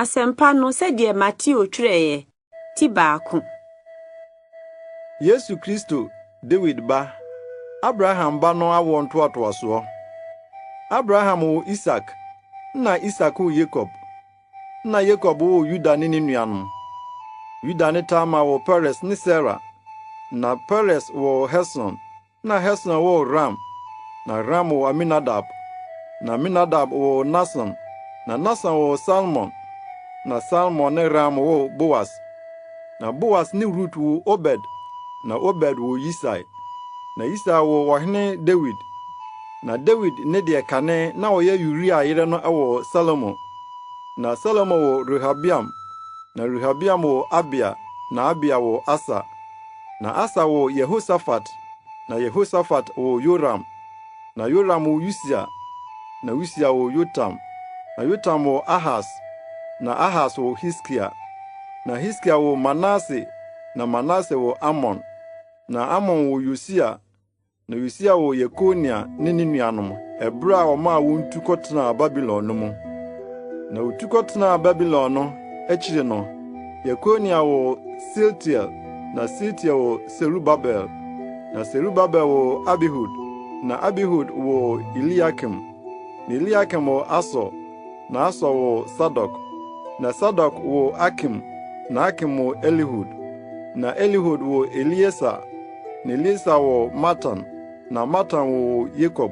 Asɛmpa no sɛdeɛ Mateo twerɛeɛ, ti baako. Yesu Kristo, Dawid ba, Abraham ba no awoɔ ntoatoasoɔ. Abraham woo Isak, nna Isak woo Yakob, nna Yakob woo Yuda ne ne nuanom. Yuda ne Tamar woo Peres ne Sera, na Peres woo Hesron, na Hesron woo Ram, na Ram woo Aminadab, na Aminadab woo Nahson, na Nahson woo Salmon, na Salmon ne Ram woo Boas, na Boas ne Rut woo Obed, na Obed woo Yisai, na Yisai woo ɔhene Dawid. Na Dawid ne deɛ kane na ɔyɛ Uria yere no woo Salomo, na Salomo woo Rehoboam, na Rehoboam woo Abia, na Abia woo Asa. Na Asa woo Yehosafat, na Yehosafat woo Yoram, na Yoram woo Usia, na Usia woo Yotam, na Yotam woo Ahas, na Ahas woo Hiskia, na Hiskia woo Manase, na Manase woo Amon, na Amon woo Yosia, Na Yosia woo Yekonia ne ne nuanom ɛbere a wɔmaa wɔn tu kɔtenaa Babilon no mu. Na wotu kɔtenaa Babilon no akyiri no, Yekonia woo Sealtiel, na Sealtiel woo Serubabel, na Serubabel woo Abihud, na Abihud woo Eliakim, na Eliakim woo Asor, na Asor woo Sadok, na Sadok woo Akim, na Akim woo Elihud, na Elihud woo Eleasar, Na Elieser woo Matan, na Matan woo Yakob.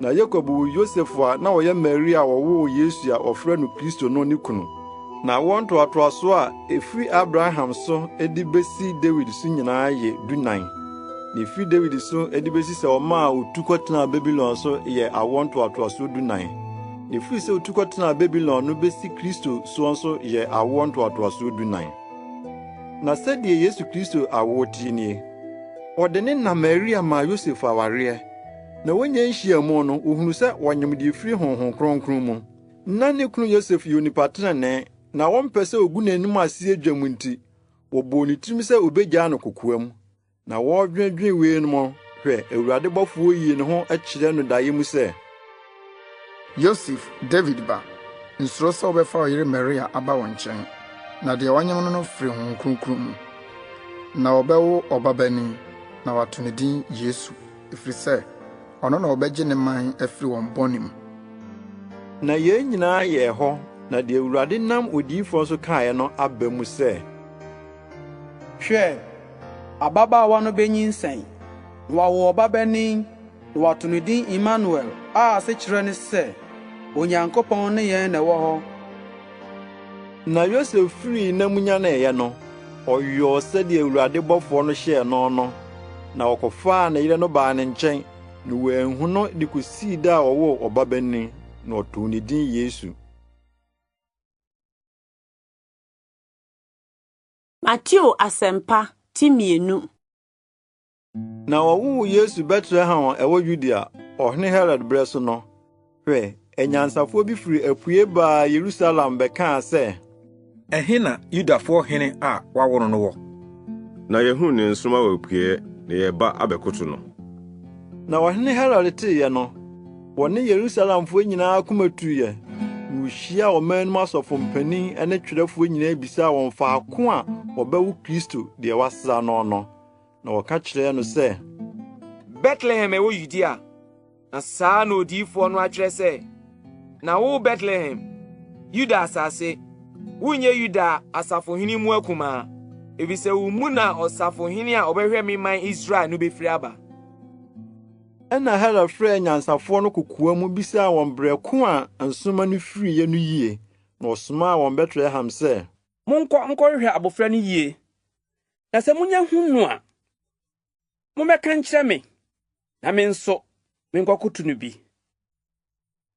Na Yakob woo Yosef a na ɔyɛ Maria a wɔwoo Yesu a wɔfrɛ no Kristo no ne kunu. Na awoɔ ntoatoasoɔ a ɛfiri Abraham so de besi Dawid so nyinaa yɛ 14. Na ɛfiri Dawid so de besi sɛ ɔmaa otu kɔtenaa Babilon so yɛ awoɔ ntoatoasoɔ 14. Na ɛfiri sɛ otu kɔtenaa Babilon no besi Kristo soɔ nso yɛ awoɔ ntoatoasoɔ 14. Na sɛdeɛ Yesu Kristo awoɔ teɛ nie: Wɔde ne na Maria maa Yosef awareɛ, na wɔnnya nhyiamu no, wɔhunuu sɛ ɔnyem deɛ ɛfiri Honhom Kronkron mu. Na ne kunu Yosef yɛ onipa tenenee, na ɔmpɛ sɛ ɔgu n'anim ase dwam nti, wɔbɔɔ ne tirim sɛ ɔbɛgyaa no kokoam. Na wɔredwennwen weinom no, hwɛ, Awurade bɔfoɔ yii ne ho kyerɛɛ no daeɛ mu sɛ, Yosef, Dawid ba, nsuro sɛ wobɛfa wo yere Maria aba wo nkyɛn, na deɛ ɔnyem no no firi Honhom Kronkron mu. Na ɔbɛwo ɔbabanin, na wɔato ne din Yesu, ɛfiri sɛ ɔno na ɔbɛgye ne man afiri wɔn bɔne mu. Na yei nyinaa yɛɛ hɔ na deɛ Awurade nam odiyifoɔ so kaeɛ no aba mu sɛ, Hwɛ, ababaawa no benyinsɛn, na wawo ɔbabanin, na wɔato no din Immanuel, a asekyerɛ ne sɛ, Onyankopɔn ne yɛn na ɛwɔ hɔ. Na Yosef firii nna mu nyaneeɛ no, ɔyɔɔ sɛdeɛ Awurade bɔfoɔ no hyɛɛ no no, na ɔkɔfaa ne yere no baa ne nkyɛn, na wanhu no de kosii da a ɔwoo ɔbabanin, na ɔtoo ne din Yesu. Mateo Asɛmpa ti mmienu. Na wɔwoo Yesu Betlehem a ɛwɔ Yudea, ɔhene Herod berɛ so no, hwɛ, anyansafoɔ bi firi apue baa Yerusalem bɛkaa sɛ, Ɛhe na Yudafoɔ hene a wɔawo no no wɔ? Na yɛhuu ne nsoromma wɔ apueeɛ, na yɛreba abɛkoto no. Na ɔhene Herod teeɛ no, wɔne Yerusalemfoɔ nyinaa koma tuiɛ, na wohyiaa ɔman no mu asɔfo mpanin ne twerɛfoɔ nyinaa bisaa wɔn faako a wɔbɛwo Kristo deɛ wɔasra no no. Na wɔka kyerɛɛ no sɛ, Betlehem a ɛwɔ Yudea, na saa na odiyifoɔ no atwerɛ sɛ, Na wo Betlehem, Yuda asase, wonyɛ Yuda asafohene mu akumaa, efisɛ wo mu na ɔsafohene a ɔbɛhwɛ me man Israel no bɛfiri aba. Ɛnna Herod frɛɛ anyansafoɔ no kokoa mu bisaa wɔn berɛ ko a nsoromma no firiiɛ no yie, na ɔsomaa wɔn Betlehem sɛ, Monkɔ nkɔhwehwɛ abofra no yie, na sɛ munya hu no a, mommɛka nkyerɛ me, na me nso menkɔkoto no bi.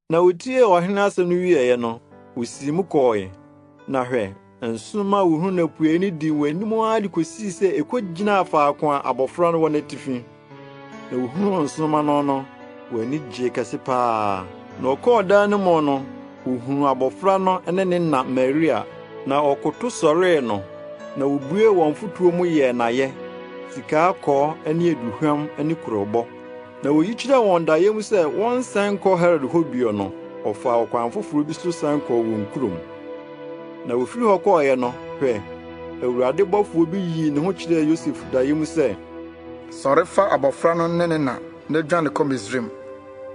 Na wotiee ɔhene asɛm no wieeɛ no, wosii mu kɔɔe. Na hwɛ, nsoromma a wohuu no apuei no dii wɔn anim ara de kosii sɛ ekogyinaa faako a abofra no wɔ no atifi. Na wohuu nsoromma no no, wɔn ani gyee kɛse paa. Na wɔkɔɔ dan no mu no, wohuu abofra no ne ne na Maria, na wɔkoto sɔree no, na wobuee wɔn fotoɔ mu yɛɛ no ayɛ, sika kɔkɔɔ ne aduhuam ne kurobo. Na oyi kyerɛɛ wɔn daeɛ mu sɛ wɔnsan nkɔ Herod hɔ bio no, wɔfaa ɔkwan foforo bi so san kɔɔ wɔn kurom. Na wɔfiri hɔ kɔeɛ no, hwɛ, Awurade bɔfoɔ bi yii ne ho kyerɛɛ Yosef daeɛ mu sɛ, Sɔre fa abɔfra no ne ne na na dwane kɔ Misraim,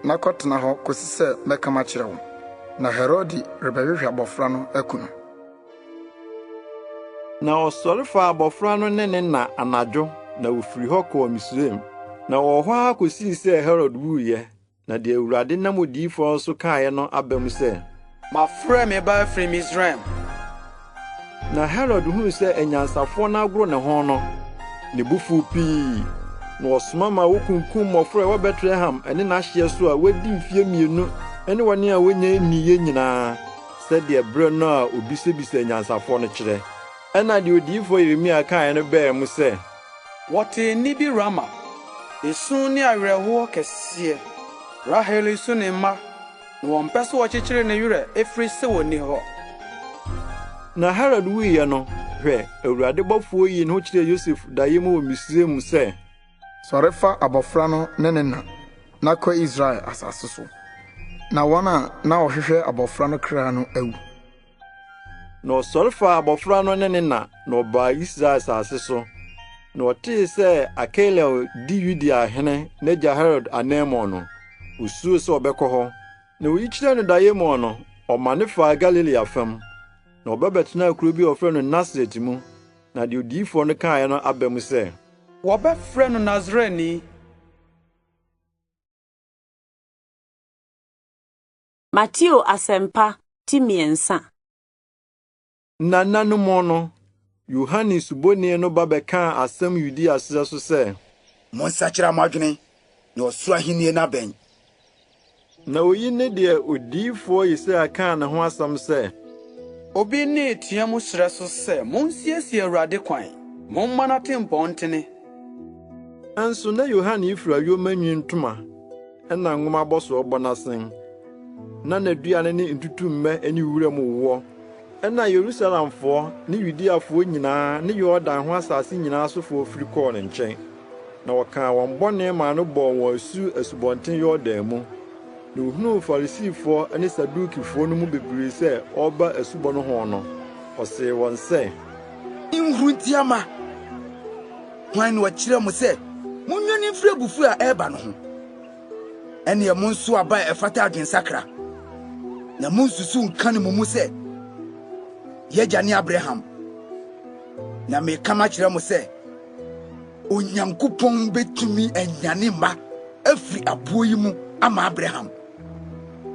na kɔtena hɔ kɔsi sɛ mɛka makyerɛ wo. Na Herode rebɛhwehwɛ abɔfra no aku no. Na ɔsɔre faa abɔfra no ne ne na anadwo, na wɔfirii hɔ kɔɔ Misraim. Na wɔwɔ hɔ ara kɔsii sɛ Herode wuiɛ. Na deɛ Awurade nam odiyifoɔ no so kaeɛ no aba mu sɛ, Mafrɛ me ba afiri Misraim. Na Herod hunuu sɛ anyansafoɔ no agoro ne ho no, ne bo fuw pii, na ɔsoma ma wokunkum mmɔfra a ɛwɔ Betlehem ne n'ahyeɛ so a wɔadi mfeɛ mmienu ne wɔn a wɔnnya nniiɛ nyinaa, sɛdeɛ berɛ no a obisabisaa anyansafoɔ no kyerɛ. Ɛnna deɛ odiyifoɔ Yeremia kaeɛ no baa mu sɛ. Wɔtee nne bi Rama, esu ne awerɛhoɔ kɛseɛ. Rahel resu ne mma, na wɔmpɛ sɛ wɔkyekyere ne werɛ ɛfiri sɛ wɔnni hɔ. Na Herod wuiɛ no, hwɛ, Awurade bɔfoɔ yii ne ho kyerɛɛ Yosef daeɛ mu wɔ Misraim sɛ. Sɔre fa abɔfra no ne ne na, na kɔ Israel asase so, na wɔn a na wɔhwehwɛ abɔfra no kra no awu. Na ɔsɔre faa abɔfra no ne ne na, na ɔbaa Israel asase so. Na ɔtee sɛ Arkelao di Yudea hene n'agya Herode ananmu no, osuroo sɛ ɔbɛkɔ hɔ. Na oyi kyerɛɛ no daeɛ mu no, ɔmane faa Galilea fam, na ɔba bɛtenaa kuro bi a wɔfrɛ no Nasaret mu. Na deɛ odiyifoɔ no kaeɛ no aba mu sɛ. Wɔbɛfrɛ no Nasareni. Mateo Asɛmpa ti mmiɛnsa. Na nna no mu no, Yohane Suboni no ba bɛkaa asɛm Yudea serɛ so sɛ. Monsakyera mo adwene, na ɔsoro ahenni no abɛn. Na oyi ne deɛ odiyifoɔ Yesaia kaa ne ho asɛm sɛ. Obi nne reteɛ mu serɛ so sɛ, 'Monsiesie Awurade kwan, momma n'atempɔn ntene. Nso na Yohane yi fura yoma nwi ntoma na nwoma abɔsoɔ bɔ n'asen, na n'aduane ne ntutummɛ ne wuram woɔ. Ɛnna Yerusalemfoɔ ne Yudeafoɔ nyinaa ne Yordan ho asase nyinaa sofoɔ firi kɔɔ ne nkyɛn, na wɔkaa wɔn bɔne maa no bɔɔ wɔn asu Asubɔnten Yordan mu. Na ohunuu Farisifoɔ ne Sadukifoɔ no mu bebree sɛ wɔreba asubɔ no ho no, ɔsee wɔn sɛ. Nhuruntia mma! Hwan na ɔkyerɛɛ mo sɛ munnwane mfiri abufuw a ɛreba no ho? Ɛnneɛ monsow aba a ɛfata adwensakra, na munnsusuw nka no mo mu sɛ, 'Yɛn agya ne Abraham. Na mereka makyerɛ mo sɛ, Onyankopɔn betumi anyane mma afiri aboɔ yi mu ama Abraham.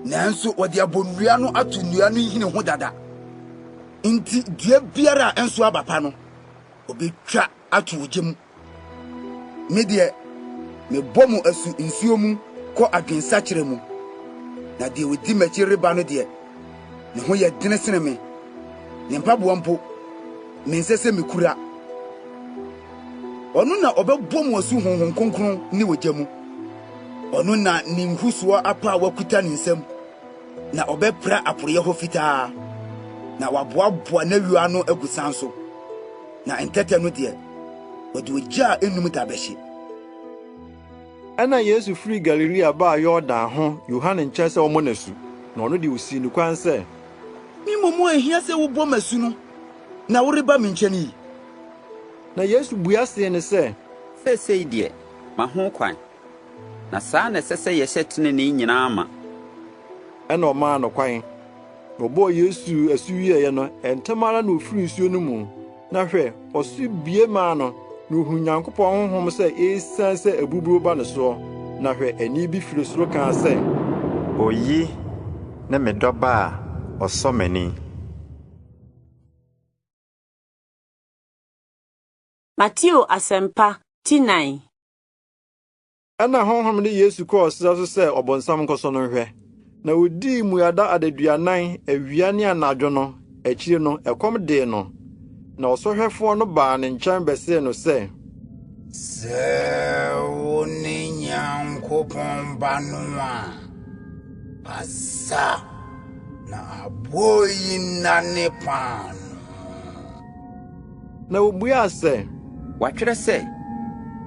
Nanso wɔde abonnua no ato nnua no nhini ho dada. Enti dua biara a ɛnsow aba pa no, Obetwa ato ogya mu. Me deɛ, mebɔ mo asu nsuo mu kɔ adwensakyera mu, na deɛ ɔdi m'akyi reba no deɛ, ne ho yɛ dene sene me, ne mpaboa mpo, mensɛ sɛ mekura. Ɔno na ɔbɛbɔ mo asu Honhom Kronkron ne ogya mu. Ɔno na ne nhusoɔ apaawa kuta ne nsam. Na ɔbɛpra aporeɛ hɔ fitaa, na waboaboa n'ayuo ano agu san so, na ntɛtɛ no deɛ, wɔde ogya a ennum da bɛhye. Ɛnna Yesu firii Galilea baa Yordan ho Yohane nkyɛn sɛ ɔmmɔ no asu. Na ɔno deɛ, ɔsii no kwan sɛ. Me mmom a ehia sɛ wobɔ me asu no na woreba me nkyɛn yi? Na Yesu bua see no sɛ. Seesei deɛ, ma ho kwan. Na saa na ɛsɛ sɛ yɛhyɛ tenenee nyinaa ma. Ɛnna ɔmaa no kwan. Na ɔbɔɔ Yesu asu wieeɛ no, ntɛm ara na ɔfirii nsuo no mu, na hwɛ, ɔsoro bue maa no, na ɔhunuu Nyankopɔn honhom sɛ ɛresiane sɛ aburuburo ba ne soɔ, na hwɛ, ɛnne bi firi soro kaa sɛ. Oyi ne me dɔba a ɔsɔ m'ani. Mateo Asɛmpa ti nan. Ɛnna Honhom de Yesu kɔɔ serɛ so sɛ ɔbonsam nkɔsɔ no nhwɛ. Na odii mmuada adaduanan, awia ne anadwo no, akyiri no, ɛkɔm dee no. Na ɔsɔhwɛfoɔ no baa ne nkyɛn bɛsee no sɛ. Sɛ wone Nyankopɔn Ba no a, kasa na aboɔ yi nnane paanoo. Na obuaa sɛ. Wɔatwerɛ sɛ,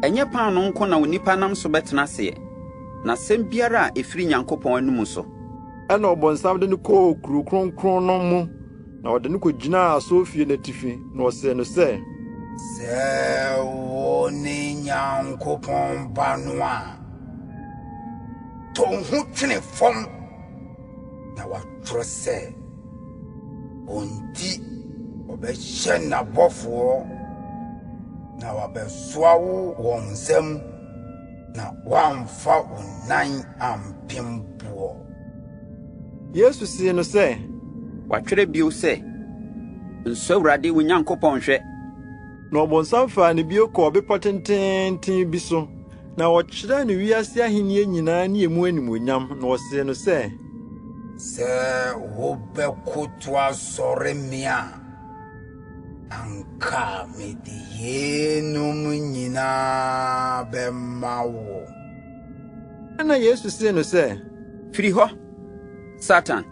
'Ɛnyɛ paanoo nko na onipa nam so bɛtena aseɛ, na asɛm biara a ɛfiri Nyankopɔn anomu so. Ɛnna ɔbonsam de no kɔɔ kuro kronkron no mu, Na ɔde no kogyinaa asɔrefie no atifi, na ɔsee no sɛ, Sɛ wone Nyankopɔn Ba no a, to wo ho twene fam, na wɔatwerɛ sɛ, 'Wo nti ɔbɛhyɛ n'abɔfoɔ, na wɔabɛsoa wo wɔn nsam, na woamfa wo nan ampem boɔ. Yesu see no sɛ, Wɔatwerɛ bio sɛ, 'Nsɔ Awurade wo Nyankopɔn nhwɛ. Na ɔbonsam faa no bio kɔɔ bepɔ tenteenten bi so, na ɔkyerɛɛ no wiase ahenni nyinaa ne emu animuonyam, na ɔsee no sɛ, Sɛ wobɛkoto asɔre me a, anka mede yeinom nyinaa bɛma wo. Ɛnna Yesu see no sɛ, Firi hɔ, Satan!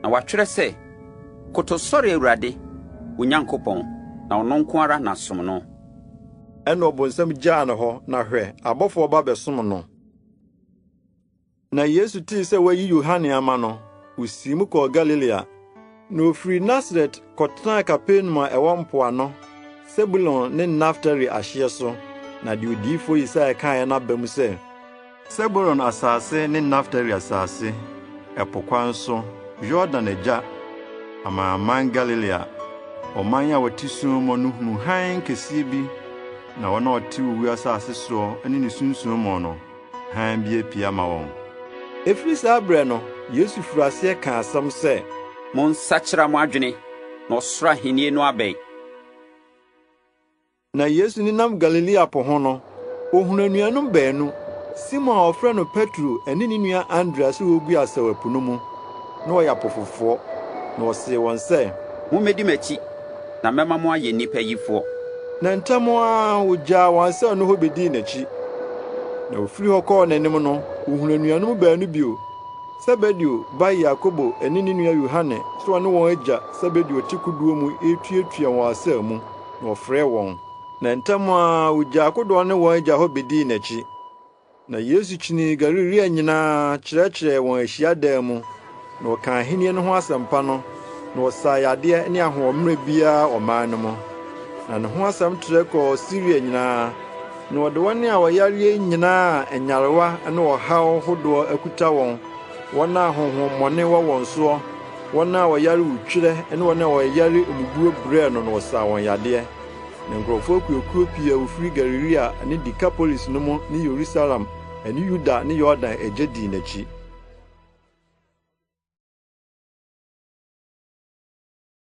Na wɔatwerɛ sɛ, 'Koto sɔre Awurade, wo Nyankopɔn, na ɔno nko ara na som no. Ɛnna ɔbonsam gyaa no hɔ, na hwɛ, abɔfoɔ ba bɛsom no. Na Yesu tee sɛ wɔayi Yohane ama no, osii mu kɔɔ Galilea. Na ofii Nasaret kɔtenaa Kapernaum a ɛwɔ mpoano, Sebulon ne Naftali ahyeɛ so, na deɛ odiyifo Yesaia kaeɛ no aba mu sɛ, Sebulon asase ne Naftali asase, ɛpo kwan so, Yordan agya, amanaman Galilea, ɔman a wɔte sum mu no hunuu hann kɛseɛ bi, na wɔn a wɔte owu asase soɔ ne ne sunsum mu no, hann bi apue ama wɔn. Ɛfiri saa berɛ no, Yesu firii aseɛ kaa asɛm sɛ. Monsakyera mo adwene, na ɔsoro ahennie no abɛn. Na Yesu nenam Galilea po ho no, ohuu anuanom baanu, Simon a wɔfrɛ no Petro ne ne nua Andrea sɛ wɔregu asau ɛpo no mu. Na wɔyɛ apofofoɔ. Na ɔsee wɔn sɛ. Mummedi m'akyi, na mɛma mo ayɛ nnipa yifoɔ. Na ntɛm ara wogyaa wɔn asau no hɔ bedii n'akyi. Na ofii hɔ kɔɔ n'anim no, ohuu anuanom baanu bio, Sebedeo ba Yakobo ne ne nua Yohane sɛ wɔne wɔn agya Sebedeo te kodoɔ mu retuatua wɔn asau mu, na ɔfrɛɛ wɔn. Na ntɛm ara wogyaa kodoɔ no ne wɔn agya hɔ bedii n'akyi. Na Yesu kyinii Galilea nyinaa kyerɛkyerɛɛ wɔn ahyiadan mu, na ɔkaa ahenni no ho asɛmpa no, na ɔsaa yadeɛ ne ahoɔmmerɛ biara ɔman no mu. Na ne ho asɛm trɛ kɔɔ Siria nyinaa, na ɔde wɔn a wɔyareɛ nyinaa a nyarewa ne ɔhaw hodoɔ akuta wɔn, wɔn a honhommɔne wɔ wɔn soɔ, wɔn a wɔyare wutwerɛ ne wɔn a wɔyare mmubuo brɛɛ no na ɔsaa wɔn yadeɛ. Na nkurɔfoɔ akuakuo pii a wɔfiri Galilea ne Dekapolis no mu ne Yerusalem ne Yuda ne Yordan agya dii n'akyi.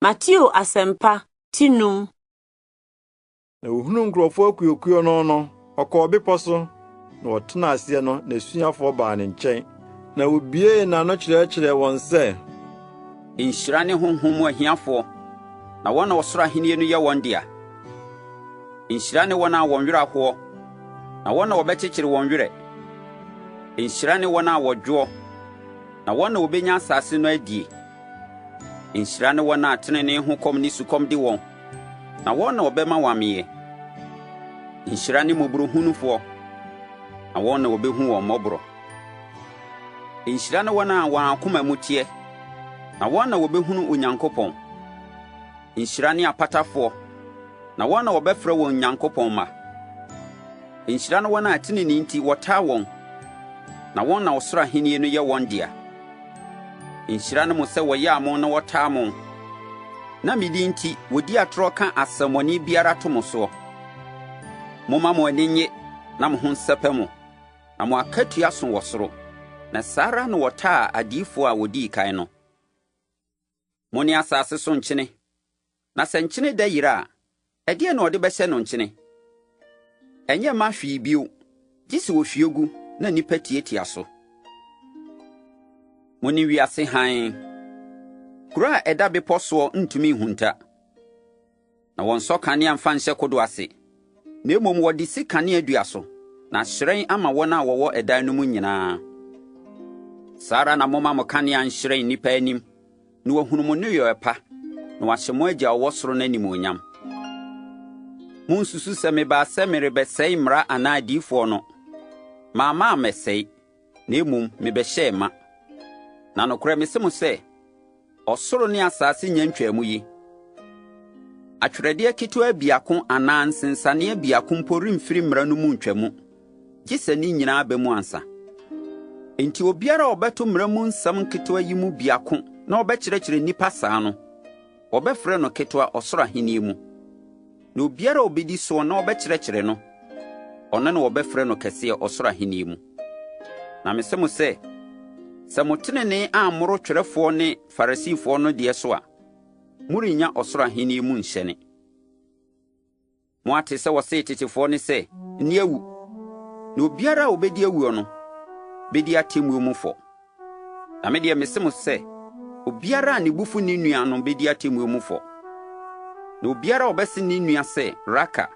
Mateo Asɛmpa, ti num. Na ohunuu nkurɔfoɔ akuakuo no no, ɔkɔɔ bepɔ so, na ɔtenaa aseɛ no, n'asuafoɔ baa ne nkyɛn. Na obuee n'ano kyerɛkyerɛɛ wɔn sɛ. Nhyira ne honhom mu ahiafoɔ, na wɔn na ɔsoro ahennie no yɛ wɔn dea. Nhyira ne wɔn a wɔn werɛ ahoɔ, na wɔn na wɔbɛkyekyere wɔn werɛ. Nhyira ne wɔn a wɔdwoɔ, na wɔn na wɔbɛnya asase no adie. Nhyira ne wɔn a tenenee ho kɔm ne sukɔm de wɔn, na wɔn na wɔbɛma wɔameeɛ. Nhyira ne mmɔborɔhunufoɔ, na wɔn na wɔbɛhu wɔn mmɔborɔ. Nhyira ne wɔn a wɔn akoma mu teɛ, na wɔn na wɔbɛhunu Onyankopɔn. Nhyira ne apatafoɔ, na wɔn na wɔbɛfrɛ wɔn Onyankopɔn mma. Nhyira ne wɔn a tenenee nti wɔtaa wɔn, na wɔn na ɔsoro ahennie no yɛ wɔn dea. Nhyira ne mo sɛ wɔyaa mo na wɔtaa mo, na me din nti wɔdi atorɔ ka asɛmmɔne biara to mo soɔ. Momma mo ani nnye na mo ho nsɛpɛ mo, na mo akatua so wɔ soro, na saa ara na wɔtaa adiyifoɔ a wɔdii kan no. Mone asase so nkyene. Na sɛ nkyene dɛ yera a, ɛdeɛn na wɔde bɛhyɛ no nkyene? Ɛnyɛ mma hwee bio, gye sɛ wɔhwie gu na nnipa tiatia so. Mone wiase hann. Kuro a ɛda bepɔ soɔ ntumi nhunta. Na wɔnsɔ kanea mfa nhyɛ kodoɔ ase, na mmom wɔde si kaneadua so, na ahyerɛn ama wɔn a wɔwɔ ɛdan no mu nyinaa. Saa ara na momma mo kanea nhyerɛn nnipa anim, na wɔahunu mo nneyɔɛ pa, na wɔahyɛ mo Agya a ɔwɔ soro no animuonyam. Monnsusu sɛ mebaa sɛ merebɛsɛe mmara anaa adiyifoɔ no. Mamma ammɛsɛe, na mmom mebɛhyɛɛ ma. Na nokorɛ mese mo sɛ, Ɔsoro ne asase nnya ntwaa mu yi, atwerɛdeɛ ketewa biako anaa nsensaneɛ biako mpo remfiri mmara no mu ntwa mu, gye sɛ ne nyinaa ba mu ansa. Enti obiara a ɔbɛto mmara mu nsɛm nketewa yi mu biako na ɔbɛkyerɛkyerɛ nnipa saa no, wɔbɛfrɛ no ketewa ɔsoro ahenni mu. Na obiara a obedi soɔ na ɔbɛkyerɛkyerɛ no, ɔno na wɔbɛfrɛ no kɛseɛ ɔsoro ahenni mu. Na mese mo sɛ, sɛ mo tenenee ammoro twerɛfoɔ ne Farisifoɔ no deɛ so a, morennya ɔsoro ahenni mu nhyɛne. Moate sɛ wɔsee tetefoɔ no sɛ, 'Nni awu, na obiara a obedi awuo no bedi atemmuo mu fɔ. Na me deɛ mese mo sɛ, obiara a ne bo fu ne nua no bedi atemmuo mu fɔ. Na obiara a ɔbɛse ne nua sɛ, 'Raka',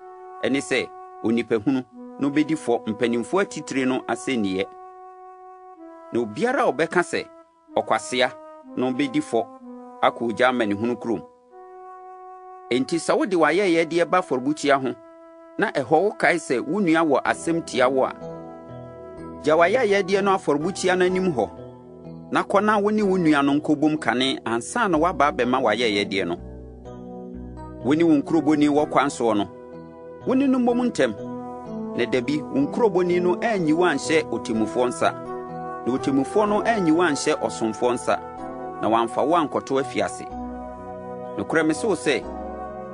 ɛne sɛ, 'Onipahunu', no bedi fɔ mpanimfoɔ atitire no asɛnniiɛ. Na obiara a ɔbɛka sɛ, 'Ɔkwasea' no bedi fɔ akɔ ogya amanehunu kurom. Enti sɛ wode w'ayɛyɛdeɛ ba afɔrebukyia ho na ɛhɔ wokae sɛ wo nua wɔ asɛm tia wo a, gya w'ayɛyɛdeɛ no afɔrebukyia no anim hɔ na kɔ na wo ne wo nua no nkɔbom kane ansa na woaba abɛma w'ayɛyɛdeɛ no. Wo ne wo nkurobɔni wɔ kwan soɔ no, Wo ne no mmom ntɛm, na dabi, wo nkurobɔni no anyi wo anhyɛ ɔtemmufoɔ nsa, na ɔtemmufoɔ no anyi wo anhyɛ ɔsomfoɔ nsa, na wamfa wo ankɔto afiase. Nokorɛ mese wo sɛ,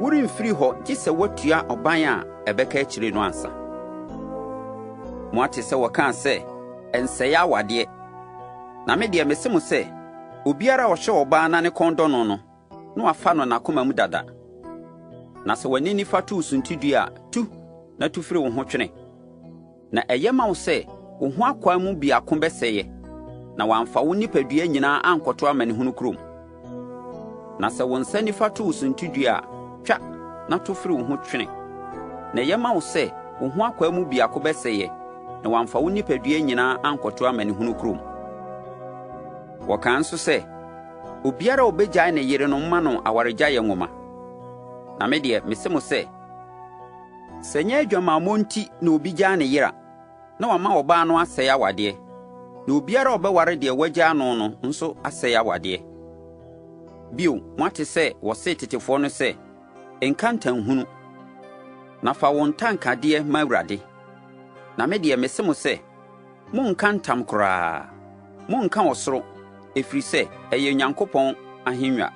woremfiri hɔ gye sɛ woatua ɔban a ɛbɛka akyire no ansa. Moate sɛ wɔkaa sɛ, 'Nsɛe awadeɛ. Na me deɛ mese mo sɛ, obiara a ɔhwɛ ɔbaa na ne kɔn dɔ no no, na wafa no n'akoma mu dada. Na sɛ w'ani nifa to wo suntidua a, tu na tu firi wo ho twene. Na ɛyɛ ma wo sɛ wo ho akwaa mu biako bɛsɛeɛ, na wɔamfa wo nipadua nyinaa ankɔto amanehunu kurom. Na sɛ wo nsa nifa to wo suntidua a, twa na to firi wo ho twene. Na ɛyɛ ma wo sɛ wo ho akwaa mu biako bɛsɛeɛ, na wɔamfa wo nipadua nyinaa ankɔto amanehunu kurom. Wɔkaa nso sɛ, Obiara a obegyae ne yere no mma no awaregyaeɛ nwoma. Na me deɛ, mese mo sɛ, sɛ ɛnyɛ adwamammɔ nti na obi gyaa ne yere a, na wama ɔbaa no asɛe awadeɛ, na obiara a ɔbɛware deɛ wagyaa no no nso asɛe awadeɛ. Bio, moate sɛ wɔsee tetefoɔ no sɛ, 'Nka ntanhunu, na fa wo ntankadeɛ ma Awurade.' Na me deɛ, mese mo sɛ, Monnka ntam koraa. Monnka ɔsoro, ɛfiri sɛ ɛyɛ Onyankopɔn ahennwa.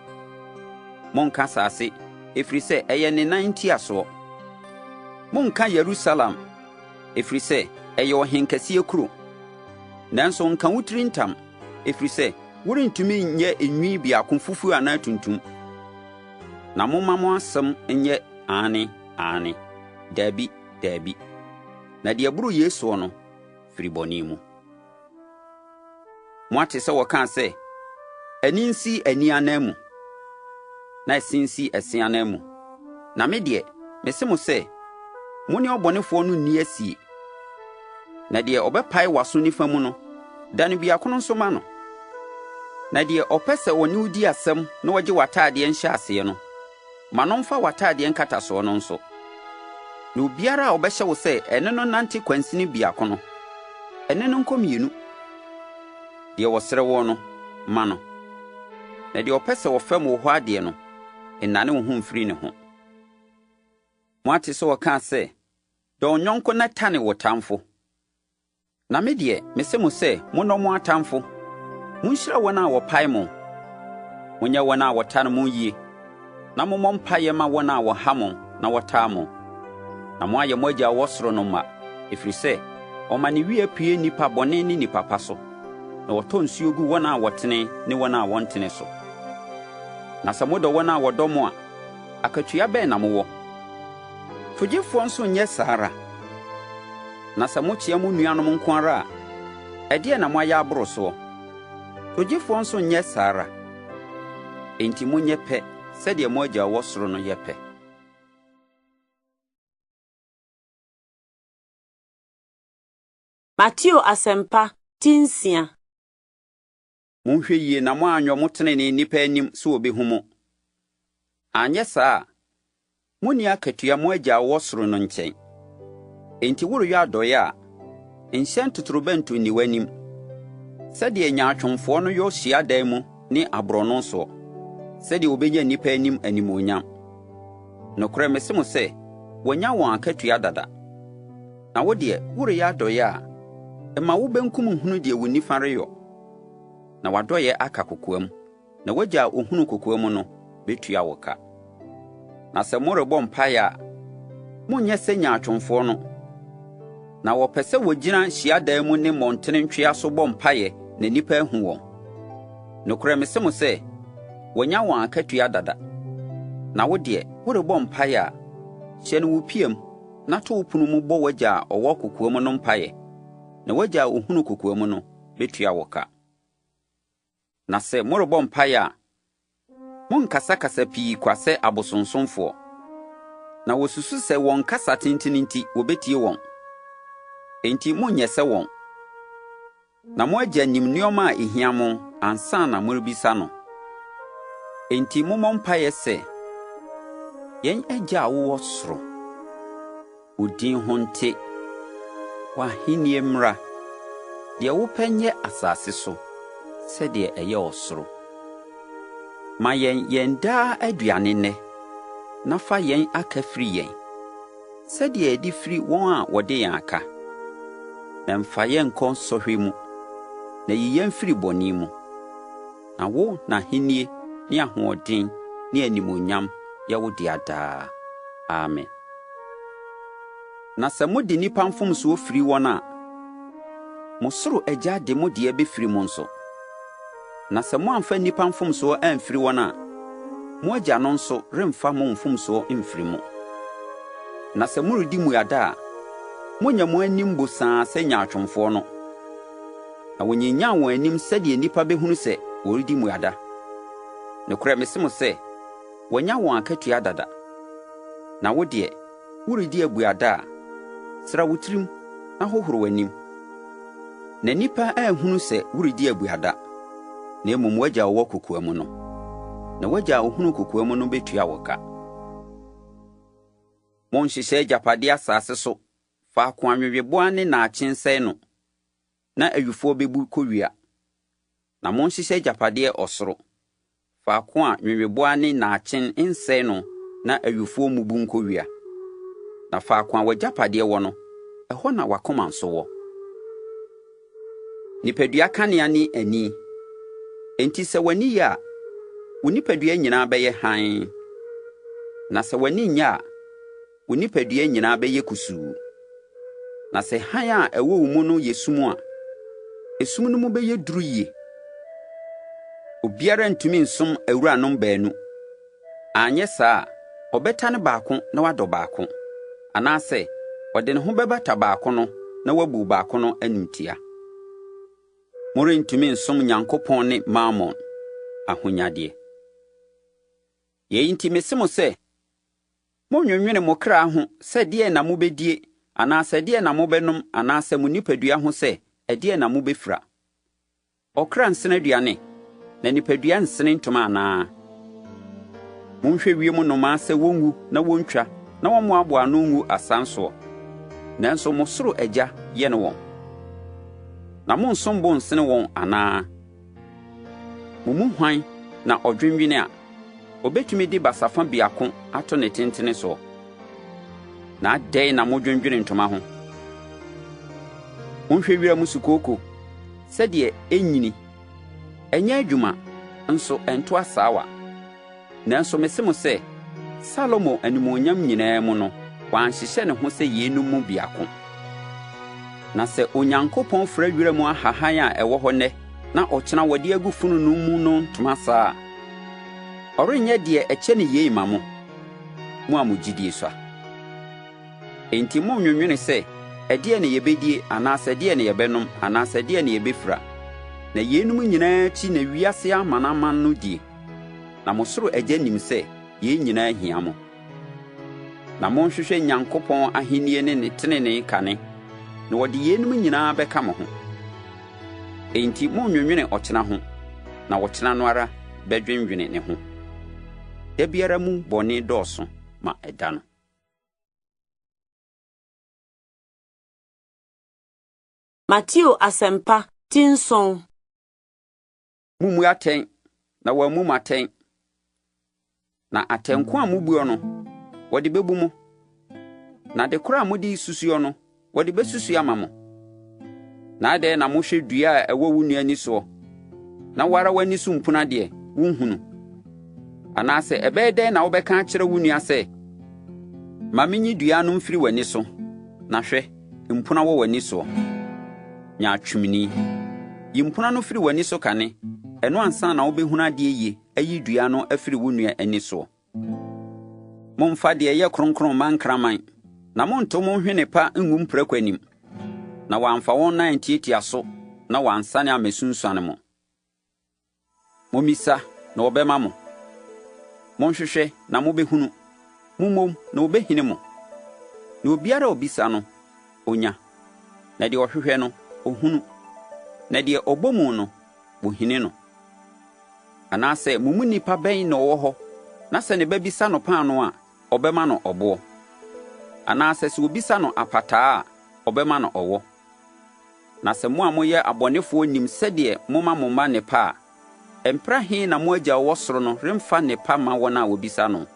Monnka asase, ɛfiri sɛ ɛyɛ ne nan ntiasoɔ. Monnka Yerusalem, ɛfiri sɛ ɛyɛ ɔhenkɛseɛ kuro. Nanso nka wo tiri ntam, ɛfiri sɛ worentumi nyɛ nwi biako fufuo anaa tuntum. Na momma mo asɛm nyɛ aane, aane, dabi, dabi. Na deɛ ɛboro yei soɔ no firi bɔne mu. Moate sɛ wɔkaa sɛ, 'Ani nsi ani ananmu, na ɛse nsi ɛse ananmu. Na me deɛ, mese mo sɛ, mo ne ɔbɔnefoɔ no nni asie. Na deɛ ɔbɛpae w'aso nifa mu no, dane biako no nso ma no. Na deɛ ɔpɛ sɛ ɔne wo di asɛm na ɔgye w'atadeɛ nhyɛaseɛ no, Ma no mfa w'atadeɛ nkatasoɔ no nso. Na obiara a ɔbɛhyɛ wo sɛ ɛne no nnante kwansini biako no, ɛne no nkɔ mmienu. Deɛ ɔsrɛ woɔ no, ma no, na deɛ ɔpɛ sɛ ɔfɛm wo hɔ adeɛ no, nnane wo ho mfiri ne ho. Moate sɛ wɔkaa sɛ, 'Dɔ wo yɔnko na tane wo tamfo. Na me deɛ, mese mo sɛ, monnɔ mo atamfo. Monhyira wɔn a wɔpae mo. Monyɛ wɔn a wɔtane mo yie, na mommɔ mpaeɛ ma wɔn a wɔha mo na wɔtaa mo, na moayɛ mo Agya a ɔwɔ soro no mma, ɛfiri sɛ ɔma ne wia pue nnipa bɔne ne nnipa pa so, na ɔtɔ nsuo gu wɔn a wɔtene ne wɔn a wɔntene so. Na sɛ modɔ wɔn a wɔdɔ mo a, akatua bɛn na mowɔ? Togyefoɔ nso nyɛ saa ara? Na sɛ mokyea mo nuanom nko ara a, ɛdeɛn na moayɛ aboro soɔ? Togyefoɔ nso nyɛ saa ara? Enti monyɛ pɛ sɛdeɛ mo Agya a ɔwɔ soro no yɛ pɛ. Mateo Asɛmpa, ti nsia. Monhwɛ yie na moanyɔ mo tenenee nnipa anim sɛ wɔbɛhu mo. Anyɛ saa a, monni akatua mo Agya a ɔwɔ soro no nkyɛn. Enti woreyɔ adɔeɛ a, nhyɛn totorobɛnto nni w'anim, sɛdeɛ nyaatwomfoɔ no yɔ hyiadan mu ne aborɔno soɔ. sɛdeɛ wɔbɛnya nnipa anim animuonyam. Nokorɛ mese mo sɛ, wɔanya wɔn akatua dada. Na wo deɛ, woreyɛ adɔeɛ a, mma wo benkum nhunu deɛ wo nifa reyɔ, na w'adɔeɛ aka kokoam. Na w'Agya a ɔhunu kokoam no bɛtua wo ka. Na sɛ morebɔ mpaeɛ a, monnyɛ sɛ nyaatwomfoɔ no, na wɔpɛ sɛ wɔgyina hyiadan mu ne mmɔntene ntwea so bɔ mpaeɛ na nnipa ahu wɔn. Nokorɛ mese mo sɛ, wɔanya wɔn akatua dada. Na wo deɛ, worebɔ mpaeɛ a, hyɛne wo piam na to wo pono mu bɔ w'Agya a ɔwɔ kokoam no mpaeɛ, na w'Agya a ɔhunu kokoam no bɛtua wo ka. Na sɛ morebɔ mpaeɛ a, monnkasakasa pii kwa sɛ abosonsomfoɔ. Na wɔsusu sɛ wɔn kasa tenten nti wɔbɛtie wɔn. Enti monnyɛ sɛ wɔn. Na mo Agya nim nneɛma a ɛhia mo ansa na morebisa no. Enti mommɔ mpaeɛ sɛ, Yɛn Agya a wowɔ soro, Wo din ho nte. W'ahennie mmra. Deɛ wopɛ nyɛ asase so sɛdeɛ ɛyɛ ɔsoro. Ma yɛn yɛn daa aduane nnɛ, na fa yɛn aka firi yɛn, sɛdeɛ yɛde firi wɔn a wɔde yɛn aka. Na mfa yɛn nkɔ sɔhwɛ mu, na yi yɛn firi bɔne mu. Na wo na ahennie ne ahoɔden ne animuonyam yɛ wo dea daa. Amen. Na sɛ mode nnipa mfomsoɔ firi wɔn a, mo soro Agya de mo deɛ bɛfiri mo nso. Na sɛ moamfa nnipa mfomsoɔ amfiri wɔn a, mo Agya no nso remfa mo mfomsoɔ mfiri mo. Na sɛ moredi mmuada a, monnyɛ mo anim bosaa sɛ nyaatwomfoɔ no. Na wɔnyinyan wɔn anim sɛdeɛ nnipa bɛhunu sɛ wɔredi mmuada. Nokorɛ mese mo sɛ, wɔanya wɔn akatua dada. Na wo deɛ, woredi abuada a, sra wo tirim na hohoro w'anim, na nnipa anhunu sɛ woredi abuada, na mmom w'agya a ɔwɔ kokoam no. Na w'agya a ɔhunu kokoam no bɛtua wo ka. Monnhyehyɛ agyapadeɛ asase so, faako a nweweboaa ne nnaakye nsɛe no, na awifoɔ bɛbu kɔwia. Na monhyehyɛ agyapadeɛ ɔsoro, faako a nweweboaa ne nnaakyen nsɛe no na awifoɔ mmubu nkɔwia. Na faako a w'agyapadeɛ wɔ no, ɛhɔ na w'akoma nso wɔ. Nipadua kanea ne ani. Enti sɛ w'ani yɛ a, wo nipadua nyinaa bɛyɛ hann. Na sɛ w'ani nyɛ a, wo nipadua nyinaa bɛyɛ kusuu. Na sɛ hann a ɛwɔ wo mu no yɛ sum a, esum no mu bɛyɛ duru yie. Obiara ntumi nsom awuranom baanu. Anyɛ saa a, ɔbɛtane baako na wadɔ baako, anaasɛ ɔde ne ho bɛbata baako no na wabu baako no animtia. Morentumi nsom Nyankopɔn ne Mammon, ahonyadeɛ. Yei nti mese mo sɛ, Monnnwennwene mo kra ho sɛ ɛdeɛn na mobɛdie anaasɛ ɛdeɛn na mobɛnom anaasɛ mo nipadua ho sɛ ɛdeɛn na mobɛfira. Ɔkra nsene aduane, na nipadua nsene ntoma anaa? Monhwɛ wiem nnomaa sɛ wɔnwu na wɔntwa na wɔmmoaboa ano ngu asa soɔ, nanso mo soro Agya yɛne wɔn. Na monsom bo nsene wɔn anaa? Mo mu hwan na ɔdwennwene a, obetumi de basafa biako ato ne tentene soɔ? Na adɛn na modwendwene ntoma ho? Monhwɛ wiram sukooko, sɛdeɛ ɛnyini, ɛnyɛ adwuma, nso ɛnto asaawa. Nanso mese mo sɛ, Salomo animuonyam nyinaa mu no, wanhyehyɛ ne ho sɛ yeinom mu biako. Na sɛ Onyankopɔn fura wiram ahahan a ɛwɔ hɔ nnɛ na ɔkyena wɔde agu fononoo mu no ntoma saa a, ɔrenyɛ deɛ ɛkyɛne yei mma mo, mo a mo gyidie sua? Enti monnnwennwene sɛ, 'Ɛdeɛn na yɛbɛdie anaasɛ ɛdeɛn na yɛbɛnom anaasɛ ɛdeɛn na yɛbɛfira? Na yeinom nyinaa akyi na wiase amanaman no die. Na mo soro Agya nim sɛ yei nyinaa hia mo. Na monhwehwɛ Nyankopɔn ahennie ne ne tenenee kane, na wɔde yeinom nyinaa bɛka mo ho. Enti monnnwennwene ɔkyena ho, na ɔkyena no ara bɛdwennwene ne ho. Da biara mu bɔne dɔɔso ma ɛda no. Mateo Asɛmpa ti nson. Mommu atɛn, na wɔammu mo atɛn. Na atɛn ko a mobuo no, wɔde bɛbu mo. Na ade korɔ a mode susuo no, wɔde bɛsusu ama mo. Na adɛn na mohwɛ dua a ɛwɔ wo nua ani soɔ, na wo ara w'ani so mpuna deɛ, wonhunu? Anaasɛ ɛbɛyɛ dɛn na wobɛka akyerɛ wo nua sɛ, 'Ma menyi dua no mfiri w'ani so, na hwɛ, mpuna wɔ w'ani soɔ? Nyaatwomni! Yi mpuna no firi w'ani so kane, ɛno ansa na wobɛhunu adeɛ yie ayi dua no afiri wo nua ani soɔ. Momfa deɛ ɛyɛ kronkron mma nkraman, na monnto mo nhwene pa ngu mprako anim, na wɔamfa wɔn nan antiatia so na wɔansane ammɛsunsuane mo. Mommisa, na wɔbɛma mo. Monhwehwɛ, na mobɛhunu. Mommom, na wɔbɛhini mo. Na obiara a ɔbisa no, ɔnya, na deɛ ɔhwehwɛ no, ɔhunu, na deɛ ɔbɔ mu no, wɔhini no. Anaasɛ mo mu nipa bɛn na ɔwɔ hɔ na sɛ ne ba bisa no paanoo a, ɔbɛma no ɔboɔ? Anaasɛ sɛ obisa no apataa a, ɔbɛma no ɔwɔ? Na sɛ mo a moyɛ abɔnefoɔ nim sɛdeɛ moma mo mma nnepa a, ɛmpra he na mo Agya a ɔwɔ soro no remfa nnepa mma wɔn a wɔbisa no?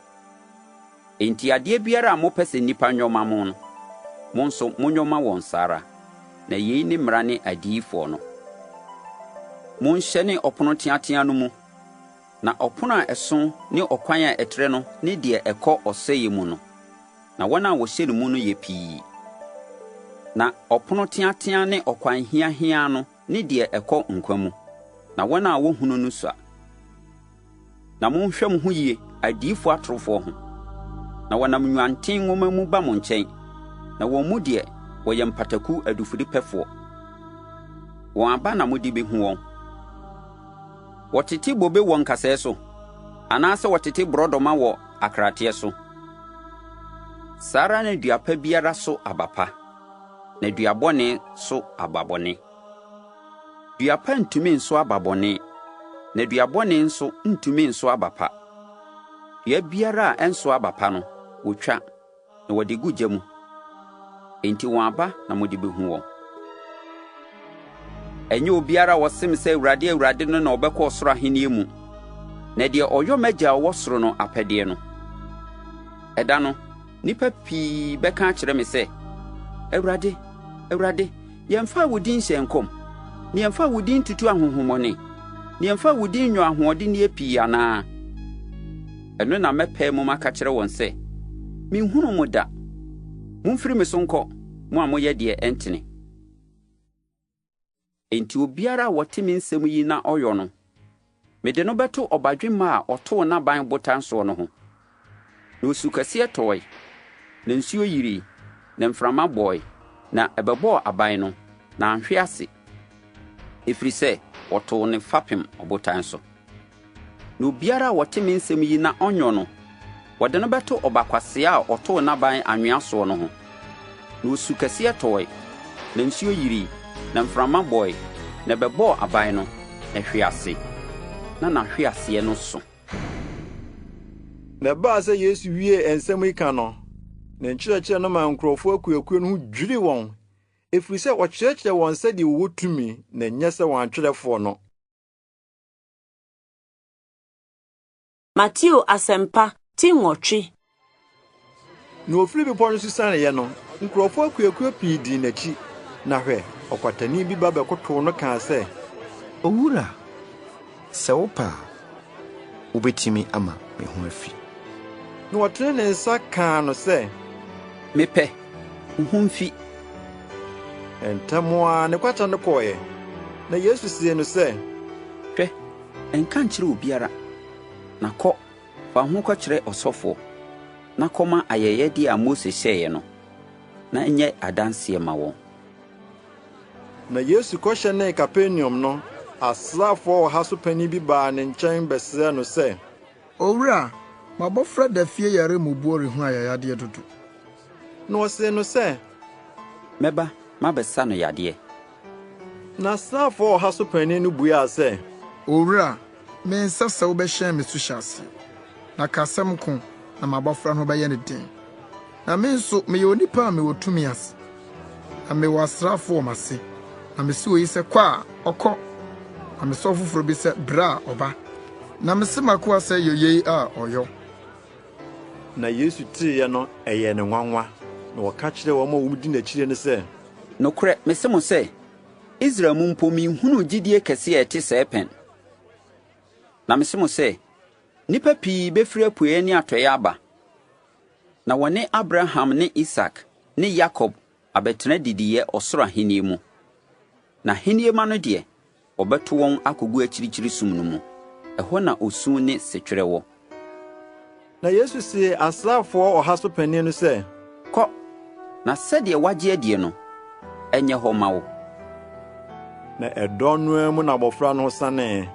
Enti adeɛ biara a mopɛ sɛ nnipa nyɔ mma mo no, mo nso monyɔ mma wɔn saa ara, na yei ne Mmara ne Adiyifoɔ no. Monhyɛne ɔpono teateaa no mu, na ɔpono a ɛso ne ɔkwan a ɛtrɛ no ne deɛ ɛkɔ ɔsɛeɛ mu no, na wɔn a wɔhyɛne mu no yɛ pii. Na ɔpono teateaa ne ɔkwan hiahiaa no ne deɛ ɛkɔ nkwa mu, na wɔn a wɔhunu no sua. Na monhwɛ mo ho yie adiyifoɔ atorofoɔ ho, na wɔnam nnwanten nwoma mu ba mo nkyɛn, na wɔn mu deɛ, wɔyɛ mpataku adufudepɛfoɔ. Wɔn aba na mode bɛhu wɔn. Wɔtete bobe wɔ nkasɛɛ so, anaasɛ wɔtete borɔdɔma wɔ akrateɛ so? Saa ara na dua pa biara so aba pa. na dua bɔne so aba bɔne. Dua pa ntumi nso aba bɔne, na dua bɔne nso ntumi nso aba pa. Dua biara a ɛnso aba pa no, wɔtwa, na wɔde gu gya mu. Enti wɔn aba na mode behu wɔn. Ɛnyɛ obiara a ɔse me sɛ, 'Awurade, Awurade' no na ɔbɛkɔ ɔsoro ahennie mu, na deɛ ɔyɔ m'Agya a ɔwɔ soro no apɛdeɛ no. Ɛda no, Nnipa pii bɛka akyerɛ me sɛ, 'Awurade, Awurade, yɛmfaa wo din nhyɛɛ nkɔm, na yɛmfaa wo din ntutuu ahonhommɔne, na yɛmfaa wo din nyɔɔ ahoɔdenneɛ pii anaa?' Ɛno na mɛpae mu maka akyerɛ wɔn sɛ, 'Menhunuu mo da! Momfiri me so nkɔ, mo a moyɛ deɛ ɛntene! Enti obiara a ɔte me nsɛm yi na ɔyɔ no, mede no bɛto ɔbadwemma a ɔtoo n'aban botan soɔ no ho. Na osu kɛseɛ tɔɔe, na nsuo yirii, na mframa bɔɔe, na ɛbɛbɔɔ aban no, na anhwe ase, ɛfiri sɛ wɔtoo no fapem ɔbotan so. Na obiara a ɔte me nsɛm yi na ɔnyɔ no, wɔde no bɛto ɔba kwasea a ɔtoo n'aban anwea soɔ no ho. Na osu kɛseɛ tɔɔe, na nsuo yirii, na mframa bɔe, na ɛbɛbɔɔ aban no, na ɛhwee ase, na n'ahweaseɛ no so. Na ɛbaa sɛ Yesu wiee nsɛm yi ka no, ne nkyerɛkyerɛ no maa nkurɔfoɔ akuakuo no ho dwirii wɔn, ɛfiri sɛ ɔkyerɛkyerɛɛ wɔn sɛdeɛ wɔwɔ tumi, na ɛnyɛ sɛ wɔn atwerɛfoɔ no. Mateo Asɛmpa, ti nwɔtwe. Na ofiri bepɔ no so sianeeɛ no, nkurɔfoɔ akuakuo pii dii n'akyi. Na hwɛ, ɔkwatani bi ba bɛkotow no kaa sɛ. Owura, sɛ wopɛ a, wubetumi ama me ho afi. Na ɔtenee ne nsa kaa no sɛ. Mepɛ, wo ho mfi. Ntɛm ara ne kwata no kɔeɛ. Na Yesu see no sɛ. Hwɛ, nka nkyerɛ obiara, na kɔ, fa wo ho kɔkyerɛ ɔsɔfoɔ, na kɔma ayɛyɛdeɛ a Mose hyɛeɛ no, na ɛnyɛ adanseɛ mma wɔn. Na Yesu kɔhyɛnee Kapernaum no, asraafoɔ ɔha so panin bi baa ne nkyɛn bɛsrɛɛ no sɛ. Owura, m'abɔfra da fie yare mmubuo rehu ayayadeɛ dodo. Na ɔsee no sɛ. Mɛba mabɛsa no yadeɛ. Na asraafoɔ ɔha so panin no buaa sɛ. Owura, mensɛ sɛ wobɛhyɛn me suhyɛaseɛ, na ka asɛm ko, na m'abɔfra no ho bɛyɛ no den. Na me nso, meyɛ onipa a mewɔ tumi ase, na mewɔ asraafo wɔ m'ase, na mise oyi sɛ, 'Kɔ' a, ɔkɔ, na mise ɔfoforo bi sɛ, 'Bra' a, ɔba, na mise m'akoa sɛ, 'Yɔ yei' a, ɔyɔ. Na Yesu teeɛ no, ɛyɛɛ no nwanwa, na ɔka kyerɛɛ wɔn a wɔdi n'akyire no sɛ, Nokorɛ, mese mo sɛ, Israel mu mpo menhunuu gyidie kɛseɛ a ɛte sɛɛ pɛn. Na mese mo sɛ, nnipa pii bɛfiri apueeɛ ne atɔeɛ aba, na wɔne Abraham ne Isak ne Yakob abɛtena adidiiɛ ɔsoro ahennie mu. Na ahennie mma no deɛ, wɔbɛto wɔn akɔgu akyirikyiri sum no mu. Ɛhɔ na osu ne setwerɛ wɔ. Na Yesu see asraafoɔ ɔha so panin no sɛ, Kɔ, na sɛdeɛ woagye adie no, ɛnyɛ hɔ mma wo. Na ɛdɔn no ara mu na abɔfra no ho sanee.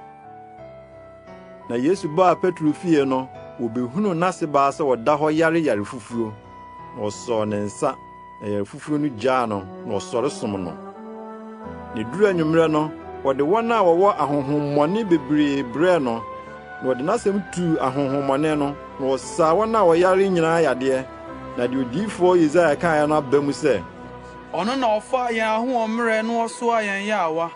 Na Yesu baa Petro fie no, wɔbɛhunuu n'asebaa sɛ ɔda hɔ yare yarefufuo. Na ɔsɔɔ ne nsa, na yarefufuo no gyaa no, na ɔsɔre som no. Na eduruu anwummerɛ no, wɔde wɔn a wɔwɔ ahonhommɔne bebree brɛɛ no, na ɔde n'asɛm tuu ahonhommɔne no, na ɔsaa wɔn a wɔyare nyinaa yadeɛ. Na deɛ odiyifoɔ Yesaia kaeɛ no aba mu sɛ, Ɔno na ɔfaa yɛn ahoɔmmerɛ na ɔsoaa yɛn yaawa.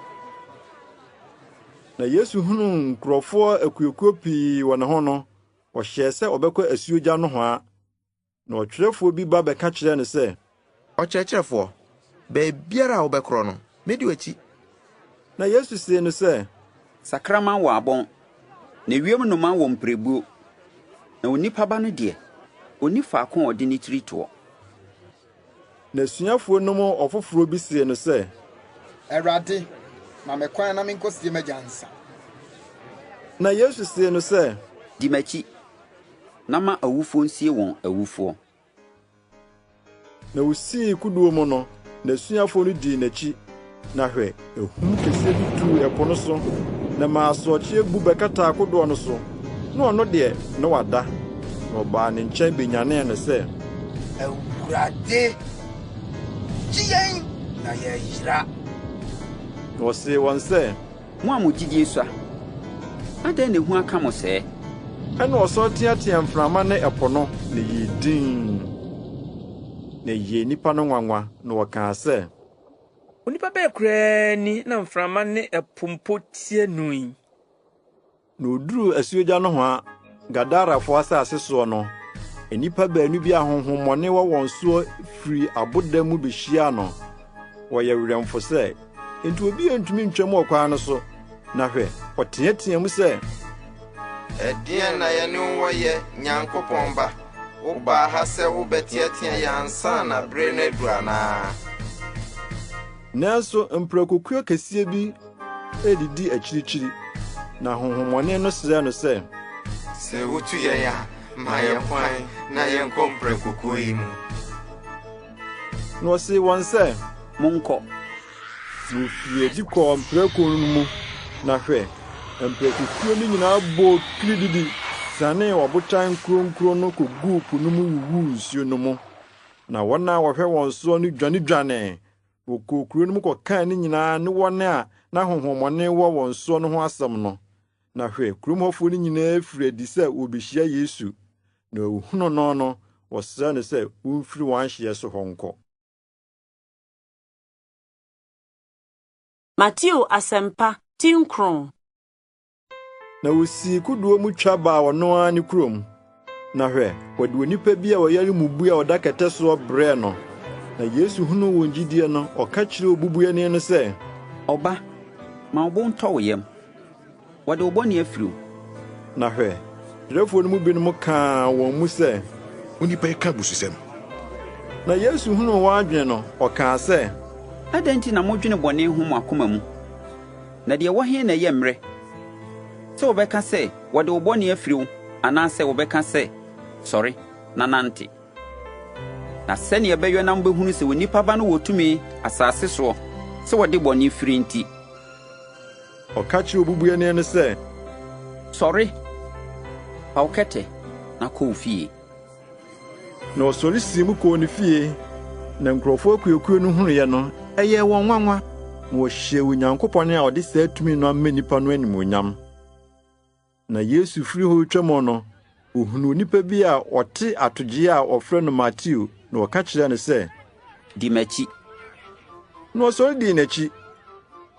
Na Yesu hunuu nkurɔfoɔ akuakuo pii wɔ ne ho no, ɔhyɛɛ sɛ ɔbɛkɔ asuogya nohoa. Na ɔtwerɛfoɔ bi ba bɛka kyerɛɛ no sɛ. Ɔkyerɛkyerɛfoɔ, baabiara a wobɛkorɔ no, mɛdi w'akyi. Na Yesu see no sɛ. Sakraman wɔ abɔn, na ewiem nnomaa wɔ mpirebuo, na onipa Ba no deɛ, ɔnni faako a ɔde ne tiri toɔ. N'asuafoɔ no mu ɔfoforɔ bi see no sɛ. Awurade, ma me kwan na menkɔsie m'agya ansa. Na Yesu see no sɛ. Di m'akyi, na ma awufoɔ nsie wɔn awufoɔ. Na osii kodoɔ mu no, n'asuafoɔ no dii n'akyi. Na hwɛ, ahum kɛseɛ bi tuu ɛpo no so, na ɛmaa asorɔkyeɛ bu bɛkataa kodoɔ no so, na ɔno deɛ, na wada. Na wɔbaa ne nkyɛn bɛnyanee no sɛ. Awurade, gye yɛn na yɛayera! Na ɔsee wɔn sɛ. Mo a mo gyidie sua, adɛn na ehu aka mo sɛɛ? Ɛnna ɔsɔre teateaa mframa ne ɛpo no, na ɛyɛɛ dinn. Na ɛyɛɛ nnipa no nwanwa, na wɔkaa sɛ. Onipa bɛn koraa ni na mframa ne ɛpo mpo tie no yi? Na oduruu asuogya nohoa, Gadarafoɔ asase soɔ no, nnipa baanu bi a honhommɔne wɔ wɔn soɔ firii aboda mu behyiaa no. Wɔyɛ werɛmfo sɛ, enti obiara ntumi ntwam ɔkwan no so. Na hwɛ, ɔteɛteɛɛ mu sɛ, Ɛdeɛn na yɛne wo wɔ yɛ, Nyankopɔn Ba? Wobaa ha sɛ wobɛteɛteɛ yɛn ansa na bere no adu anaa? Nanso mprakokuo kɛseɛ bi redidi akyirikyiri, na honhommɔne no srɛɛ no sɛ. Sɛ wotu yɛn a, ma yɛn kwan na yɛnkɔ mprakokuo yi mu. Na ɔsee wɔn sɛ, Monkɔ. Na wɔfirii adi kɔɔ mprako no mu, na hwɛ, mprakokuo no nyinaa bɔɔ kirididi sianee ɔbotan kuronkuron no kɔguu po no mu wuwuu nsuo no mu. Na wɔn a wɔhwɛ wɔn soɔ no dwanedwanee, Wɔkɔɔ kuro no mu kɔkaa ne nyinaa ne wɔn a na honhommɔne wɔ wɔn soɔ no ho asɛm no. Na hwɛ, kurom hɔfoɔ no nyinaa firii adi sɛ wɔrebɛhyia Yesu, na wɔhunuu no no, wɔsrɛɛ no sɛ ɔmfiri wɔn ahyeɛ so hɔ nkɔ. Mateo Asɛmpa, ti nkron. Na wosii kodoɔ mu twa baa ɔno ara ne kurom. Na hwɛ, wɔde onipa bi a ɔyare mmubui a ɔda kɛtɛ soɔ brɛɛ no. Na Yesu hunuu wɔn gyidie no, ɔka kyerɛɛ obubuani no sɛ, Ɔba, ma wo bo ntɔ wo yam. Wɔde wo bɔne afiri wo. Na hwɛ, twerɛfoɔ no mu binom kaa wɔn mu sɛ, Onipa yi ka abususɛm. Na Yesu hunuu wɔn adwene no, ɔkaa sɛ, Adɛn nti na modwene bɔne ho mo akoma mu? Na deɛ ɛwɔ he na ɛyɛ mmerɛ, sɛ wɔbɛka sɛ, 'Wɔde wo bɔne afiri wo' anaasɛ wɔbɛka sɛ, 'Sɔre na nante'? Na sɛnea ɛbɛyɔ na mobɛhunu sɛ Onipa Ba no wɔ tumi asase soɔ sɛ ɔde bɔne firi nti. Ɔka kyerɛɛ obubuani no sɛ. Sɔre, fa wo kɛtɛ na kɔ wo fie. Na ɔsɔre sii mu kɔɔ ne fie, na nkurɔfoɔ akuakuo no hunuiɛ no, ɛyɛɛ wɔn nwanwa, na wɔhyɛɛ Onyankopɔn a ɔde saa tumi no ama nnipa no animuonyam. Na Yesu firi hɔ retwam no, ɔhunuu onipa bi a ɔte atogyeeɛ a wɔfrɛ no Mateo, na ɔka kyerɛɛ no sɛ, Di m'akyi. Na ɔsɔre dii n'akyi.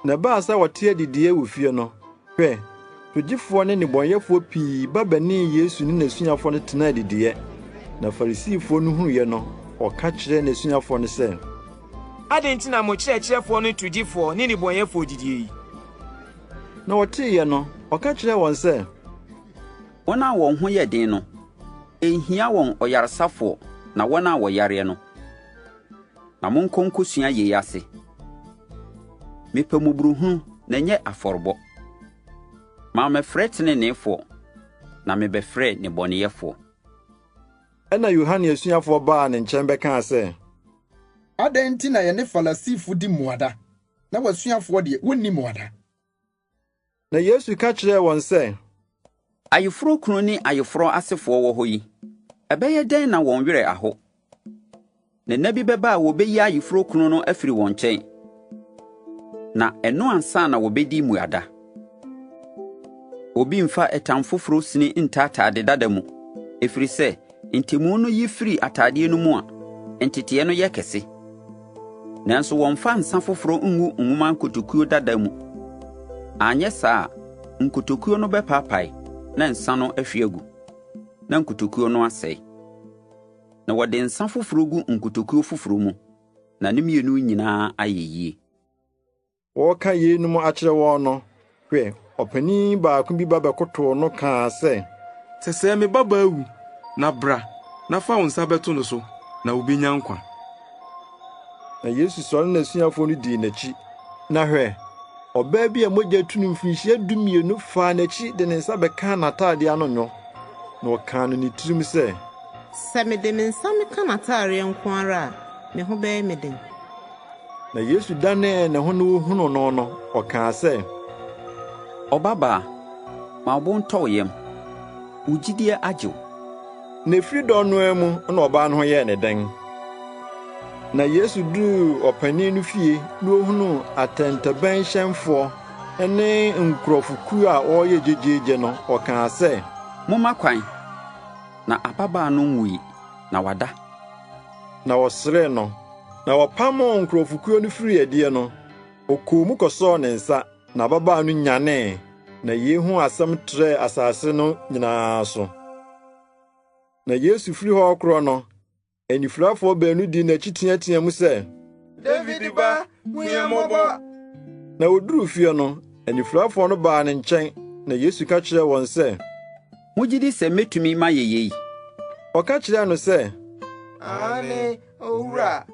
Na ɛbaa sɛ wɔte adidiiɛ wɔ fie no, hwɛ, togyefoɔ ne nnebɔneyɛfoɔ pii ba bɛnee Yesu ne n'asuafoɔ no tenaa adidiiɛ. Na Farisifoɔ no hunuiɛ no, wɔka kyerɛɛ n'asuafoɔ no sɛ, Adɛn nti na mo kyerɛkyerɛfoɔ no togyifoɔ ne nnebɔneyɛfoɔ didie yi? Na wɔteeɛ no, ɔka kyerɛɛ wɔn sɛ, Wɔn a wɔn ho yɛ den no, ɛnhia wɔn ɔyaresafoɔ na wɔn a wɔyareɛ no. Na monkɔ nkɔsua yei ase. Mepɛ mmɔborɔhunu na ɛnyɛ afɔrebɔ. Mammɛfrɛ teneneefoɔ, na mebɛfrɛɛ nnebɔneyɛfoɔ. Ɛnna Yohane asuafoɔ baa ne nkyɛn bɛkaa sɛ, Adɛn nti na yɛne Farisifo di mmuada, na w'asuafoɔ deɛ, wonni mmuada? Na Yesu ka kyerɛɛ wɔn sɛ, Ayeforɔ kunu ne ayeforɔ asefoɔ wɔ hɔ yi, ɛbɛyɛ dɛn na wɔn werɛ aho? Na nna bi bɛba a wɔbɛyi ayeforɔ kunu no afiri wɔn nkyɛn, na ɛno ansa na wɔbɛdi mmuada. Obi mfa ɛtam foforɔ sini nta atade dada mu, ɛfiri sɛ ntɛmu no yi firi atadeɛ no mu a, nteteeɛ no yɛ kɛse. Nanso wɔmfa nsã foforɔ ngu nwoma nkotokuo dada mu. Anyɛ saa a, nkotokuo no bɛpaapae na nsã no ahwie agu, na nkotokuo no asɛe. Na wɔde nsã foforɔ gu nkotokuo foforɔ mu, na ne mmienu nyinaa ayɛ yie. Wɔreka yeinom akyerɛ wɔn no, hwɛ, ɔpanin baako bi ba bɛkotow no kaa sɛ, Sɛsɛɛ me babaa awu, na bra, na fa wo nsa bɛto no so, na obenya nkwa. Na Yesu sɔre ne n'asuafoɔ no dii n'akyi. Na hwɛ, ɔbaa bi a mogya tu no mfirinhyia dumienu faa n'akyi de ne nsa bɛkaa n'atadeɛ ano nwo, na ɔkaa no ne tirim sɛ, Sɛ mede me nsa meka n'atadeɛ nko ara a, me ho bɛyɛ me den. Na Yesu danee ne ho na ohunuu no no, ɔkaa sɛ, Ɔbabaa, ma wo bo ntɔ wo yam. Wo gyidie agye wo. Na ɛfiri dɔn no ara mu na ɔbaa no ho yɛɛ no den. Na Yesu duruu ɔpanin no fie na ohunuu atɛntɛbɛnhyɛnfoɔ ne nkurɔfokuo a wɔreyɛ gyegyeegye no, ɔkaa sɛ, Momma kwan, na ababaa no nwui, na wada. Na wɔseree no. Na wɔpamoo nkurɔfokuo no firii adie no, ɔkɔɔ mu kɔsɔɔ ne nsa, na ababaa no nyanee. Na yei ho asɛm trɛɛ asase no nyinaa so. Na Yesu firi hɔ rekorɔ no, anifurafoɔ baanu dii n'akyi teateaa mu sɛ, Dawid ba, hu yɛn mmɔbɔ! Na wɔduruu fie no, anifurafoɔ no baa ne nkyɛn, na Yesu ka kyerɛɛ wɔn sɛ, Mugye di sɛ metumi mayɛ yei? Ɔka kyerɛɛ no sɛ, Aane, Owura.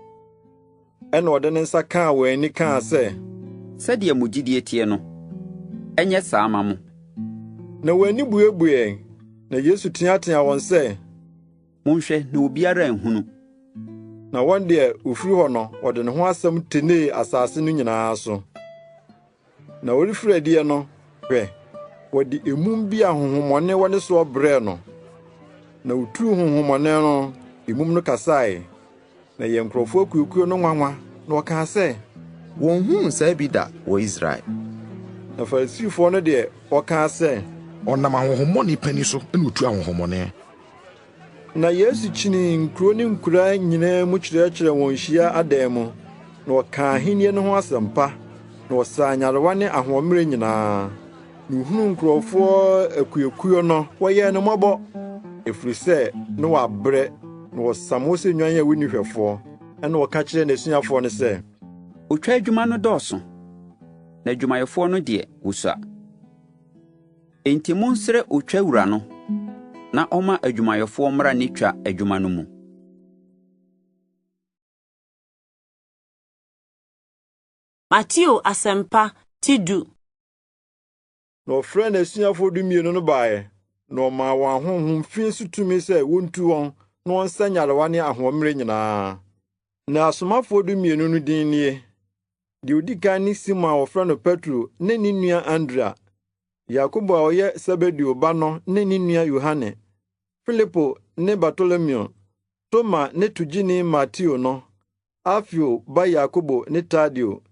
Ɛnna ɔde ne nsa kaa wɔn ani kaa sɛ, Sɛdeɛ mo gyidie teɛ no, ɛnyɛ saa mma mo. Na wɔn ani buebueɛ, na Yesu teateaa wɔn sɛ, Monhwɛ na obiara anhunu. Na wɔn deɛ, wɔfiri hɔ no, wɔde ne ho asɛm tenee asase no nyinaa so. Na ɔrefiri adiɛ no, hwɛ, wɔde emum bi a honhommɔne wɔ ne soɔ brɛɛ no. Na otuu honhommɔne no, emum no kasae. Na ɛyɛɛ nkurɔfoɔ akuakuo no nwanwa, na wɔkaa sɛ, Wɔnhunuu saa bi da wɔ Israel. Na Farisifoɔ no deɛ, wɔkaa sɛ, Ɔnam ahonhommɔne panin so na ɔtu ahonhommɔne. Na Yesu kyinii nkuro ne nkuraa nyinaa mu kyerɛkyerɛɛ wɔn hyia adan mu, na ɔkaa ahenni no ho asɛmpa, na ɔsaa nyarewa ne ahoɔmmerɛ nyinaa. Na ohunuu nkurɔfoɔ akuakuo no, wɔyɛɛ no mmɔbɔ, ɛfiri sɛ na wɔabrɛ, na wɔsam hɔ sɛ nnwan a wonni hwɛfoɔ. Ɛnna ɔka kyerɛɛ n'asuafoɔ no sɛ, Otwa adwuma no dɔɔso, na adwumayɛfoɔ no deɛ, wɔsua. Enti monsrɛ otwa wura no na ɔmma adwumayɛfoɔ mmra ne twa adwuma no mu. Mateo Asɛmpa ti du. Na ɔfrɛɛ n'asuafoɔ dumienu no baeɛ, na ɔmaa wɔn ahonhom fi so tumi sɛ wontu wɔn na wɔnsa nyarewa ne ahoɔmmerɛ nyinaa. Na asomafoɔ dumienu no din nie. Deɛ odi kan ne Simon a wɔfrɛ no Petro ne ne nua Andrea, Yakobo a ɔyɛ Sebedeo ba no ne ne nua Yohane, Filipo ne Bartolomeo, Toma ne togyeni Mateo no, Alfeo ba Yakobo ne Tadeo,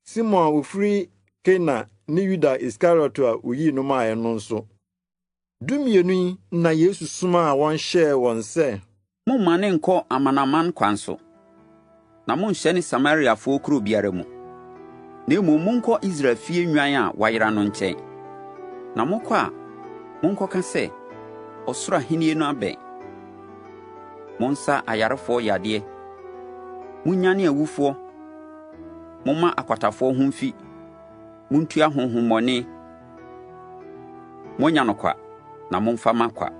Simon a ofiri Kana ne Yuda Iskariot a oyii no maeɛ no nso. Dumienu yi na Yesu somaa wɔn hyɛɛ wɔn sɛ. Mommane nnkɔ amanaman kwan so, na monnhyɛne Samariafoɔ kuro biara mu, na mmom monkɔ Israel fie nnwan a wɔayera no nkyɛn. Na mokɔ a, monkɔka sɛ, 'Ɔsoro ahennie no abɛn.' Monsa ayarefoɔ yadeɛ, monnyane awufoɔ, momma akwatafoɔ ho mfi, montu ahonhommɔne. Moanya no kwa, na momfa mma kwa.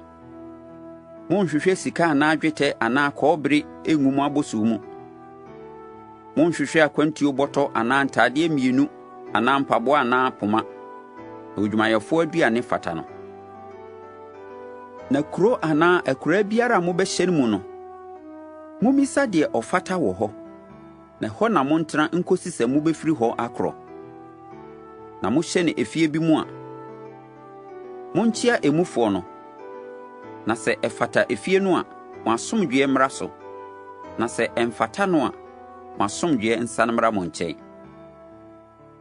Monnhwehwɛ sika anaa dwetɛ anaa kɔbere ngu mo abɔsoɔ mu. Monnhwehwɛ akwantuo bɔtɔ anaa ntadeɛ mmienu anaa mpaboa anaa poma, na odwumayɛfoɔ aduane fata no. Na kuro anaa akuraa biara a mobɛhyɛne mu no, mommisa deɛ ɔfata wɔ hɔ, na ɛhɔ na montena nkɔsi sɛ mobɛfiri hɔ akorɔ. Na mohyɛne efie bi mu a, monkyea emufoɔ no, na sɛ ɛfata efie no a, mo asomdwoeɛ mmra so, na sɛ ɛmfata no a, mo asomdwoeɛ nsane mmra mo nkyɛn.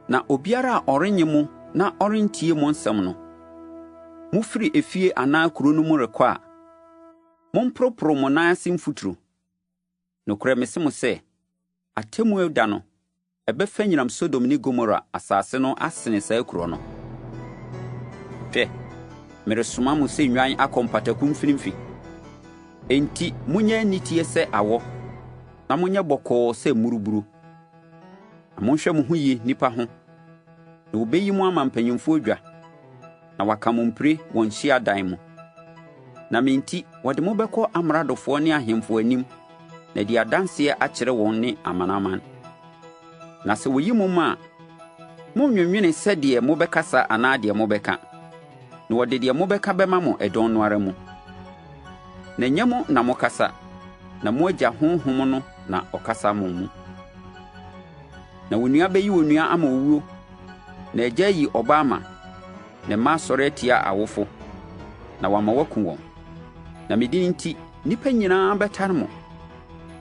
Na obiara a ɔrennye mo na ɔrentie mo nsɛm no, mofiri efie anaa kuro no mu rekɔ a, momporoporo mo nan ase mfuturo. Nokorɛ mese mo sɛ, Atemmuo da no, ɛbɛfa nyinam Sodom ne Gomora asase no asene saa kuro no. Hwɛ, meresoma mo sɛ nnwan akɔ mpataku mfinimfini. Enti monyɛ aniteɛ sɛ awɔ, na monyɛ bɔkɔɔ sɛ mmuruburo. Na monhwɛ mo ho yie nnipa ho, na wɔbɛyi mo ama mpanimfoɔ dwa, na wɔaka mo mpire wɔn hyiadan mu. Na me nti, wɔde mo bɛkɔ amradofoɔ ne ahemfo anim na adi adanseɛ akyerɛ wɔn ne amanaman. Na sɛ wɔyi mo ma a, monnnwennwene sɛdeɛ mobɛkasa anaa deɛ mobɛka, na wɔde deɛ mobɛka bɛma mo ɛdɔn no ara mu. Na ɛnyɛ mo na mokasa, na mo Agya Honhom no na ɔkasa mo mu. Na onua bɛyi onua ama owuo, na agya ayi ɔba ama, na mma asɔre atia awofo, na wɔama wɔaku wɔn. Na me din nti, nnipa nyinaa bɛtane mo,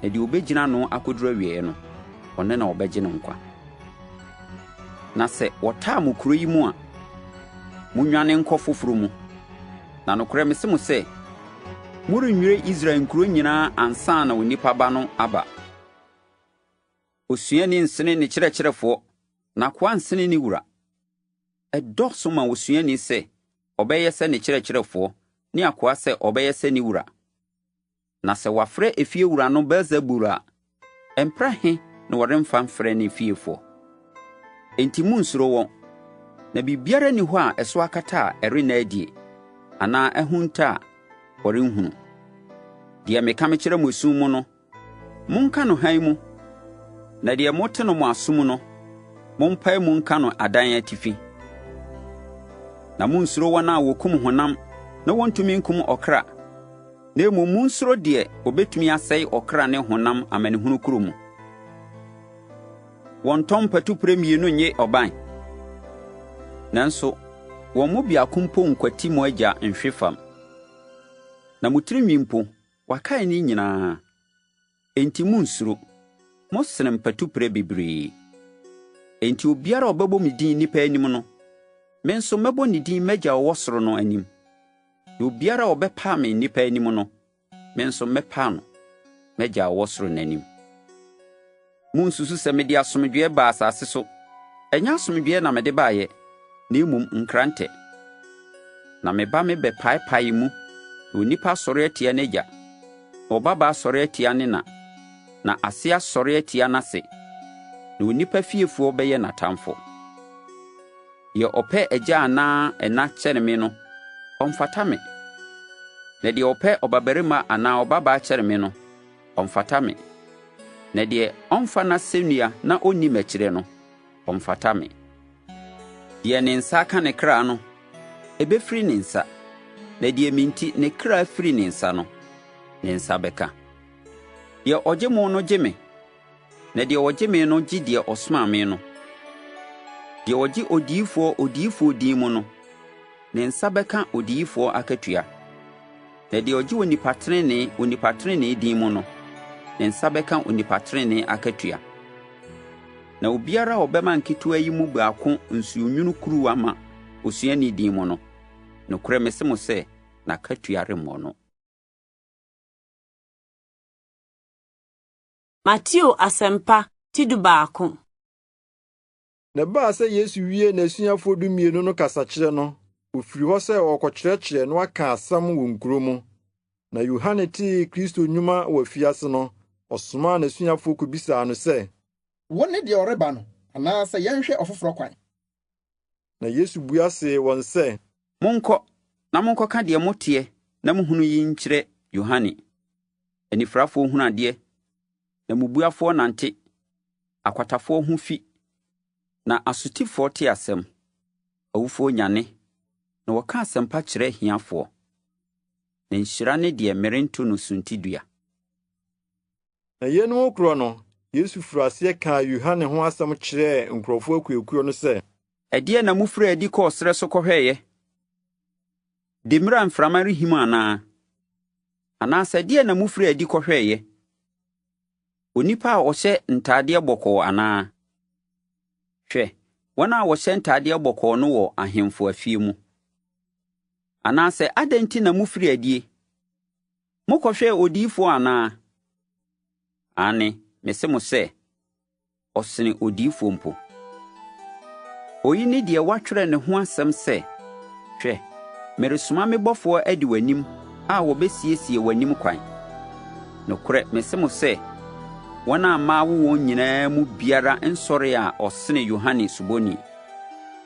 na deɛ ɔbɛgyina ano akɔduru awieeɛ no, ɔno na wɔbɛgye no nkwa. Na sɛ wɔtaa mo kuro yi mu a, monnwane nkɔ foforɔ mu. Na nokorɛ mese mo sɛ, morennwire Israel nkuro nyinaa ansa na Onipa Ba no aba. Osuani nsene ne kyerɛkyerɛfoɔ, na akoa nsene ne wura. Ɛdɔɔso ma osuani sɛ ɔbɛyɛ sɛ ne kyerɛkyerɛfoɔ ne akoa sɛ ɔbɛyɛ sɛ ne wura. Na sɛ wɔafrɛ efiewura no Beelsebul a, mprɛ ahe na wɔremfa mfrɛ ne fiefoɔ? Enti munnsuro wɔn, na biribiara nni hɔ a ɛso akata a ɛrenna adie, anaa ahunta a wɔrenhunu. Deɛ meka mekyerɛ mo esum mu no, Monka no hann mu, na deɛ mote no mo aso mu no, mompae mu nka no adan atifi. Na monnsuro wɔn a wɔkum honam na wɔntumi nkum ɔkra, na mmom monsuro deɛ ɔbɛtumi asɛe ɔkra ne honam amanehunu kuro mu. Wɔntɔn mpatupire mmienu nnye ɔban? Nanso wɔn mu biako mpo nkwati mo Agya nhwe fam. Na mo tirinwi mpo, Wɔakae ne nyinaa. Enti munnsuro. Mosene mpatuprɛ bebree. Enti obiara a ɔbɛbɔ me din nnipa anim no, me nso mɛbɔ ne din m'Agya a ɔwɔ soro no anim. Na obiara a ɔbɛpa me nnipa anim no, me nso mɛpa no m'Agya a ɔwɔ soro no anim. Munnsusu sɛ mede asomdwoeɛ baa asase so. Ɛnyɛ asomdwoeɛ na mede baeɛ, na mmom nkrantɛ. Na meba mebɛpaepaee mu, na onipa asɔre atia n'agya, na ɔbabaa asɔre atia ne na, na ase asɔre atia n'ase, na onipa fiefoɔ bɛyɛ n'atamfo. Deɛ ɔpɛ agya anaa ɛna kyɛne me no, ɔmfata me, na deɛ ɔpɛ ɔbabarima anaa ɔbabaa kyɛne me no, ɔmfata me. Na deɛ ɔmfa n'asɛnnua na ɔnni m'akyire no, ɔmfata me. Deɛ ne nsa aka ne kra no, ɛbɛfiri ne nsa, na deɛ me nti ne kra firi ne nsa no, ne nsa bɛka. Deɛ ɔgye mo no gye me, na deɛ ɔgye me no gye deɛ ɔsomaa me no. Deɛ ɔgye odiyifoɔ odiyifoɔ din mu no, ne nsa bɛka odiyifoɔ akatua. Na deɛ ɔgye onipa tenenee onipa tenenee din mu no, ne nsa bɛka onipa tenenee akatua. Na obiara a ɔbɛma nketewa yi mu baako nsuonwunu kuruwa ma osuani din mu no, nokorɛ mese mo sɛ, n'akatua remmɔ no. Mateo Asɛmpa ti dubaako. Na ɛbaa sɛ Yesu wiee n'asuafoɔ dumienu no kasakyerɛ no, ɔfirii hɔ sɛ ɔrekɔkyerɛkyerɛ na waka asɛm wɔ nkuro mu. Na Yohane tee Kristo nnwuma wɔ afiase no, ɔsomaa n'asuafoɔ kobisaa no sɛ, Wone deɛ ɔreba no, anaasɛ yɛnhwɛ ɔfoforɔ kwan? Na Yesu bua see wɔn sɛ, Monkɔ na monkɔka deɛ moteɛ na mohunu yi nkyerɛ Yohane. Anifirafoɔ hunu adeɛ, na mmubuafoɔ nante, akwatafoɔ ho fi, na asotifoɔ te asɛm, awufoɔ nyane, na wɔka asɛmpa kyerɛ ahiafoɔ. Na nhyira ne deɛ merento no suntidua. Na yeinom rekorɔ no, Yesu firii aseɛ kaa Yohane ho asɛm kyerɛɛ nkurɔfoɔ akuakuo no sɛ. Ɛdeɛn na mofirii adi kɔɔ serɛ so kɔhwɛeɛ? Demmire a mframa rehim anaa? Anaasɛ ɛdeɛn na mofirii adi kɔhwɛeɛ? Onipa a ɔhyɛ ntadeɛ bɔkɔɔ anaa? Hwɛ, wɔn a wɔhyɛ ntadeɛ bɔkɔɔ no wɔ ahemfo afie mu. Anaasɛ adɛn nti na mofirii adie? Mokɔhwɛɛ odiyifoɔ anaa? Aane, mese mo sɛ, ɔsene odiyifoɔ mpo. Oyi ne deɛ wɔatwerɛ ne ho asɛm sɛ, 'Hwɛ, meresoma me bɔfoɔ adi w'anim a ɔbɛsiesie w'anim kwan. Nokorɛ mese mo sɛ, wɔn a mmaa awo wɔn nyinaa mu biara nsɔree a ɔsene Yohane Suboni.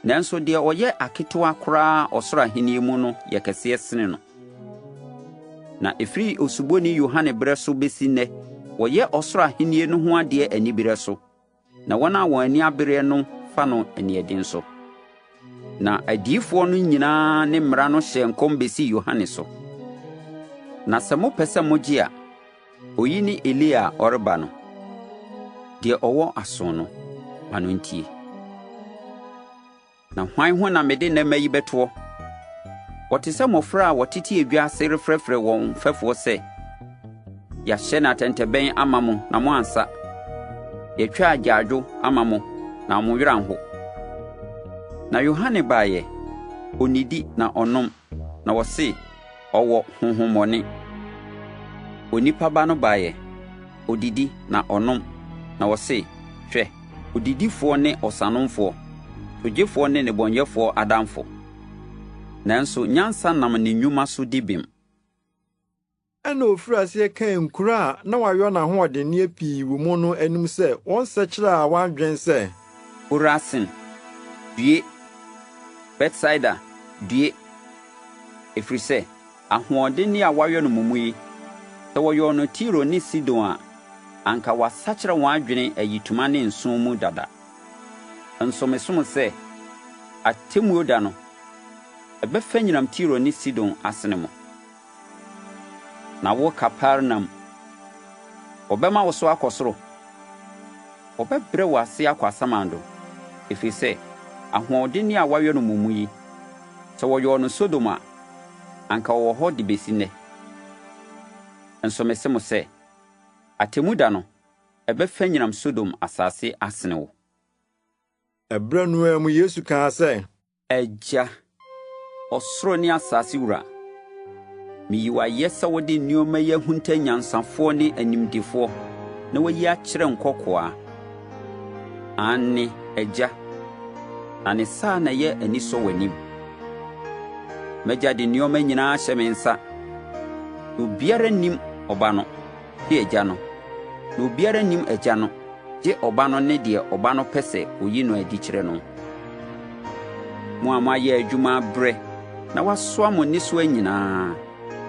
Nanso deɛ ɔyɛ aketewa koraa ɔsoro ahennie mu no yɛ kɛseɛ sene no. Na ɛfiri Osuboni Yohane berɛ so bɛsi nnɛ, wɔyɛ ɔsoro ahennie no ho adeɛ anibereɛ so, na wɔn a wɔn ani abereɛ no fa no aniɛden so. Na adiyifoɔ no nyinaa ne mmara no hyɛɛ nkɔm bɛsii Yohane so. Na sɛ mopɛ sɛ mogye a, oyi ne Elia a ɔreba no. Deɛ ɔwɔ aso no, ma no ntie. Na hwan ho na mede nnɛ mma yi bɛtoɔ? Wɔte sɛ mmɔfra a wɔtete edwa ase refrɛfrɛ wɔn mfɛfoɔ sɛ, 'Yɛahyɛne atɛntɛbɛn ama mo na moansa; yɛatwa agyaadwo ama mo na mo werɛ anho. Na Yohane baeɛ, ɔnnidi na ɔnnom, na wɔse, 'Ɔwɔ honhommɔne. Onipa Ba no baeɛ, ɔdidi na ɔnom, na wɔse, 'Hwɛ, odidifoɔ ne ɔsanomfoɔ, togyefoɔ ne nnebɔneyɛfoɔ adamfo. Nanso nyansa nam ne nnwuma so di bem. Ɛnna ofirii aseɛ kaa nkuro a na wayɔ n'ahoɔdenneɛ pii wɔ mu no anim sɛ wɔnsɛkyerɛ wɔn adwene sɛ. Korasin, due! Betsaida, due! Ɛfiri sɛ ahoɔdenne a wɔayɔ no mo mu yi, sɛ wɔyɔɔ no Tiro ne Sidon a, anka wɔasakyera wɔn adwene ayitoma ne nsõ mu dada. Nso mese mo sɛ, atemmuo da no, ɛbɛfa nyinam Tiro ne Sidon asene mo. Na wo Kapernaum, wɔbɛma wo so akɔ soro? Wɔbɛbrɛ wo ase akɔ asamando, ɛfiri sɛ ahoɔdenne a wɔayɔ no mo mu yi, sɛ wɔyɔɔ no Sodom a, anka ɔwɔ hɔ de besi nnɛ. Nso mese mo sɛ, atemmu da no, ɛbɛfanyinam Sodom asase asene wo. Ɛberɛ no ara mu Yesu kaa sɛ. Agya, ɔsoro ne asase wura, miyi wo ayɛ sɛ wode nneɛma yi ahunta anyansafoɔ ne animdefoɔ na woayi akyerɛ nkɔkoaa. Aane, Agya, na ne saa na ɛyɛ anisɔ w'anim. M'agya de nneɛma nyinaa ahyɛ me nsa. Na obiara nnim Ɔba no, gye Agya no, na obiara nnim Agya no, gye Ɔba no ne deɛ Ɔba no pɛ sɛ oyi no adi kyerɛ no. Mo a moayɛ adwuma abrɛ na wɔasoa mo nnesoa nyinaa,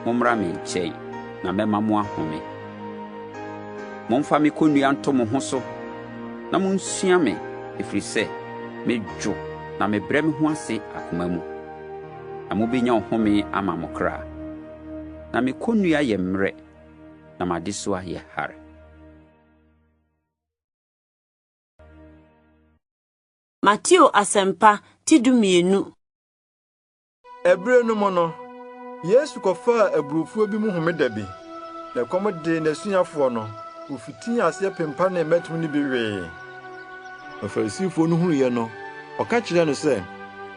mommra me nkyɛn, na mɛma mo ahome. Momfa me kɔnnua nto mo ho so na munsua me, ɛfiri sɛ medwo na mebrɛ me ho ase akoma mu, na mubenya ɔhome ama mo kra. Na me kɔnnua yɛ mmerɛ na m'adesoa yɛ hare. Mateo Asɛmpa ti 12. Ɛberɛ no mu no, Yesu kɔfaa aburofuo bi mu homeda bi, na ɛkɔm dee n'asuafoɔ no, wɔfitii aseɛ pempanee mmɛtem no bi wee. Na Farisifoɔ no hunuiɛ no, wɔka kyerɛɛ no sɛ.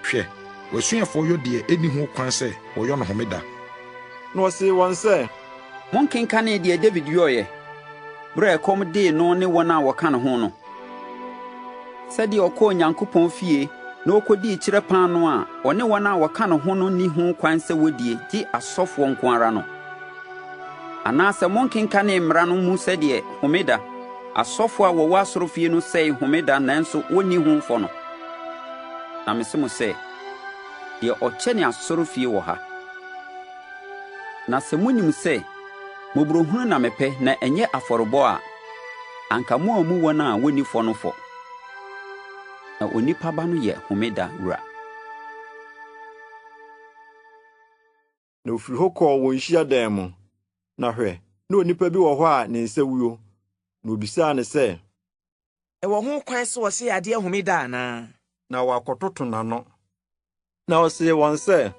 Hwɛ, w'asuafoɔ yɔ deɛ ɛnni ho kwan sɛ wɔyɔ no homeda. Na ɔsee wɔn sɛ. Monkenkanee deɛ Dawid yɔeɛ, berɛ a ɛkɔm dee no ne wɔn a wɔka ne ho no? Sɛdeɛ ɔkɔɔ Onyankopɔn fie na ɔkɔdii kyerɛ paanoo a ɔne wɔn a wɔka ne ho no nni ho kwan sɛ wɔdie gye asɔfoɔ nko ara no. Anaasɛ monkenkanee Mmara no mu sɛdeɛ Homeda, asɔfoɔ a wɔwɔ asɔrefie no sɛe Homeda nanso wɔnni ho fɔ no? Na mese mo sɛ, deɛ ɔkyɛne asɔrefie wɔ ha. Na sɛ monim sɛ, mmɔborɔhunu na mepɛ na ɛnyɛ afɔrebɔ a, anka moammu wɔn a wɔnni fɔ no fɔ. Na Onipa Ba no yɛ Homeda wura. Na ofiri hɔ kɔɔ wɔn hyiadan mu. Na hwɛ, na onipa bi wɔ hɔ a ne nsa wuo. Na obisaa no sɛ. Ɛwɔ ho kwan sɛ wɔhyɛ yadeɛ homeda anaa? Na wɔakɔtoto n'ano. Na ɔsee wɔn sɛ.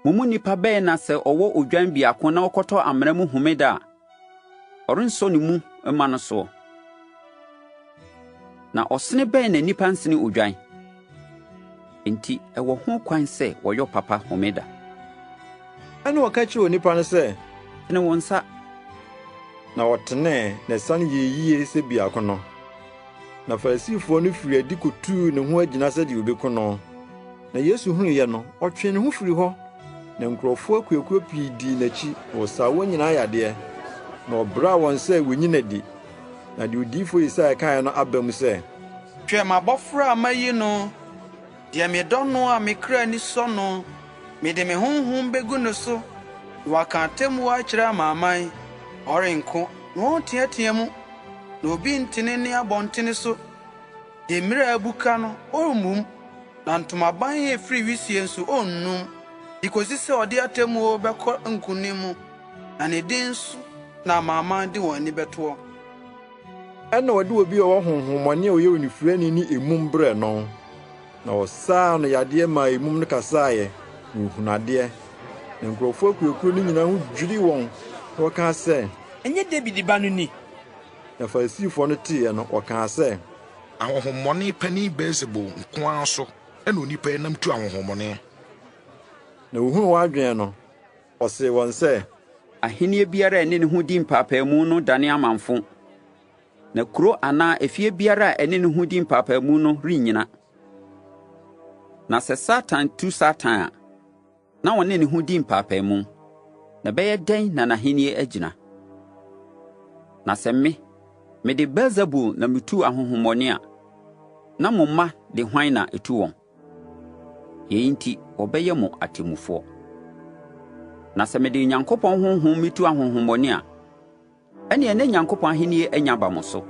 Mo mu nipa bɛn na sɛ ɔwɔ odwan biako na ɔkɔtɔ amena mu homeda a, ɔrensɔ ne mu mma no soɔ? Na ɔsene bɛn na nnipa nsene odwan? Enti ɛwɔ ho kwan sɛ wɔyɔ papa homeda. Ɛnna ɔka kyerɛɛ onipa no sɛ. Tene wo nsa. Na ɔtenee, na ɛsane yɛɛ yiye sɛ biako no. Na Farisifoɔ no firii adi kɔtuu ne ho agyina sɛdeɛ wɔbɛku no. Na Yesu hunuiɛ no, ɔtwee ne ho firii hɔ, na nkurɔfoɔ akuakuo pii dii n'akyi, na ɔsaa wɔn nyinaa yadeɛ, na ɔbraa wɔn sɛ wɔnyi no adi. Na deɛ odiyifoɔ Yesaia kaeɛ no aba mu sɛ. Hwɛ m'abɔfra a mayi no, deɛ medɔ no a me kra ani sɔ no, mede me honhom bɛgu no so, na waka atemmuo akyerɛ amanaman. Ɔrenko, na ɔrenteatea mu, na obi nte ne nne abɔntene so. Deɛ mmira abuka no, ɔremmum, na ntomaban a ɛfiri wisie nso, ɔrennum, de kɔsi sɛ ɔde atemmuo bɛkɔ nkonim mu, na ne din so na amanaman de wɔn ani bɛtoɔ. Ɛnna wɔde obi a ɔwɔ honhommɔne a ɔyɛ onifirani ne emum brɛɛ no, na ɔsaa no yadeɛ maa emum no kasaeɛ, na ɔhunuu adeɛ. Na nkurɔfoɔ akuakuo no nyinaa ho dwirii wɔn, na wɔkaa sɛ. Ɛnyɛ Dawid ba no ni? Na Farisifoɔ no teeɛ no, wɔkaa sɛ. Ahonhommɔne panin Beelsebul nko ara so na onipa yi nam tu ahonhommɔne. Na ɔhunuu wɔn adwene no, ɔsee wɔn sɛ. Ahennie biara a ɛne ne ho di mpaapaemu no dane amamfo, na kuro anaa efie biara a ɛne ne ho di mpaapaemu no rennyina. Na sɛ Satan tu Satan a, na ɔne ne ho di mpaapaemu, na ɛbɛyɛ dɛn na n'ahenni agyina? Na sɛ me, mede Beelsebul na mitu ahonhommɔne a, na mo mma de hwan na etu wɔn? Yei nti wɔbɛyɛ mo atemmufoɔ. Na sɛ mede Onyankopɔn honhom mitu ahonhommɔne a, ɛnneɛ na Nyankopɔn ahennie anya aba mo so.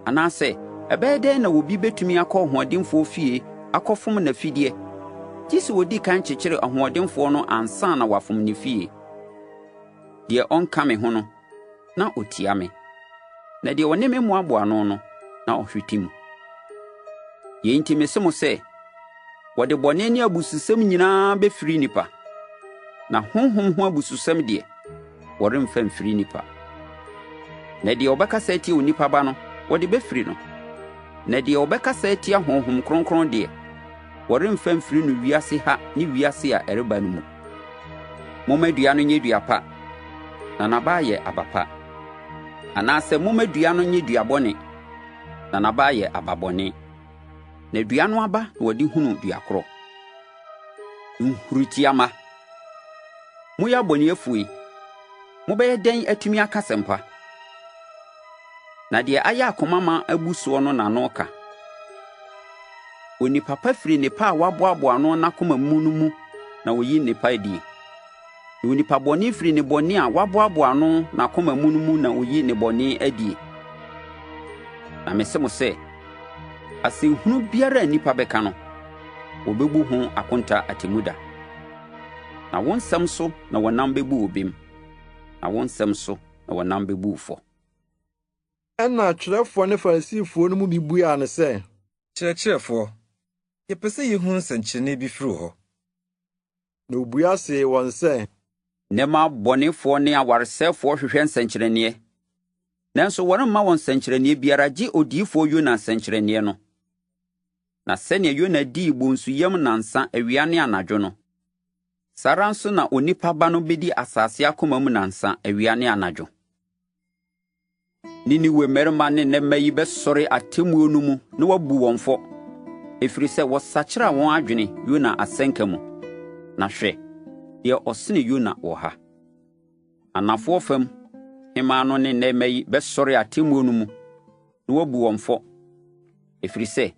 Anaasɛ ɛbɛyɛ dɛn na obi bɛtumi akɔ ɔhoɔdenfoɔ fie akɔfom n'afideɛ, gye sɛ ɔdi kan kyekyere ɔhoɔdenfoɔ no ansa na wafom ne fie? Deɛ ɔnka me ho no, na ɔtia me, na deɛ ɔne me mmoaboa ano no, na ɔhwete mu. Yei nti mese mo sɛ, wɔde bɔne ne abususɛm nyinaa bɛfiri nnipa, na honhom ho abususɛm deɛ, wɔremfa mfiri nnipa. Na deɛ ɔbɛkasa atia Onipa Ba no, wɔde bɛfiri no. Na deɛ ɔbɛkasa atia Honhom Kronkron deɛ, wɔremfa mfiri no wiase ha ne wiase a ɛreba no mu. Momma dua no nyɛ dua pa, na n'aba ayɛ aba pa. Anaasɛ momma dua no nyɛ dua bɔne, na n'aba ayɛ aba bɔne. Na dua no aba na wɔde hunu dua korɔ. Nhuritia mma! Moyɛ abɔneɛfoɔ yi, mobɛyɛ dɛn atumi aka asɛmpa? Na deɛ ayɛ akoma ma abu soɔ no na ano ka. Onipa pa firi nnepa a waboaboa ano n'akoma mu no mu na ɔyi nnepa adie. Na onipa bɔne firi nnebɔne a waboaboa ano n'akoma mu no mu na ɔyi nnebɔne adie. Na mese mo sɛ, asɛnhunu biara a nnipa bɛka no, wɔbɛbu ho akonta atemmuda. Na wo nsɛm so na wɔnam bɛbu wo bem, na wo nsɛm so na wɔnam bɛbu wo fɔ. Ɛnna atwerɛfoɔ ne Farisifoɔ no mu bi buaa no sɛ. Kyerɛkyerɛfoɔ, yɛpɛ sɛ yɛhunu nsɛnkyerɛnneɛ bi firi wo hɔ. Na ɔbua see wɔn sɛ. Nnɛmma abɔnefoɔ ne awaresɛefoɔ hwehwɛ nsɛnkyerɛnneɛ, nanso wɔremma wɔn nsɛnkyerɛnneɛ biara gye odiyifoɔ Yona nsɛnkyerɛnneɛ no. Na sɛnea Yona dii bonsu yam nnansa awia ne anadwo no, saa ara nso na Onipa Ba no bedi asase akoma mu nnansa awia ne anadwo. Niniwe mmarima ne nnɛ mma yi bɛsɔre atemmuo no mu na wɔabu wɔn fɔ, ɛfiri sɛ wɔsakyeraa wɔn adwene Yona asɛnka mu. Na hwɛ, deɛ ɔsene Yona wɔ ha. Anafoɔ fam hemmaa no ne nnɛ mma yi bɛsɔre atemmuo no mu na wɔabu wɔn fɔ, ɛfiri sɛ,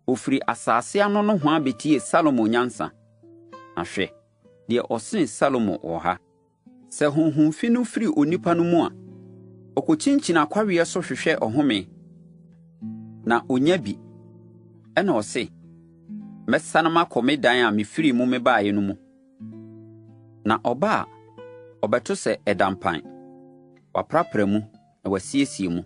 ɔfiri asase ano nohoa bɛtiee Salomo nyansa. Na hwɛ, deɛ ɔsene Salomo wɔ ha. Sɛ honhom fi no firi onipa no mu a, ɔkɔkyinkyini akwaweɛ so hwehwɛ ɔhome, na ɔnya bi. Ɛnna ɔse, 'Mɛsane makɔ me dan a mefirii mu mebaeɛ no mu. Na ɔba a, ɔbɛto sɛ ɛda mpan, wɔaprapra mu na wɔasiesie mu.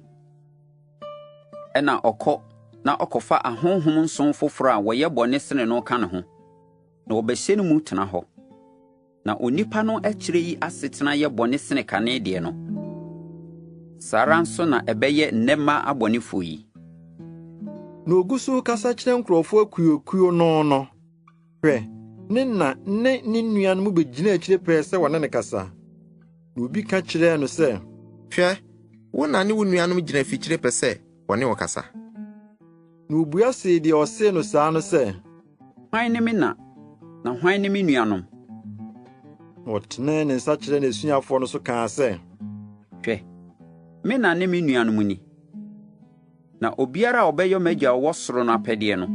Ɛnna ɔkɔ na ɔkɔfa ahonhom nson foforɔ a wɔyɛ bɔne sene no ka ne ho, na wɔbɛhyɛ no mu tena hɔ. Na onipa no akyire yi asetena yɛ bɔne sene kane deɛ no. Saa ara nso na ɛbɛyɛ nnɛ mma abɔnefoɔ yi. Na ogu so rekasa kyerɛ nkurɔfo akuwakuw no no, hwɛ, ne na ne ne nuanom begyinaa akyiri pɛɛ sɛ wɔne no kasa. Na obi ka kyerɛɛ no sɛ, Hwɛ, wo na ne wo nuanom gyina afikyiri pɛ sɛ wɔne wo kasa. Na obua see deɛ ɔsee no saa no sɛ, Hwan ne me na, na hwan ne me nuanom? Na ɔtenee ne nsa kyerɛɛ n'asuafoɔ no so kaa sɛ, Hwɛ, me na ne me nuanom ni. Na obiara a ɔbɛyɔ m'agya a ɔwɔ soro no apɛdeɛ no,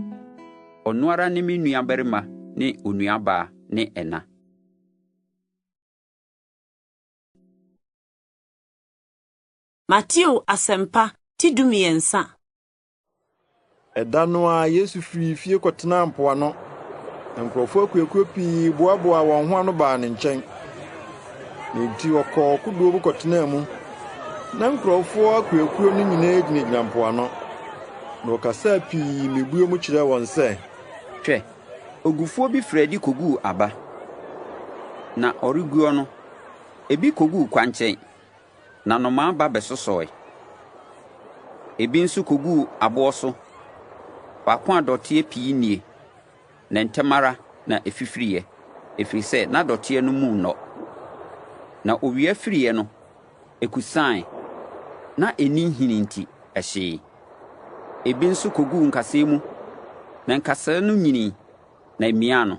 ɔno ara ne me nuabarima ne onuabaa ne ɛna. Mateo Asɛmpa ti 13. Ɛda no ara Yesu firii fie kɔtenaa mpoano, na nkurɔfoɔ akuakuo pii boaboaa wɔn ho ano baa ne nkyɛn. Na enti ɔkɔɔ kodoɔ mu kɔtenaa mu, na nkurɔfoɔ akuakuo no nyinaa gyinagyina mpoano. Na ɔkasaa pii mmebuo mu kyerɛɛ wɔn sɛ. Hwɛ, ogufoɔ bi firii adi kɔguu aba. Na ɔreguo no, ebi kɔguu kwankyɛn, na nnomaa ba bɛsosɔe. Ebi nso koguu aboɔ so, faako a dɔteɛ pii nnie, na ntɛm ara na ɛfifiriiɛ, ɛfiri sɛ na dɔteɛ no mu nnɔ. Na owia firiiɛ no, ɛkusae, na ɛnni nhini nti, ɛhyee. Ebi nso koguu nkasɛɛ mu, na nkasɛɛ no nyinii, na ɛmiaa no.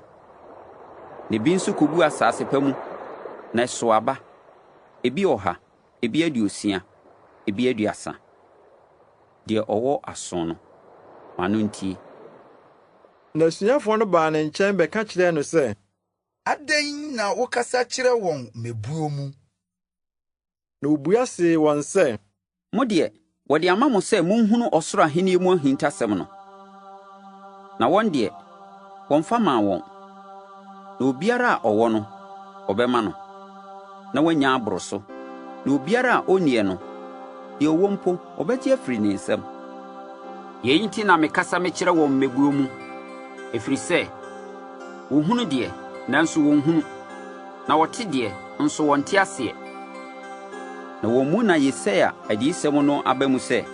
Na ebi nso koguu asase pa mu, na ɛsoo aba. Ebi ɔha, ebi aduosia, ebi aduasa. Deɛ ɔwɔ aso no, ma no ntie. Na asuafoɔ no baa ne nkyɛn bɛka kyerɛɛ no sɛ. Adɛn na wokasa kyerɛ wɔn mmebuo mu? Na obua see wɔn sɛ. Mo deɛ, wɔde ama mo sɛ monhunu ɔsoro ahennie mu ahintasɛm no, na wɔn deɛ, wɔmfa mmaa wɔn. Na obiara a ɔwɔ no, wɔbɛma no, na wanya aboro so, na obiara a ɔnnie no, deɛ ɔwɔ mpo, wɔbɛgye afiri ne nsam. Yei nti na mekasa mekyerɛ wɔn mmebuo mu, ɛfiri sɛ, wɔhunu deɛ, nanso wɔnhunu, na wɔte deɛ, nso wɔnte aseɛ. Na wɔn mu na Yesaia adiyisɛm no aba mu sɛ,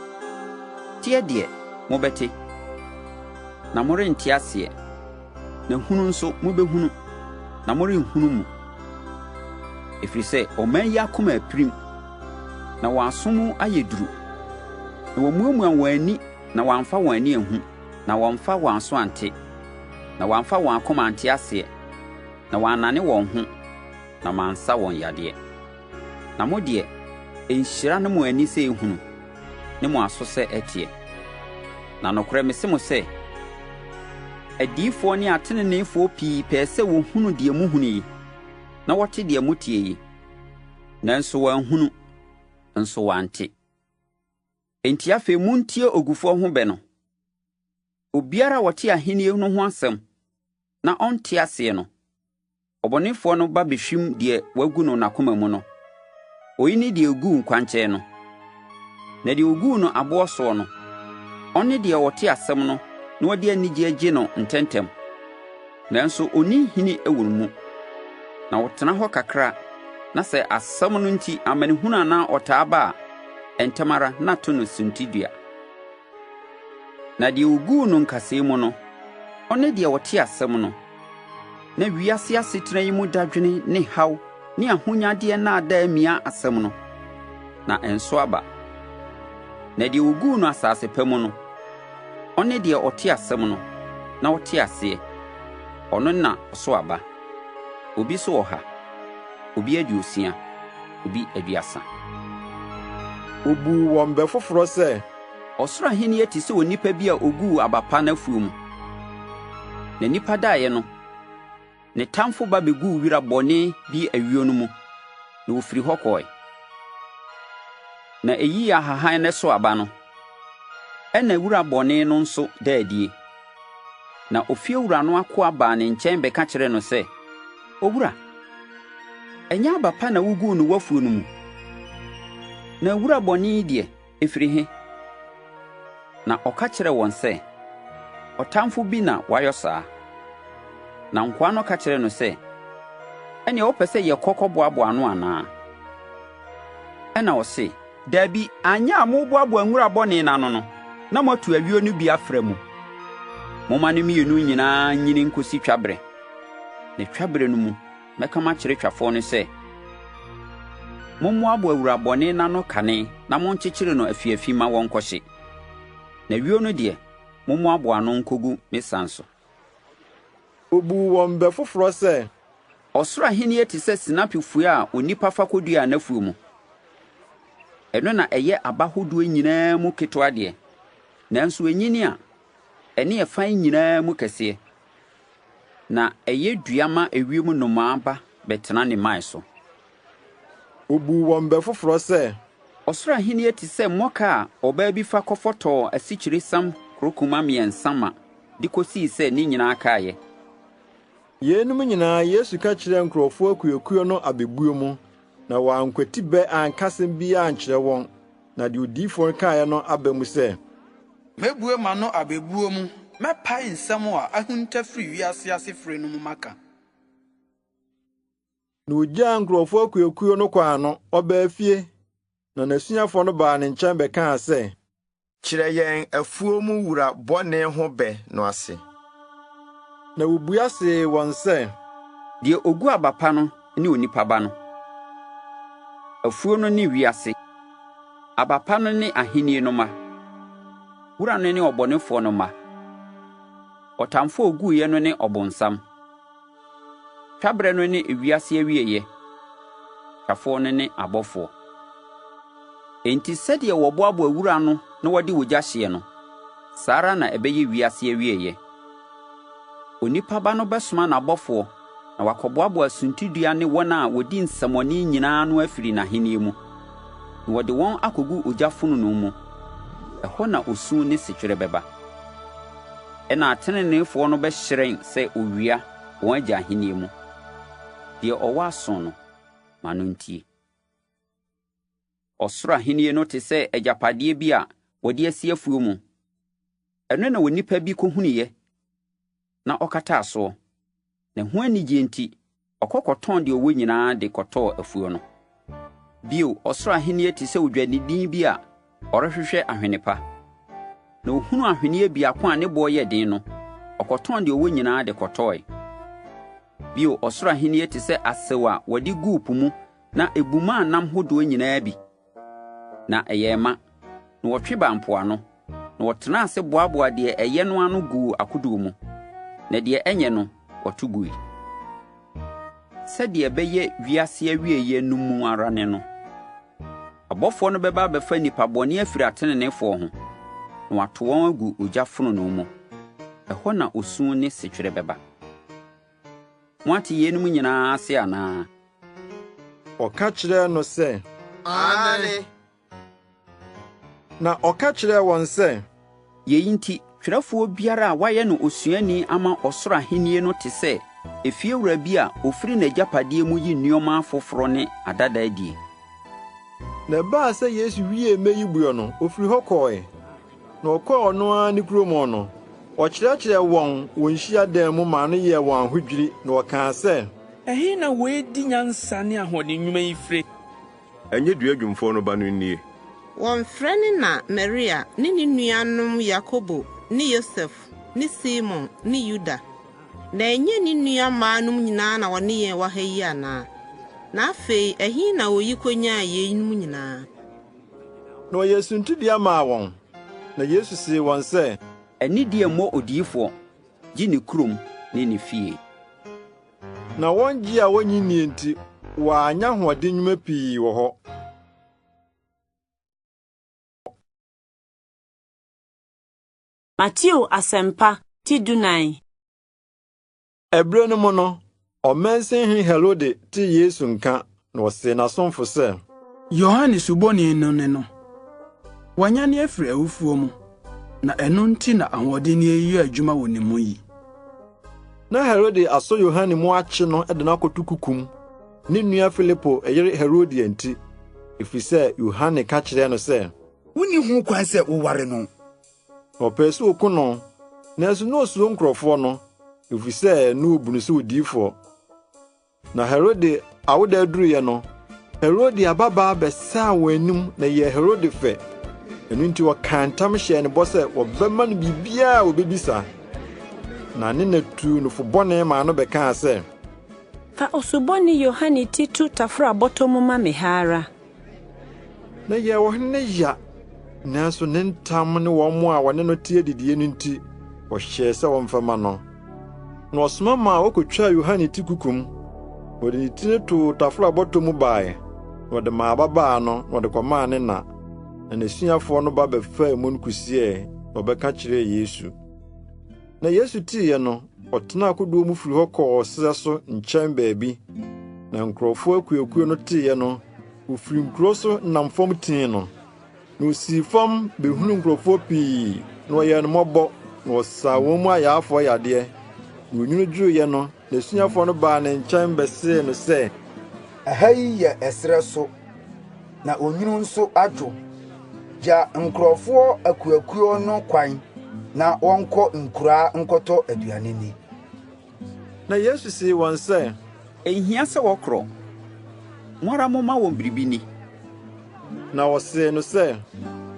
Teɛ deɛ, mobɛte, na morente aseɛ, na hunu nso mobɛhunu, na morenhunu mu. Ɛfiri sɛ ɔman yi akoma apirim, na wɔn aso mu ayɛ duru, na wɔamuamua wɔn ani na wɔamfa wɔn ani anhu, na wɔamfa wɔn aso ante, na wɔamfa wɔn akoma ante aseɛ, na wɔannane wɔn ho, na mansa wɔn yadeɛ. Na mo deɛ, nhyira ne mo ani sɛ ɛhunu, ne mo aso sɛ ɛteɛ. Na nokorɛ mese mo sɛ, adiyifoɔ ne ateneneefoɔ pii pɛɛ sɛ wɔhunu deɛ mohunu yi, na wɔte deɛ moteɛ yi, nanso wɔanhunu, nso wɔante. Enti afei montie ogufoɔ ho bɛ no. Obiara a ɔte ahennie no ho asɛm na ɔnte aseɛ no, Ɔbɔnefoɔ no ba bɛhwim deɛ wagu no n'akoma mu no. Oyi ne deɛ ɔguu kwankyɛn no. Na deɛ ɔguu no aboɔ soɔ no, ɔne deɛ ɔte asɛm no na ɔde anigyeɛ gye no ntɛmntɛm. Nanso ɔnni nhini wɔ ne mu, na ɔtena hɔ kakra, na sɛ asɛm no nti amanehunu anaa ɔtaa ba a, ntɛm ara na ato no suntidua. Na deɛ ɔguu no nkasɛɛ mu no, ɔne deɛ ɔte asɛm no, na wiase asetena yi mu dadwene ne haw ne ahonyadeɛ nnaadaa mia asɛm no, na ɛnso aba. Na deɛ wɔguu no asase pa mu no, ɔne deɛ ɔte asɛm no, na ɔte aseɛ, ɔno na ɔso aba, obi so ɔha, obi aduosia, ebi 30. Obuu wɔn bɛ foforɔ sɛ. Ɔsoro ahennie te sɛ onipa bi a ɔguu aba pa n'afuo mu. Na nnipa daeɛ no, ne tamfo ba bɛguu wira bɔne bi ayuo no mu, na ɔfirii hɔ kɔeɛ. Na ɛyii ahahan no so aba no, ɛnna wura bɔne no nso daa adie. Na ofiewura no akoa baa ne nkyɛn bɛka kyerɛɛ no sɛ, 'Owura, ɛnyɛ aba pa na wuguu no w'afuo no mu? Na wura bɔne yi deɛ, ɛfiri he? Na ɔka kyerɛɛ wɔn sɛ, Ɔtamfo bi na wayɔ saa. Na nkoa no ka kyerɛɛ no sɛ, Ɛnneɛ wopɛ sɛ yɛkɔ kɔboaboa ano anaa? Ɛnna ɔse, Dabi, anyɛ a moreboaboa nwura bɔne no ano no, na moatu ayuo no bi afra mu. Momma ne mmienu nyinaa nyini nkɔsi twaberɛ. Na twaberɛ no mu, mɛka makyerɛ twafoɔ no sɛ, Mommoaboa wura bɔne no ano kane na monkyekyere no afiafi mma wɔnkɔhye. Na ayuo no deɛ, mommoaboa ano nkɔgu me san so. Obuu wɔn bɛ foforɔ sɛ. Ɔsoro ahennie te sɛ sinapi fua a onipa fa kɔduaa n'afuo mu. Ɛno na ɛyɛ aba hodoɔ nyinaa mu ketewa deɛ, nanso ɛnyini a, ɛne ɛfan nyinaa mu kɛseɛ, na ɛyɛ dua ma ewiem nnomaa ba bɛtena ne mman so. Obuu wɔn bɛ foforɔ sɛ. Ɔsoro ahennie te sɛ mmɔka a ɔbaa bi fa kɔfɔtɔɔ asikyiresiam korokoma mmiɛnsa ma de kɔsii sɛ ne nyinaa kaeɛ. Yeinom nyinaa Yesu ka kyerɛɛ nkurɔfoɔ akuakuo no abebuo mu, na wankwati bɛ anka asɛm biara ankyerɛ wɔn, na deɛ odiyifoɔ no kaeɛ no aba mu sɛ. Mɛbue m'ano abebuo mu, mɛpae nsɛm a ahunta firi wiase asefire no mu maka. Na ogyaa nkurɔfoɔ akuakuo no kwan no, ɔbaa fie, na n'asuafoɔ no baa ne nkyɛn bɛkaa sɛ. Kyerɛ yɛn afuo mu wura bɔne ho bɛ no ase. Na obua see wɔn sɛ. Deɛ ɔgu aba pa no ne Onipa Ba no. Afuo no ne wiase. Aba pa no ne ahennie no mma. Wura no ne ɔbɔnefoɔ no mma. Ɔtamfoɔ a ɔguiɛ no ne ɔbonsam. Twaberɛ no ne ewiase awieeɛ, twafoɔ no ne abɔfoɔ. Enti sɛdeɛ wɔboaboa wura ano na wɔde ogya hyeɛ no, saa ara na ɛbɛyɛ wiase awieeɛ. Onipa Ba no bɛsoma n'abɔfoɔ na wɔakɔboaboa suntidua ne wɔn a wɔdi nsɛmmɔne nyinaa ano afiri n'ahennie mu, na wɔde wɔn akɔgu ogya fononoo mu. Ɛhɔ na osu ne setwerɛ bɛba. Ɛnna ateneneefoɔ no bɛhyerɛn sɛ owia wɔn Agya ahennie mu. Deɛ ɔwɔ aso no, ma no ntie. Ɔsoro ahennie no te sɛ agyapadeɛ bi a wɔde asie afuo mu. Ɛno na onipa bi kɔhunuiɛ na ɔkataa soɔ. Na ɛho anigyeɛ nti, ɔkɔ kɔtɔn deɛ ɔwɔ nyinaa de kɔtɔɔ afuo no. Bio, ɔsoro ahennie te sɛ odwadini bi a ɔrehwehwɛ ahwene pa. Na ɔhunuu ahweneɛ biako a ne boɔ yɛ den no, ɔkɔtɔn deɛ ɔwɔ nyinaa de kɔtɔɔe. Bio, ɔsoro ahennie te sɛ asau a wɔde guu po mu na ɛbumaa nam hodoɔ nyinaa bi. Na ɛyɛɛ ma, na wɔtwe baa mpoano, na wɔtenaa ase boaboaa deɛ ɛyɛ no ano guu akodoɔ mu, na deɛ ɛnyɛ no, wɔto gui. Sɛdeɛ ɛbɛyɛ wiase awieeɛ no mu ara ne no. Abɔfoɔ no bɛba abɛfa nnipa bɔne afiri ateneneefoɔ ho, na wɔato wɔn agu ogya fononoo mu. Ɛhɔ na osu ne setwerɛ bɛba. Moate yeinom nyinaa ase anaa? Wɔka kyerɛɛ no sɛ. Aane. Na ɔka kyerɛɛ wɔn sɛ. Yei nti, twerɛfoɔ biara a wɔayɛ no osuani ama ɔsoro ahennie no te sɛ efiewura bi a ɔfiri n'agyapadeɛ mu yi nneɛma afoforɔ ne adada adie. Na ɛbaa sɛ Yesu wiee mmɛ yi buo no, ɔfiri hɔ kɔɔe. Na ɔkɔɔ ɔno ara ne kurom no, ɔkyerɛkyerɛɛ wɔn wɔ nhyiadan mu maa no yɛɛ wɔn ahodwiri, na wɔkaa sɛ. Ɛhe na wei de nyansa ne ahoɔden nnwuma yi fire? Ɛnyɛ duadwumfoɔ no ba no nie? Wɔmfrɛ ne na Maria ne ne nuanom Yakobo ne Yosef ne Simon ne Yuda? Na ɛnyɛ ne nua mmaanom nyinaa na wɔne yɛn wɔ ha yi anaa? Na afei ɛhe na oyi konyaa yeinom nyinaa? Na ɔyɛɛ suntidua maa wɔn. Na Yesu see wɔn sɛ. Anidie mmɔ odiyifoɔ, gye ne kurom ne ne fie. Na wɔn gye a wonnye nnie nti, Wɔanyɛ ahoɔden nnwuma pii wɔ hɔ. Mateo Asɛmpa ti dunan. Ɛberɛ no mu no, ɔmansin hene Herode tee Yesu nka, na ɔsee n'asomfo sɛ, Yohane Suboni no ne no. Wanyane afiri awufoɔ mu, na ɛno nti na ahoɔdenneɛ yi yɛ adwuma wɔ ne mu yi. Na Herode asɔ Yohane mu akye no de no akɔto kukum, ne nua Filipo yere Herodia nti, efisɛ Yohane ka kyerɛɛ no sɛ, Wunni ho kwan sɛ woware no. Na ɔpɛɛ sɛ oku no, nanso na osuro nkurɔfoɔ no, efisɛ na wobu no sɛ odiyifoɔ. Na Herode awoda duruiɛ no, Herodia babaa bɛsaa wɔn anim na ɛyɛɛ Herode fɛ. Ɛno nti ɔkaa ntam hyɛɛ no bɔ sɛ wɔbɛma no biribiara a obebisa. Na ne na tuu no fo bɔne maa no bɛkaa sɛ, Fa Osuboni Yohane ti to tafra bɔtɔ mu ma me ha ara. Na ɛyɛɛ ɔhene no ya, nanso ne ntam ne wɔn a wɔne no te adidie no nti, ɔhyɛɛ sɛ wɔmfa mma no. Na ɔsoma maa wokotwaa Yohane ti kukum. Na ɔde ne ti no too tafra bɔtɔ mu bae, na ɔde maa ababaa no, na ɔde kɔmaa ne na. Na n'asuafoɔ no ba bɛfaa mu no kosiɛe, na wɔbɛka kyerɛɛ Yesu. Na Yesu teeɛ no, ɔtenaa kodoɔ mu firi hɔ kɔɔ serɛ so nkyɛn baabi. Na nkurɔfoɔ akuakuo no teeɛ no, wɔfiri nkuro so nam fam tii no. Na ɔsii fam bɛhunuu nkurɔfoɔ pii, na ɔyɛɛ no mmɔbɔ, na ɔsaa wɔn mu ayaafoɔ yadeɛ. Na onwunu dwoeɛ no, n'asuafoɔ no baa ne nkyɛn bɛsee no sɛ, Ɛha yi yɛ ɛserɛ so, na onwunu nso adwo. Gya nkurɔfoɔ akuakuo no kwan na wɔnkɔ nkuraa nkɔtɔ aduane nni. Na Yesu see wɔn sɛ, Enhia sɛ wɔkorɔ. Mo ara momma wɔn biribi nni. Na wɔsee no sɛ,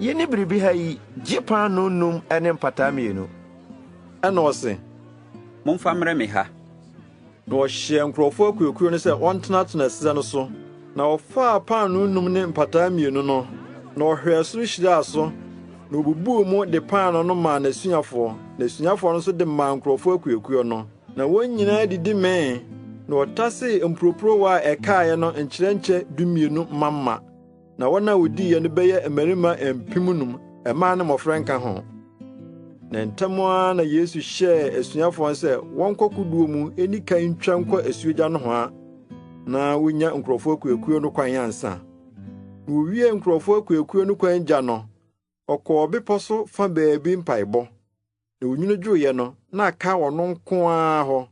Yenni biribi ha yi gye paanoo num ne mpataa mmienu. Ɛnna ɔse, Momfa mmrɛ me ha. Na ɔhyɛɛ nkurɔfoɔ akuakuo no sɛ wɔntenatena ɛserɛ no so. Na ɔfaa paanoo num ne mpataa mmienu no, na ɔhwɛɛ soro hyiraa so, na ɔbubuu mu de paanoo no maa n'asuafoɔ, na asuafoɔ no nso de maa nkurɔfoɔ akuakuo no. Na wɔn nyinaa didi mee, na wɔtasee mporoporowa a ɛkaeɛ no nkyerɛnkyɛ dumienu mama. Na wɔn a wodiiɛ no bɛyɛ mmarima 5,000, mmaa ne mmɔfra nka ho. Na ntɛm ara na Yesu hyɛɛ asuafoɔ no sɛ wɔnkɔ kodoɔ mu nni kan ntwa nkɔ asuogya nohoa na wonya nkurɔfoɔ akuakuo no kwan ansa. Na wowiee nkurɔfoɔ akuakuo no kwan gya no, ɔkɔɔ bepɔ so fa baabi mpaebɔ. Na onwunu dwoeɛ no, na aka ɔno nko ara hɔ.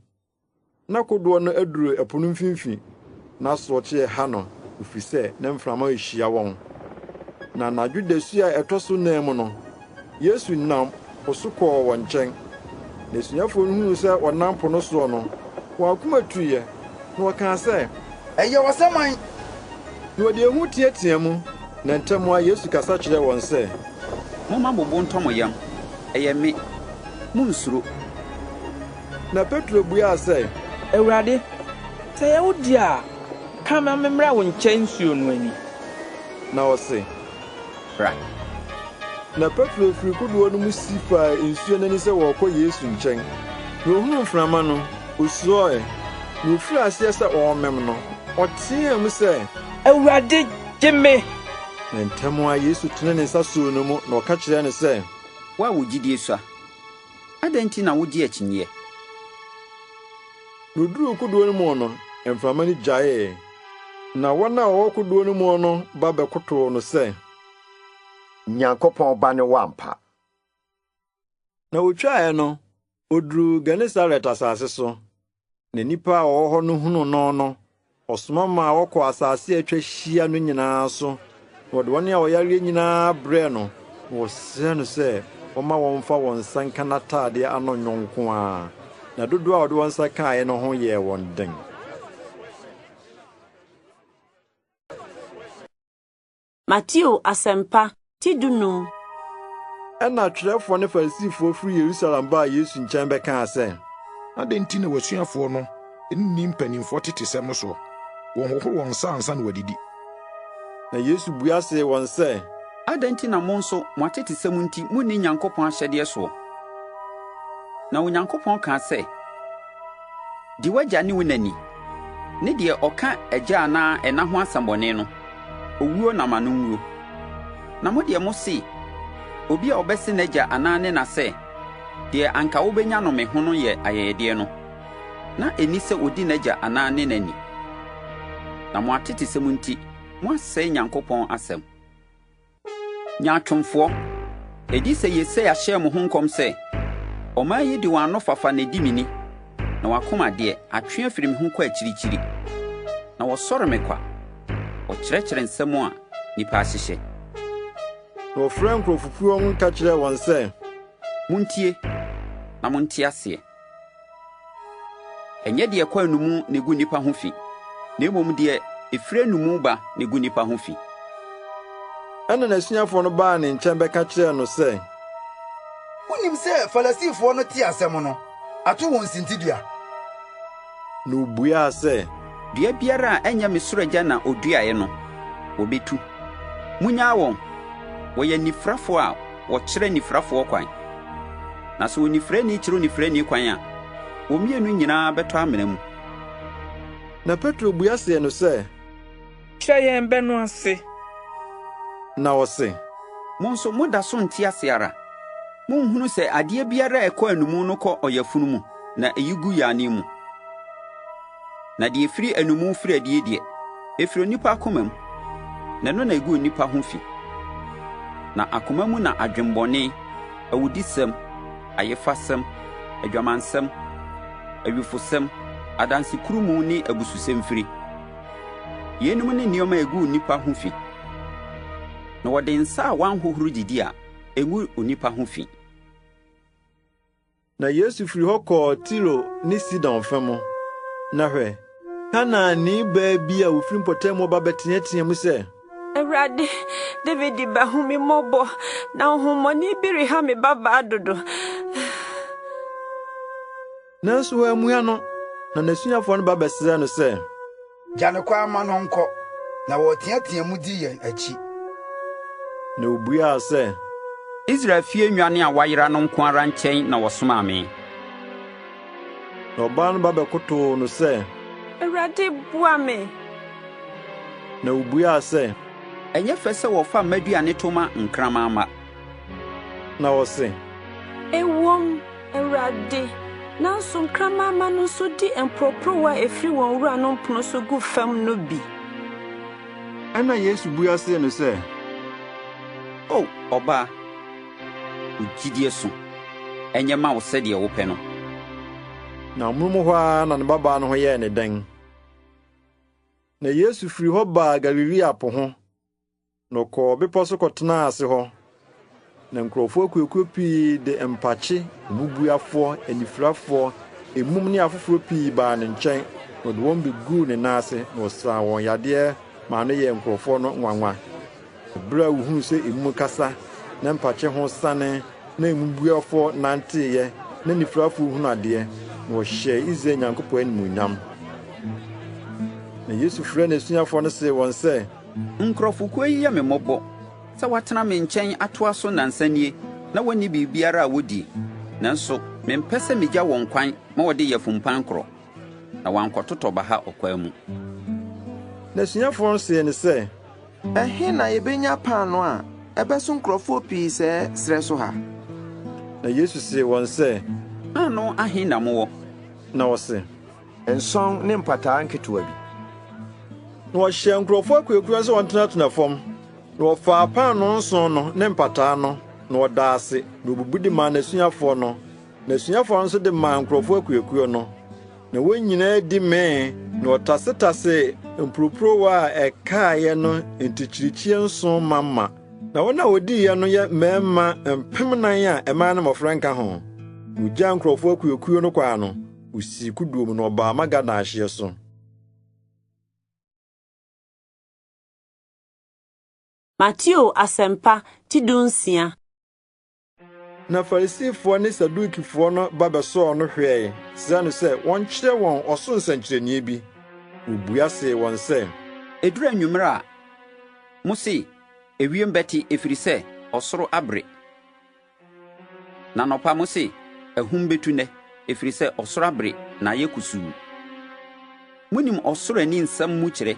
Na kodoɔ no aduru ɛpo no mfimfini, na asorɔkye reha no, ɛfiri sɛ na mframa rehyia wɔn. Na anadwo dasu a ɛtɔ so nnan mu no, Yesu nam po so kɔɔ wɔn nkyɛn. Na asuafoɔ no hunuu sɛ ɔnam po no soɔ no, wɔn akoma tuiɛ, na wɔkaa sɛ, Ɛyɛ ɔsaman! Na wɔde ehu teɛteɛɛ mu, na ntɛm ara Yesu kasa kyerɛɛ wɔn sɛ, Momma mo bo ntɔ mo yam, ɛyɛ me, munnsuro. Na Petro buaa sɛ. Awurade, sɛ ɛyɛ wo de a, ka ma memmra wo nkyɛn nsuo no ani. Na ɔse. Bra. Na Petro firi kodoɔ no mu si faa nsuo no ani sɛ ɔrekɔ Yesu nkyɛn. Na ɔhunuu mframa no, ɔsuroe, na ɔfirii aseɛ sɛ ɔremem no, ɔteaa mu sɛ. Awurade, gye me! Na ntɛm ara Yesu tenee ne nsa soo no mu, na ɔka kyerɛɛ no sɛ. Wo a wo gyidie sua, adɛn nti na wogye akyinnyeɛ? Na oduruu kodoɔ no mu no, mframa no gyaee. Na wɔn a wɔwɔ kodoɔ no mu no ba bɛkotow no sɛ. Nyankopɔn Ba ne wo ampa. Na wotwaeɛ no, oduruu Genesaret asase so. Na nnipa a wɔwɔ hɔ no hunuu no no, ɔsoma maa wɔkɔɔ asase a atwa ahyia no nyinaa so, na wɔde wɔn a wɔyareɛ nyinaa brɛɛ no, na wɔsrɛɛ no sɛ ɔmma wɔmfa wɔn nsa nka n'atadeɛ ano nnwo nko ara. Na dodoɔ a wɔde wɔn nsa kaeɛ no ho yɛɛ wɔn den. Mateo Asɛmpa, ti dunum. Ɛnna atwerɛfoɔ ne Farisifoɔ firi Yerusalem baa Yesu nkyɛn bɛkaa sɛ. Adɛn nti na w'asuafoɔ no nni mpanimfoɔ tetesɛm no soɔ? Wɔnhohoro wɔn nsa ansa na wɔadidi. Na Yesu bua see wɔn sɛ. Adɛn nti na mo nso mo atetesɛm nti munni Nyankopɔn ahyɛdeɛ soɔ? Na Onyankopɔn kaa sɛ, 'Di w'agya ne wo na ni, Ne deɛ ɔka agya anaa ɛna ho asɛmmɔne no, owuo na ma no nwuo. Na mo deɛ mose, obi a ɔbɛse n'agya anaa ne na sɛ, 'Deɛ anka wobɛnya no me ho no yɛ ayɛyɛdeɛ no, na ɛnni sɛ ɔdi n'agya anaa ne na ni. Na mo atetesɛm nti, moasɛe Nyankopɔn asɛm. Nyaatwomfoɔ! Ɛdi sɛ Yesaia hyɛɛ mo ho nkɔm sɛ, 'Ɔman yi de wɔn ano fafa na ɛdi me ni, na wɔn akoma deɛ, atwe afiri me ho kɔ akyirikyiri. Na wɔsɔre me kwa, wɔkyerɛkyerɛ nsɛm a nnipa ahyehyɛ. Na wɔfrɛɛ nkurɔfokuo no ka kyerɛɛ wɔn sɛ, Montie, na monte aseɛ. Ɛnyɛ deɛ ɛkɔ anomu na ɛgu nnipa ho fi, na mmom deɛ ɛfiri anomu ba na ɛgu nnipa ho fi. Ɛnna n'asuafoɔ no baa ne nkyɛn bɛka kyerɛɛ no sɛ, Wonnim sɛ Farisifoɔ no tee asɛm no, ato wɔn sintidua? Na obuaa sɛ, Dua biara a ɛnyɛ me soro Agya na ɔduaeɛ no, wɔbɛtu. Monnyaa wɔn! Wɔyɛ anifirafoɔ a wɔkyerɛ anifirafoɔ kwan. Na sɛ onifirani kyerɛ onifirani kwan a, wɔn mmienu nyinaa bɛtɔ amena mu. Na Petro bua see no sɛ, Kyerɛ yɛn bɛ no ase. Na ɔse, Mo nso moda so nte ase ara? Monhunu sɛ adeɛ biara a ɛkɔ anomu no kɔ ɔyafunu mu na ɛyi gu yaane mu? Na deɛ ɛfiri anomu firi adie deɛ, ɛfiri onipa akoma mu, na ɛno na ɛgu onipa ho fi. Na akoma mu na adwemmɔne, awudisɛm, ayefasɛm, adwamansɛm, awifosɛm, adansekurumu ne abususɛm firi. Yeinom ne nneɛma a ɛgu onipa ho fi. Na wɔde nsa a wɔanhohoro didi a, ɛngu onipa ho fi. Na Yesu firi hɔ kɔɔ Tiro ne Sidon fa mu. Na hwɛ, Kanaanni baa bi a ofiri mpɔtam hɔ ba bɛteɛteɛɛ mu sɛ, Awurade, Dawid ba, hu me mmɔbɔ, na honhommɔne bi reha me babaa dodo. Nanso wammua no. Na n'asuafoɔ no ba bɛsrɛɛ no sɛ, Gya no kwan ma no nkɔ, na wɔreteɛteɛ mu di yɛn akyi. Na obuaa sɛ, Israel fie nnwan a wɔayera no nko ara nkyɛn na wɔsomaa me. Na ɔbaa no ba bɛkotow no sɛ, Awurade, boa me! Na obuaa sɛ, Ɛnyɛ fɛ sɛ wɔfa mmaduane to ma nkraman mma. Na ɔse, Ɛwom, Awurade, nanso nkraman mma no nso di mporoporowa a efiri wɔn wuranom pono so gu fam no bi. Ɛnna Yesu bua see no sɛ, O ɔbaa, wo gyidie so, ɛnyɛ mma wo sɛdeɛ wopɛ no. Na amonom hɔ ara na ne babaa no ho yɛɛ no den. Na Yesu firi hɔ baa Galilea po ho, Na ɔkɔɔ bepɔ so kɔtenaa ase hɔ. Na nkurɔfoɔ akuakuo pii de mpakye, mmubuafoɔ, anifirafoɔ, emum ne afoforɔ pii baa ne nkyɛn, na ɔde wɔn bɛguu ne nan ase, na ɔsaa wɔn yadeɛ maa no yɛɛ nkurɔfoɔ no nwanwa. Ɛberɛ a wɔhunuu sɛ emum kasa, na mpakye ho sane, na mmubuafoɔ nanteeɛ, na anifirafoɔ hunu adeɛ, na wɔhyɛɛ Israel Nyankopɔn animuonyam. Na Yesu frɛɛ n'asuafoɔ no see wɔn sɛ, Nkurɔfokuo yi yɛ me mmɔbɔ sɛ wɔatena me nkyɛn atoa so nnansa nie na wɔnni biribiara a wɔdie, nanso mempɛ sɛ megya wɔn kwan ma wɔde yafumpan korɔ, na wɔankɔtotɔ baha ɔkwan mu. N'asuafoɔ no see no sɛ, Ɛhe na yebenya paanoo a ɛbɛso nkurɔfoɔ pii sɛɛ serɛ so ha? Na Yesu see wɔn sɛ, Paanoo ahe na mowɔ? Na wɔse, Nsɔn ne mpataa nketewa bi. Na wɔhyɛɛ nkurɔfoɔ akuakuo sɛ wɔntenatena fam. Na wɔfaa paanoo nson no ne mpataa no, na wɔdaa ase, na wɔbubu de maa n'asuafoɔ no, na asuafoɔ no nso de maa nkurɔfoɔ akuakuo no. Na wɔn nyinaa di mee, na wɔtasetasee mporoporowa a ɛkaeɛ no ntikyirikyie nson mama. Na wɔn a wɔdiiɛ no yɛ mmarima 4,000 a mmaa ne mmɔfra nka ho. Na wɔgyaa nkurɔfoɔ akuakuo no kwan no, Osii kodoɔ mu na ɔbaa Magadan ahyeɛ so. Mateo Asɛmpa ti dunsia. Na Farisifoɔ ne Sadukifoɔ no ba bɛsɔɔ no hwɛe srɛɛ no sɛ wɔnkyerɛ wɔn ɔsoro nsɛnkyerɛnneɛ bi. Obua see wɔn sɛ. Ɛduru anwummerɛ a, mose, 'Ewiem bɛte, ɛfiri sɛ, ɔsoro abere. Na anɔpa mose, 'Ahum betu nnɛ, ɛfiri sɛ ɔsoro abere na ayɛ kusuu. Monim ɔsoro ani nsɛm mu kyerɛ,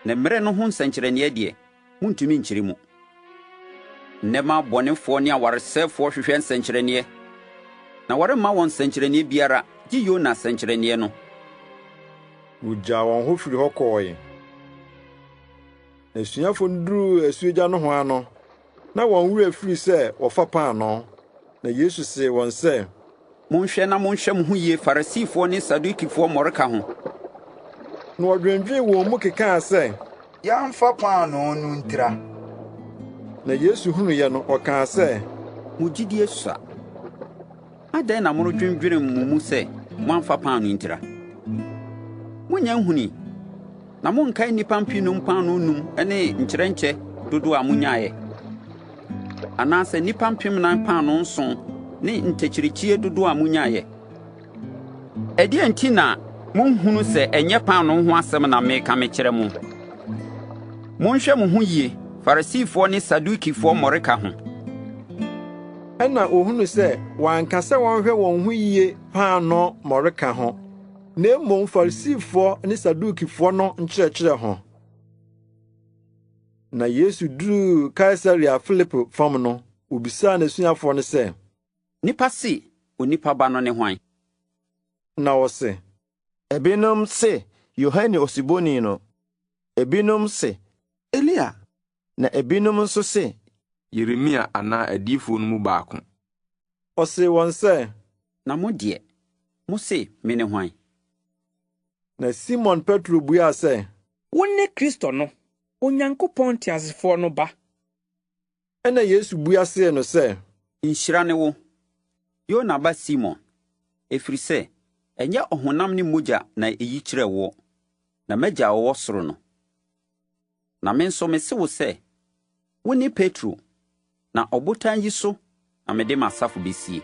na mmerɛ no ho nsɛnkyerɛnneɛ deɛ, montumi nkyerɛ mu. Nnɛ mma abɔnefoɔ ne awaresɛefoɔ hwehwɛ nsɛnkyerɛnneɛ, na wɔremma wɔn nsɛnkyerɛnneɛ biara gye Yona sɛnkyerɛnneɛ no. Wogyaa wɔn hɔ firi hɔ kɔɔe. Na asuafo no duruu asuogya nohoa no, na wɔn werɛ afiri sɛ wɔfa paanoo. Na Yesu see wɔn sɛ, Monhwɛ na monhwɛ mo ho yie Farisifoɔ ne Sadukifoɔ mmɔreka ho. Na wɔdwendwenee wɔn mu kekaa sɛ, Yɛamfa paanoo no ntira. Na Yesu hunuiɛ no, ɔkaa sɛ, Mo gyidie sua. Adɛn na moredwendwene mo mu sɛ moamfa paanoo ntira? Monnya nhunui, na monkae nnipa mpemnum paanoo num ne nkyerɛnkyɛ dodoɔ a monyaeɛ? Anaasɛ nnipa mpemnan paanoo nson ne ntakyirikyie dodoɔ a monyaeɛ? Ɛdeɛn nti na monhunu sɛ ɛnyɛ paanoo ho asɛm na mereka mekyerɛ mo? Monhwɛ mo ho yie Farisifoɔ ne Sadukifoɔ mmɔreka ho. Ɛnna ohunuu sɛ wanka sɛ wɔnhwɛ wɔn ho yiye paanoo mmɔreka ho, na mmom Farisifoɔ ne Sadukifoɔ no nkyerɛkyerɛ ho. Na Yesu duruu Kaesarea Filipo fam no, obisaa n'asuafoɔ no sɛ, Nnipa se Onipa Ba no ne hwan? Na wɔse, Ebinom se Yohane Osuboni no, ebinom se Elia, na ebinom nso se Yeremia anaa adiyifoɔ no mu baako. Ɔsee wɔn sɛ, Na mo deɛ, mose mene hwan? Na Simon Petro buaa sɛ, Wone Kristo no, Onyankopɔn teasefoɔ no Ba. Ɛnna Yesu bua see no sɛ, Nhyira ne wo, Yona ba Simon, ɛfiri sɛ ɛnyɛ ɔhonam ne mogya na ɛyi kyerɛɛ woɔ, na m'Agya a ɔwɔ soro no. Na me nso mese wo sɛ, wone Petro, na ɔbotan yi so na mede m'asafo besie,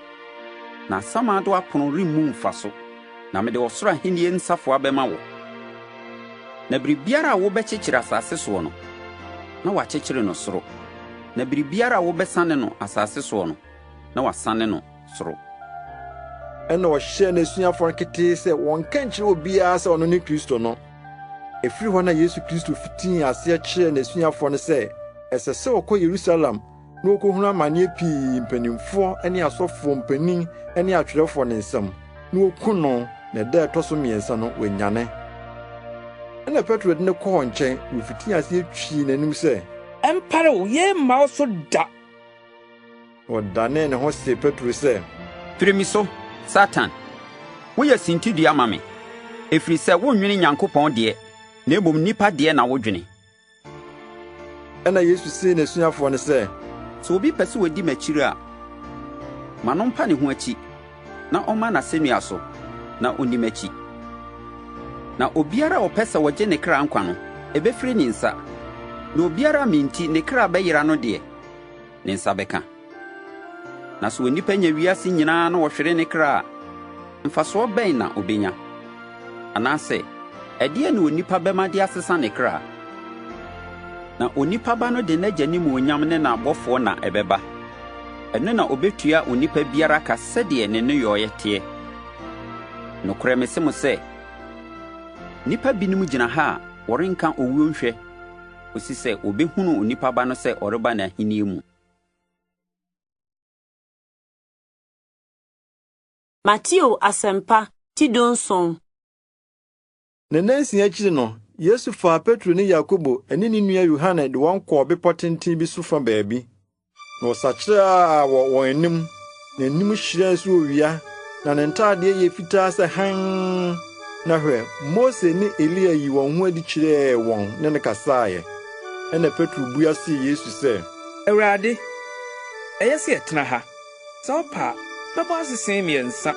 na asamando apono remmu mfa so, na mede ɔsoro ahenni nsafoa bɛma wo. Na biribiara a wobɛkyekyere asase soɔ no, na wɔakyekyere no soro, na biribiara a wobɛsane no asase soɔ no, na wɔasane no soro. Ɛnna ɔhyɛɛ n'asuafoɔ no ketee sɛ wɔnnka nkyerɛ obiara sɛ ɔno ne Kristo no. Ɛfiri hɔ na Yesu Kristo fitii aseɛ kyerɛɛ n'asuafoɔ no sɛ ɛsɛ sɛ ɔkɔ Yerusalem na ɔkɔhunu amaneɛ pii mpanimfoɔ ne asɔfoɔ mpanin ne atwerɛfoɔ no nsam, na wɔku no, na ɛda a ɛtɔ so mmiɛnsa no, wanyane. Ɛnna Petro de no kɔɔ nkyɛn, na ɔfitii aseɛ twii n'anim sɛ, Ɛmpare wo, yei mma wo so da! Na ɔdanee ne ho see Petro sɛ, Firi me so, Satan! Woyɛ sintidua ma me, ɛfiri sɛ wonnwene Nyankopɔn deɛ, na mmom nnipa deɛ na wodwene. Ɛnna Yesu see n'asuafoɔ no sɛ, Sɛ obi pɛ sɛ ɔdi m'akyiri a, ma no mpa ne ho akyi, na ɔmma n'asɛnnua so, na ɔnni m'akyi. Na obiara a ɔpɛ sɛ ɔgye ne kra nkwa no, ɛbɛfiri ne nsa, na obiara a me nti ne kra bɛyera no deɛ, ne nsa bɛka. Na sɛ onipa nya wiase nyinaa na ɔhwere ne kra a, mfasoɔ bɛn na ɔbɛnya? Anaasɛ, ɛdeɛn na onipa bɛma de asesa ne kra? Na onipa Ba no de n'Agya animuonyam ne n'abɔfoɔ na ɛbɛba. Ɛno na ɔbɛtua onipa biara ka sɛdeɛ ne nneyɔeɛ teɛ. Nokorɛ mese mo sɛ, nnipa binom gyina ha a wɔrenka owuo nhwɛ kɔsi sɛ wɔbɛhunu Onipa Ba no sɛ ɔreba n'ahennie mu. Mateo Asɛmpa, ti dunson. Ne nnansia akyiri no, Yesu faa Petro ne Yakobo ne ne nua Yohane de wɔn kɔɔ bepɔ tenten bi so fa baabi. Na ɔsakyeraɛ wɔ wɔn anim, n'anim hyerɛn sɛ owia, na ne ntadeɛ yɛ fitaa sɛ hann. Na hwɛ, Mose ne Elia yii wɔn ho adi kyerɛɛ wɔn ne no kasaeɛ. Ɛnna Petro bua see Yesu sɛ. Awurade, ɛyɛ sɛ yɛtena ha. Sɛ wopɛ a, mɛbɔ asese mmiɛnsa,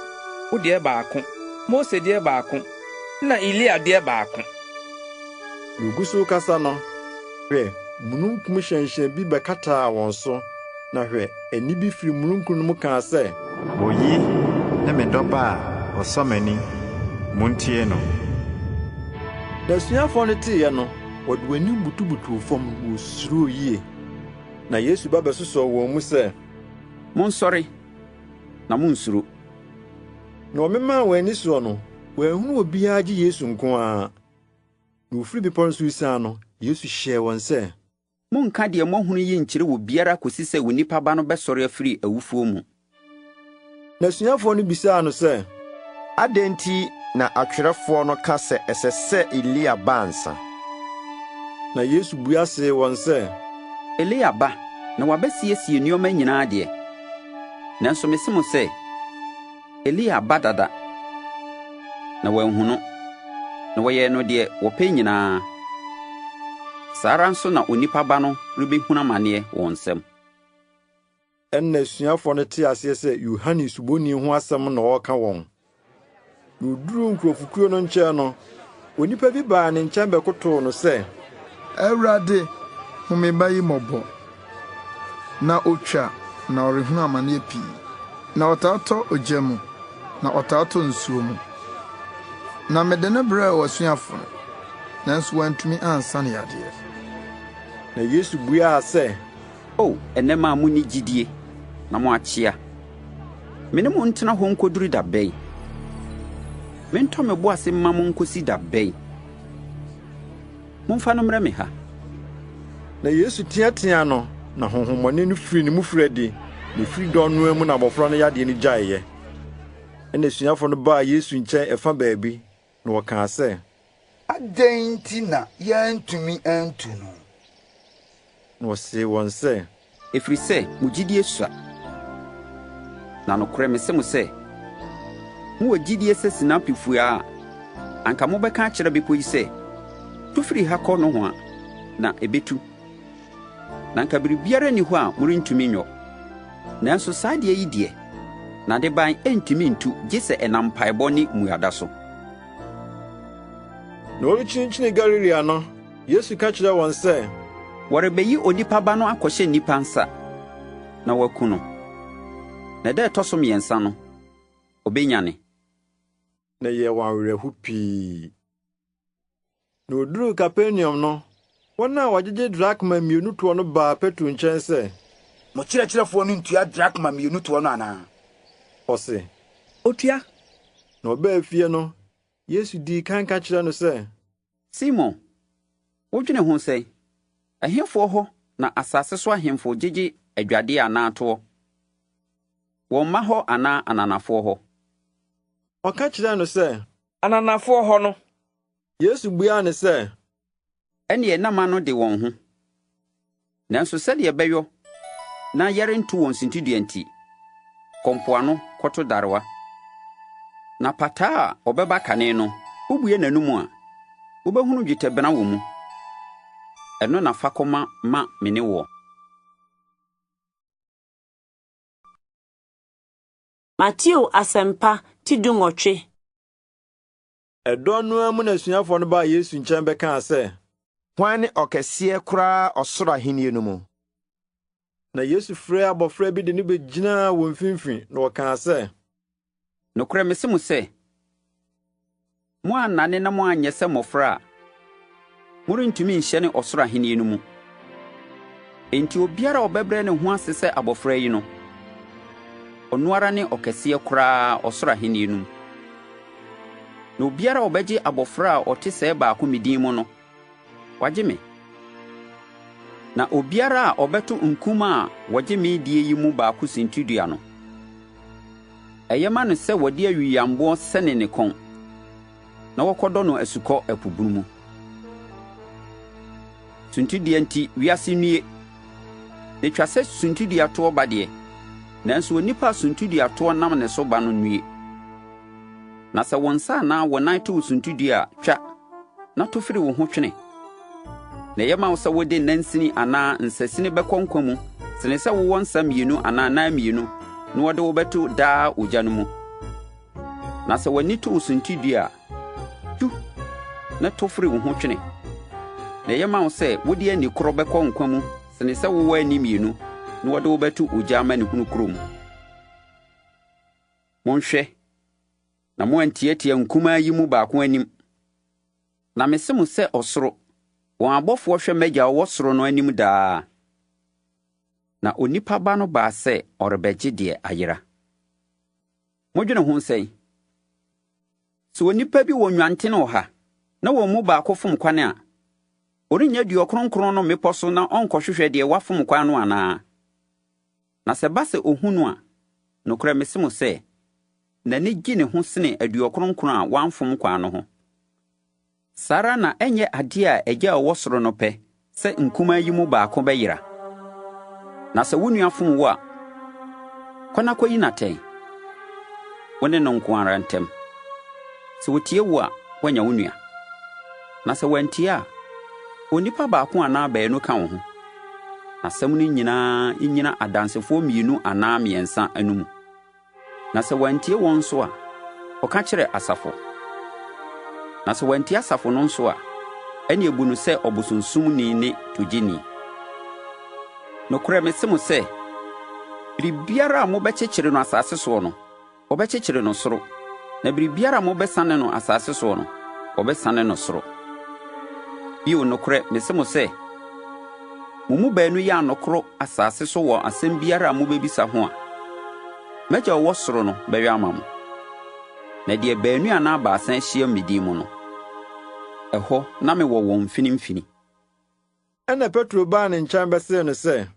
wo deɛ baako, Mose deɛ baako, ɛnna Elia deɛ baako. Na ogu so rekasa no, hwɛ, mununkum hyɛnhyɛn bi bɛkataa wɔn so, na hwɛ, ɛnne bi firi mununkum no mu kaa sɛ. Oyi ne me dɔba a ɔsɔ m'ani, muntie no. Na asuafoɔ no teeɛ no, wɔde wɔn anim butubutuu fam, na wɔsuroo yie. Na Yesu ba bɛsosɔɔ wɔn mu sɛ. Monsɔre, na monnsuro. Na wɔmemaa wɔn ani soɔ no, Wɔanhunu obiara gye Yesu nko ara. Na wɔfiri bepɔ no so resian no, Yesu hyɛɛ wɔn sɛ, Monnka deɛ moahunu yi nkyerɛ obiara kɔsi sɛ Onipa Ba no bɛsɔre afiri awufoɔ mu. N'asuafoɔ no bisaa no sɛ, Adɛn nti na atwerɛfoɔ no ka sɛ ɛsɛ sɛ Elia ba ansa? Na Yesu bua see wɔn sɛ, Elia ba na wabɛsiesie nneɛma nyinaa deɛ, nanso mese mo sɛ, Elia aba dada, na wɔanhu no, na wɔyɛɛ no deɛ wɔpɛ nyinaa. Saa ara nso na Onipa Ba no rebɛhunu amaneɛ wɔn nsam. Ɛnna asuafoɔ no tee aseɛ sɛ Yohane Suboni ho asɛm na ɔreka wɔn. Na oduruu nkurɔfokuo no nkyɛn no, onipa bi baa ne nkyɛn bɛkotow no sɛ, Awurade, hu me ba yi mmɔbɔ. Na otwa na ɔrehunu amaneɛ pii, na ɔtaa tɔ ogya mu, na ɔtaa tɔ nsuo mu. Na mede no brɛɛ w'asuafo no, nanso wɔantumi ansa no yadeɛ. Na Yesu buaa sɛ, O ɛnnɛ mma a monni gyidie na moakyea, me ne mo ntena hɔ nkɔduru da bɛn? Mentɔ me bo ase mma mo nkɔsi da bɛn? Momfa no mmrɛ me ha. Na Yesu teateaa no, na honhommɔne no firii ne mu firii adi, na ɛfiri dɔn no ara mu na abɔfra no yadeɛ no gyaeeɛ. Ɛnna asuafoɔ no baa Yesu nkyɛn ɛfa baabi, na wɔkaa sɛ, Adɛn nti na yɛantumi antu no? Na ɔsee wɔn sɛ, Ɛfiri sɛ mo gyidie sua. Na nokorɛ mese mo sɛ, mowɔ gyidie sɛ sinapi fua a, anka mobɛka akyerɛ bepɔ yi sɛ, 'Tu firi ha kɔ nohoa, na ɛbɛtu. Na anka biribiara nni hɔ a morentumi nyɔ. Nanso saa adeɛ yi deɛ, n'adeban rentumi ntu gye sɛ ɛnam mpaebɔ ne mmuada so. Na wɔrekyinkyini Galilea no, Yesu ka kyerɛɛ wɔn sɛ, Wɔrebeyi Onipa Ba no akɔhyɛ nnipa nsa na wɔaku no, na da a ɛtɔ so mmiɛnsa no, obenyane. Na ɛyɛɛ wɔn awerɛho pii. Na oduruu Kapernaum no, wɔn a wɔgyegye drakma mmienu toɔ no baa Petro nkyɛn sɛ, Mo kyerɛkyerɛfoɔ no ntua drakma mmienu toɔ no anaa? Ɔse, Otua. Na ɔbaa fie no, Yesu dii kan ka kyerɛɛ no sɛ, Simon, wodwene ho sɛn? Ɛhefoɔ hɔ na asase so ahemfo gyegye adwadeɛ anaa toɔ? Wɔn mma hɔ anaa ananafoɔ hɔ? Ɔka kyerɛɛ no sɛ, Ananafoɔ hɔ no. Yesu buaa no sɛ, Ɛnneɛ na mma no de wɔn ho. Nanso sɛdeɛ ɛbɛyɔ na yɛrento wɔn suntidua nti, kɔ mpoano kɔto darewa. Na pataa a ɔbɛba kane no, wobue n'anom a, wobɛhunu dwetɛbena wɔ mu. Ɛno na fa kɔma ma me ne woɔ. Mateo Asɛmpa ti dunwɔtwe. Ɛdɔn no ara mu na asuafoɔ no baa Yesu nkyɛn bɛkaa sɛ, Hwan ne ɔkɛseɛ koraa ɔsoro ahennie no mu? Na Yesu frɛɛ abɔfra bi de no bɛgyinaa wɔn mfimfini, na ɔkaa sɛ, Nokorɛ mese mo sɛ, moannane na moanyɛ sɛ mmɔfra a, morentumi nhyɛne ɔsoro ahennie no mu. Enti obiara a ɔbɛbrɛ ne ho ase sɛ abɔfra yi no, ɔno ara ne ɔkɛseɛ koraa ɔsoro ahennie no mu. Na obiara a ɔbɛgye abɔfra a ɔte sɛɛ baako me din mu no, wagye me. Na obiara a ɔbɛto nkumaa a wɔgye me die yi mu baako suntidua no, ɛyɛ ma no sɛ wɔde awiyammoɔ sɛne ne kɔn, na wɔkɔdɔ no asukɔ ɛpo bunu mu. Suntidua nti, wiase nnue! Etwa sɛ suntiduatoɔ ba deɛ, nanso onipa a suntiduatoɔ nam ne so ba no nnue! Na sɛ wo nsa anaa wo nan to wo suntidua a, twa, na to firi wo ho twene. Na ɛyɛ ma wo sɛ wode nansini anaa nsasini bɛkɔ nkwa mu sene sɛ wowɔ nsa mmienu anaa nan mmienu na wɔde wo bɛto daa ogya no mu. Na sɛ w'ani to wo suntidua a, tu na to firi wo ho twene. Na ɛyɛ ma wo sɛ wode ani korɔ bɛkɔ nkwa mu sene sɛ wowɔ ani mmienu na wɔde wo bɛto ogya amanehunu kuro mu. Monhwɛ na moantiatia nkumaa yi mu baako anim. Na mese mo sɛ ɔsoro, wɔn abɔfoɔ hwɛ m'Agya a ɔwɔ soro no anim daa. Na Onipa Ba no baa sɛ ɔrebɛgye deɛ ayera. Modwene ho sɛn? Sɛ onipa bi wɔ nnwanten ɔha na wɔn mu baako fom kwan a, ɔrennya aduɔkron no mmepɔ so na ɔnkɔhwehwɛ deɛ wafom kwan no anaa? Na sɛ ɛba sɛ ohu no a, nokorɛ mese mo sɛ, n'ani gye ne ho sene 99 a wɔamfom kwan no ho. Saa ara na ɛnyɛ adeɛ a Agya a ɔwɔ soro no pɛ sɛ nkumaa yi mu baako bɛyera. Na sɛ wo nua fom wo a, kɔ na kɔyi no atɛn, wo ne no nko ara ntam. Sɛ ɔtie wo a, woanya wo nua. Na sɛ wantie a, fa onipa baako anaa baanu ka wo ho, na asɛm no nyinaa nnyina adansefoɔ mmienu anaa mmiɛnsa anomu. Na sɛ wantie wɔn nso a, kɔka kyerɛ asafo. Na sɛ wantie asafo no nso a, ɛnneɛ bu no sɛ ɔbosonsomni ne togyeni. Nokorɛ mese mo sɛ, biribiara a mobɛkyekyere no asase soɔ no, wɔbɛkyekyere no soro, na biribiara a mobɛsane no asase soɔ no, wɔbɛsane no soro. Bio, nokorɛ mese mo sɛ, mo mu baanu yɛ anokoro asase so wɔ asɛm biara a mobɛbisa ho a, m'Agya a ɔwɔ soro no bɛyɔ ama mo. Na deɛ baanu anaa baasa ahyiam me din mu no, ɛhɔ na mewɔ wɔn mfinimfini. Ɛnna Petro baa ne nkyɛn bɛsee no sɛ,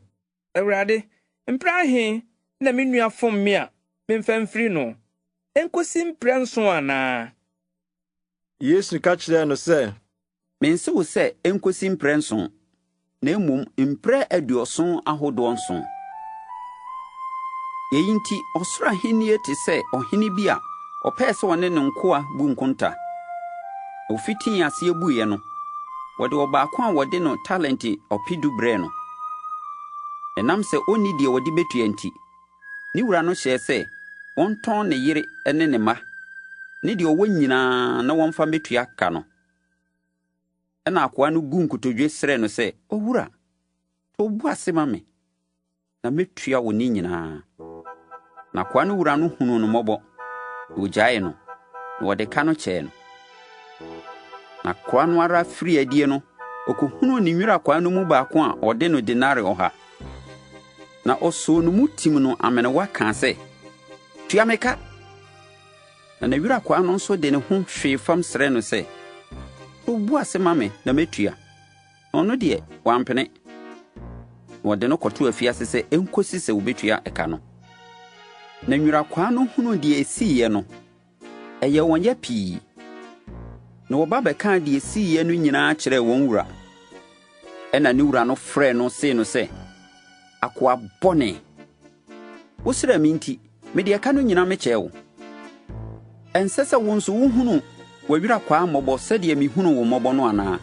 Awurade, mprɛ ahe na me nua fom me a memfa mfiri no? Enkosi mprɛnson anaa? Yesu ka kyerɛɛ no sɛ, Mense wo sɛ enkosi mprɛnson, na mmom mprɛ aduɔson ahodoɔ nson. Yei nti, ɔsoro ahennie te sɛ ɔhene bi a ɔpɛɛ sɛ ɔne ne nkoa bu nkonta. Na ɔfitii aseɛ buiɛ no, wɔde ɔbaako a wɔde no talente ɔpedu brɛɛ no. Ɛnam sɛ ɔnni deɛ ɔde bɛtua nti, ne wura no hyɛɛ sɛ wɔntɔn ne yere ne ne mma ne deɛ ɔwɔ nyinaa na wɔmfa mmɛtua ka no. Ɛnna akoa no guu nkotodwe srɛɛ no sɛ, 'Owura, to wo bo ase ma me, na mɛtua wo ne nyinaa. Na akoa no wura no hunuu no mmɔbɔ, na ɔgyaee no, na ɔde ka no kyɛɛ no. Na akoa no ara firii adie no, ɔkɔhunuu ne nwurakwaa no mu baako a ɔde no denare ɔha. Na ɔsoo no mu tim no amenewa kaa sɛ, 'Tua me ka! Na n'awurakwaa no nso de ne ho hwee fam srɛɛ no sɛ, To wo bo ase ma me na mɛtua. Na ɔno deɛ, wampene. Na wɔde no kɔtoo afiase sɛ ɛnkɔsi sɛ wɔbɛtua ɛka no. Na nwurakwaa no hunuu deɛ ɛsiiɛ no, ɛyɛɛ wɔn ya pii. Na wɔba bɛkaa deɛ ɛsiiɛ no nyinaa kyerɛɛ wɔn wura. Ɛnna ne wura no frɛɛ no see no sɛ, Akoa bɔne! Wosrɛɛ me nti, mede ɛka no nyinaa mekyɛɛ wo. Ɛnsɛ sɛ wo nso wohunu w'awirakwaa mmɔbɔ sɛdeɛ mehunuu wo mmɔbɔ no anaa?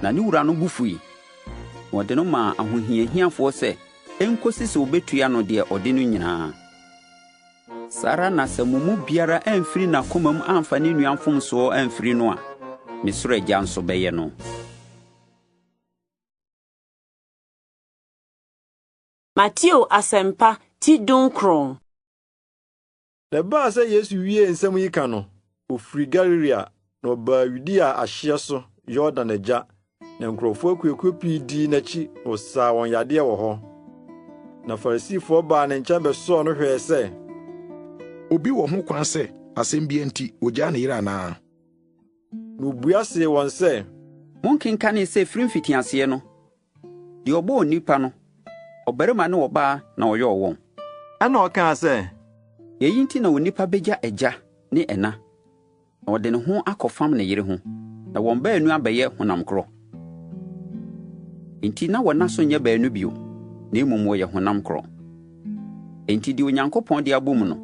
Na ne wura no bo fui, na ɔde no maa ahohiahiafoɔ sɛ ɛnkɔsi sɛ wɔbɛtua no deɛ ɔde no nyinaa. Saa ara na sɛ mo mu biara amfiri n'akomam amfa ne nua mfomsoɔ amfiri no a, me soro Agya nso bɛyɛ no. Mateo Asɛmpa ti dunkron. Na ɛbaa sɛ Yesu wiee nsɛm yi ka no, ofiri Galilea na ɔbaa Yudea ahyeɛ so Yordan agya, na nkurɔfoɔ akuakuo pii dii n'akyi na ɔsaa wɔn yadeɛ wɔ hɔ. Na Farisifoɔ baa ne nkyɛn bɛsɔɔ no hwɛɛ sɛ, Obi wɔ ho kwan sɛ asɛm biara nti ogyaa ne yere anaa? Na obua see wɔn sɛ, Monkenkanee sɛ ɛfiri mfitiaseɛ no, Deɛ ɔbɔɔ onipa no, ɔbarima ne ɔbaa na ɔyɔɔ wɔn. Ɛnna ɔkaa sɛ, Yei nti na onipa bɛgya agya ne ɛna, na ɔde ne ho akɔfam ne yere ho, na wɔn baanu abɛyɛ honam korɔ. Enti na wɔnna so nyɛ baanu bio, na mmom wɔyɛ honam korɔ. Enti deɛ Onyankopɔn de abom no,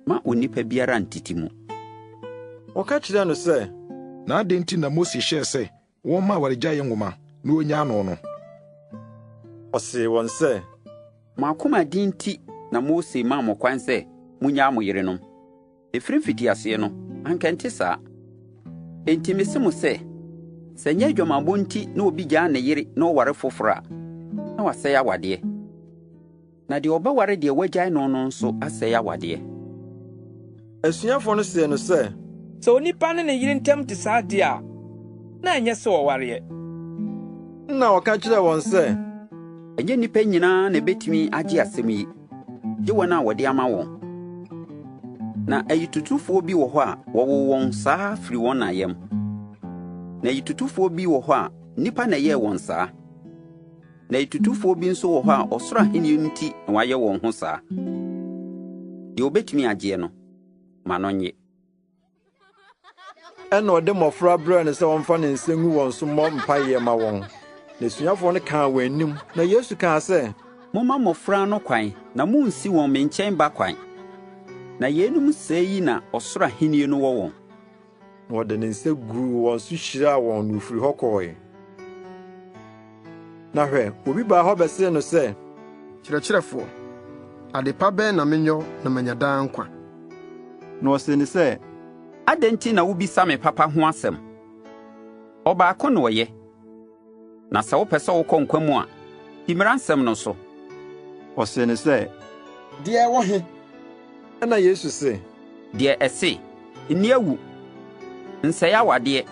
mma onipa biara ntete mu. Wɔka kyerɛɛ no sɛ, Na adɛn nti na Mose hyɛɛ sɛ wɔmma awaregyaeɛ nwoma na wɔnnyaa no no? Ɔsee wɔn sɛ, Mo akoma den nti na Mose maa mo kwan sɛ munnyaa mo yerenom. Ɛfiri mfitiaseɛ no, anka ɛnte saa. Enti mise mo sɛ, sɛ ɛnyɛ adwamammɔ nti na obi gyaa ne yere na ɔware foforɔ a, na wasɛe awadeɛ. Na deɛ ɔbɛware deɛ wagyae no no nso asɛe awadeɛ. Asuafoɔ no see no sɛ, Sɛ onipa ne ne yere ntam te saa de a, na ɛnyɛ sɛ wɔwareɛ. Ɛnna ɔka kyerɛɛ wɔn sɛ, Ɛnyɛ nnipa nyinaa na ebetumi agye asɛm yi, gye wɔn a wɔde ama wɔn. Na ayitutufoɔ bi wɔ hɔ a wɔwoo wɔn saa firi wɔn na yam. Na ayitutufoɔ bi wɔ hɔ a nnipa na ɛyɛɛ wɔn saa. Na ayitutufoɔ bi nso wɔ hɔ a ɔsoro ahenni nti na wɔayɛ wɔn ho saa. Deɛ obetumi agyeɛ no, ma no nnye. Ɛnna ɔde mmɔfra brɛɛ no sɛ ɔmfa ne nsa ngu wɔn so mmɔ mpaeɛ ma wɔn. N'asuafoɔ no kaa wɔn anim, na Yesu kaa sɛ, Momma mmɔfra no kwan na munnsi wɔn me nkyɛn ba kwan, na yeinom sɛɛ yi na ɔsoro ahenni no wɔ wɔn. Na ɔde ne nsa guu wɔn so hyiraa wɔn na ofiri hɔ kɔe. Na hwɛ, obi baa hɔ bɛsee no sɛ, Kyerɛkyerɛfoɔ, ade pa bɛn na menyɔ na manya daa nkwa? Na ɔsee no sɛ, Adɛn nti na wobisa me papa ho asɛm? Ɔbaako na ɔyɛ. Na sɛ wopɛ sɛ wokɔ nkwa mu a, di mmara nsɛm no so. Ɔsee no sɛ, Deɛ ɛwɔ he? Ɛnna Yesu se, Deɛ ɛse, Nni awu, nsɛe awadeɛ,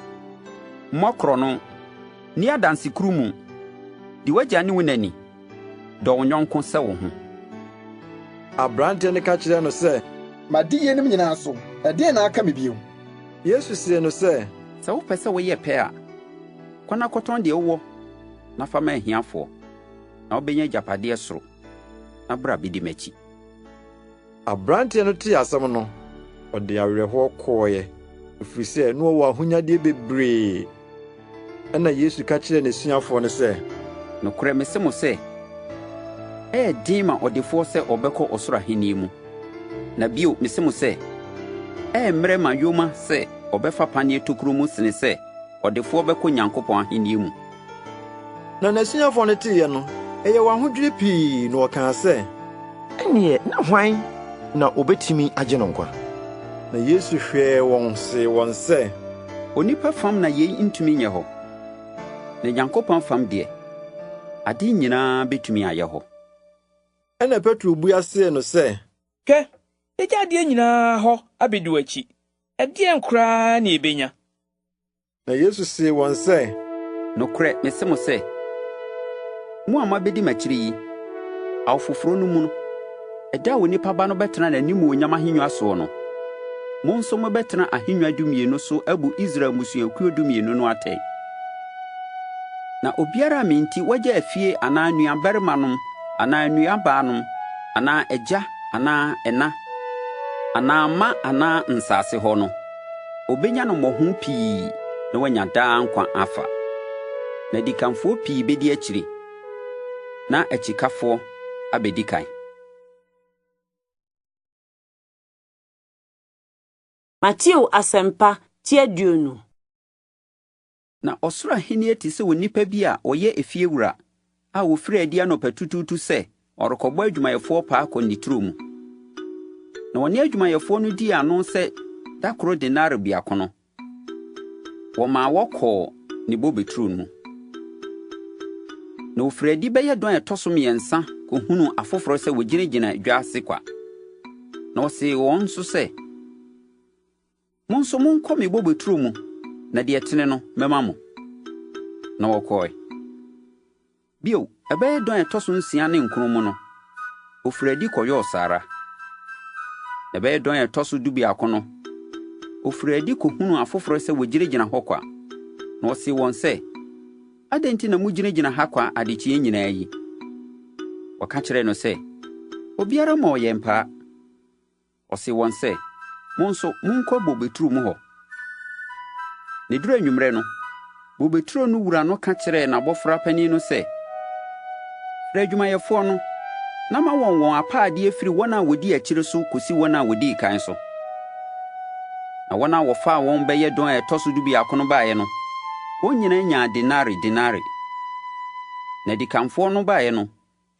mmɔ korɔno, nni adansekurumu, di w'agya ne wo na ni, dɔ wo yɔnko sɛ wo ho. Aberanteɛ no ka kyerɛɛ no sɛ, Madi yeinom nyinaa so, ɛdeɛn na aka me bio? Yesu see no sɛ, Sɛ wopɛ sɛ woyɛ pɛ a, kɔ na kɔtɔn deɛ wowɔ na fa ma ahiafoɔ, na wobɛnya agyapadeɛ soro, na bra bɛdi m'akyi. Aberanteɛ no tee asɛm no, ɔde awerɛhoɔ kɔeɛ, ɛfiri sɛ na ɔwɔ ahonyadeɛ bebree. Ɛnna Yesu ka kyerɛɛ n'asuafoɔ no sɛ, Nokorɛ mese mo sɛ, ɛyɛ den ma ɔdefoɔ sɛ ɔbɛkɔ ɔsoro ahennie mu. Na bio mese mo sɛ, ɛyɛ mmerɛ ma yoma sɛ ɔbɛfa paneɛ tokuro mu sene sɛ ɔdefoɔ bɛkɔ Nyankopɔn ahennie mu. Na n'asuafoɔ no teeɛ no, ɛyɛɛ wɔn ahodwiri pii, na wɔkaa sɛ, Ɛnneɛ na hwan na ɔbɛtumi agye no nkwa? Na Yesu hwɛɛ wɔn see wɔn sɛ, Onipa fam na yei ntumi nyɛ hɔ, na Nyankopɔn fam deɛ, ade nyinaa bɛtumi ayɛ hɔ. Ɛnna Petro bua see no sɛ, Hwɛ, yɛagya adeɛ nyinaa hɔ abedi w'akyi. Ɛdeɛn koraa na yebenya? Na Yesu see wɔn sɛ, Nokorɛ mese mo sɛ, mo a moabɛdi m'akyiri yi, awo foforɔ no mu no, ɛda a Onipa Ba no bɛtena n'animuonyam ahennwa soɔ no, mo nso mobɛtena ahennwa dumienu so abu Israel mmusuakuo dumienu no atɛn. Na obiara a me nti wagya afie anaa nuabarimanom anaa nuabaanom anaa agya anaa ɛna anaa mma anaa nsase hɔ no, Obenya no mmɔho pii na wanya daa nkwa afa. Na adikanfoɔ pii bedi akyire, na akyikafoɔ abedi kan. Mateo Asɛmpa, ti 20. Na ɔsoro ahennie te sɛ onipa bi a ɔyɛ efiewura a ɔfirii adi anɔpatutuutu sɛ ɔrekɔbɔ adwumayɛfoɔ paa akɔ ne turo mu. Na ɔne adwumayɛfoɔ no dii ano sɛ da koro denare biako no, wɔmaa wɔkɔɔ ne bobeturo mu. Na ɔfirii adi bɛyɛ dɔn a ɛtɔ so mmiɛnsa kɔhunuu afoforɔ sɛ wɔgyinagyina dwa ase kwa. Na ɔsee wɔn nso sɛ, Mo nso monkɔ me bobeturo mu, na deɛ ɛtene no, mɛma mo. Na wɔkɔe. Bio, ɛbɛyɛ dɔn a ɛtɔ so nsia ne nkron mu no, ɔfirii adi kɔyɔɔ saa ara. Na ɛbɛyɛ dɔn a ɛtɔ so dubiako no, ɔfirii adi kɔhunuu afoforɔ sɛ wɔgyinagyina hɔ kwa, na ɔsee wɔn sɛ, Adɛn nti na mugyinagyina ha kwa adekyeɛ nyinaa yi? Wɔka kyerɛɛ no sɛ, Obiara mmɔɔ yɛn paa. Ɔsee wɔn sɛ, Mo nso, monkɔ bobeturo mu hɔ. Na ɛduruu anwummerɛ no, bobeturo no wura no ka kyerɛɛ n'abɔfra panin no sɛ, 'Frɛ adwumayɛfoɔ no na ma wɔn wɔn apaadeɛ firi wɔn a wɔdi akyire so kɔsi wɔn a wɔdii kan so. Na wɔn a wɔfaa wɔn bɛyɛ dɔn a ɛtɔ so dubiako no baeɛ no, wɔn nyinaa nyaa denare denare. Na adikanfoɔ no baeɛ no,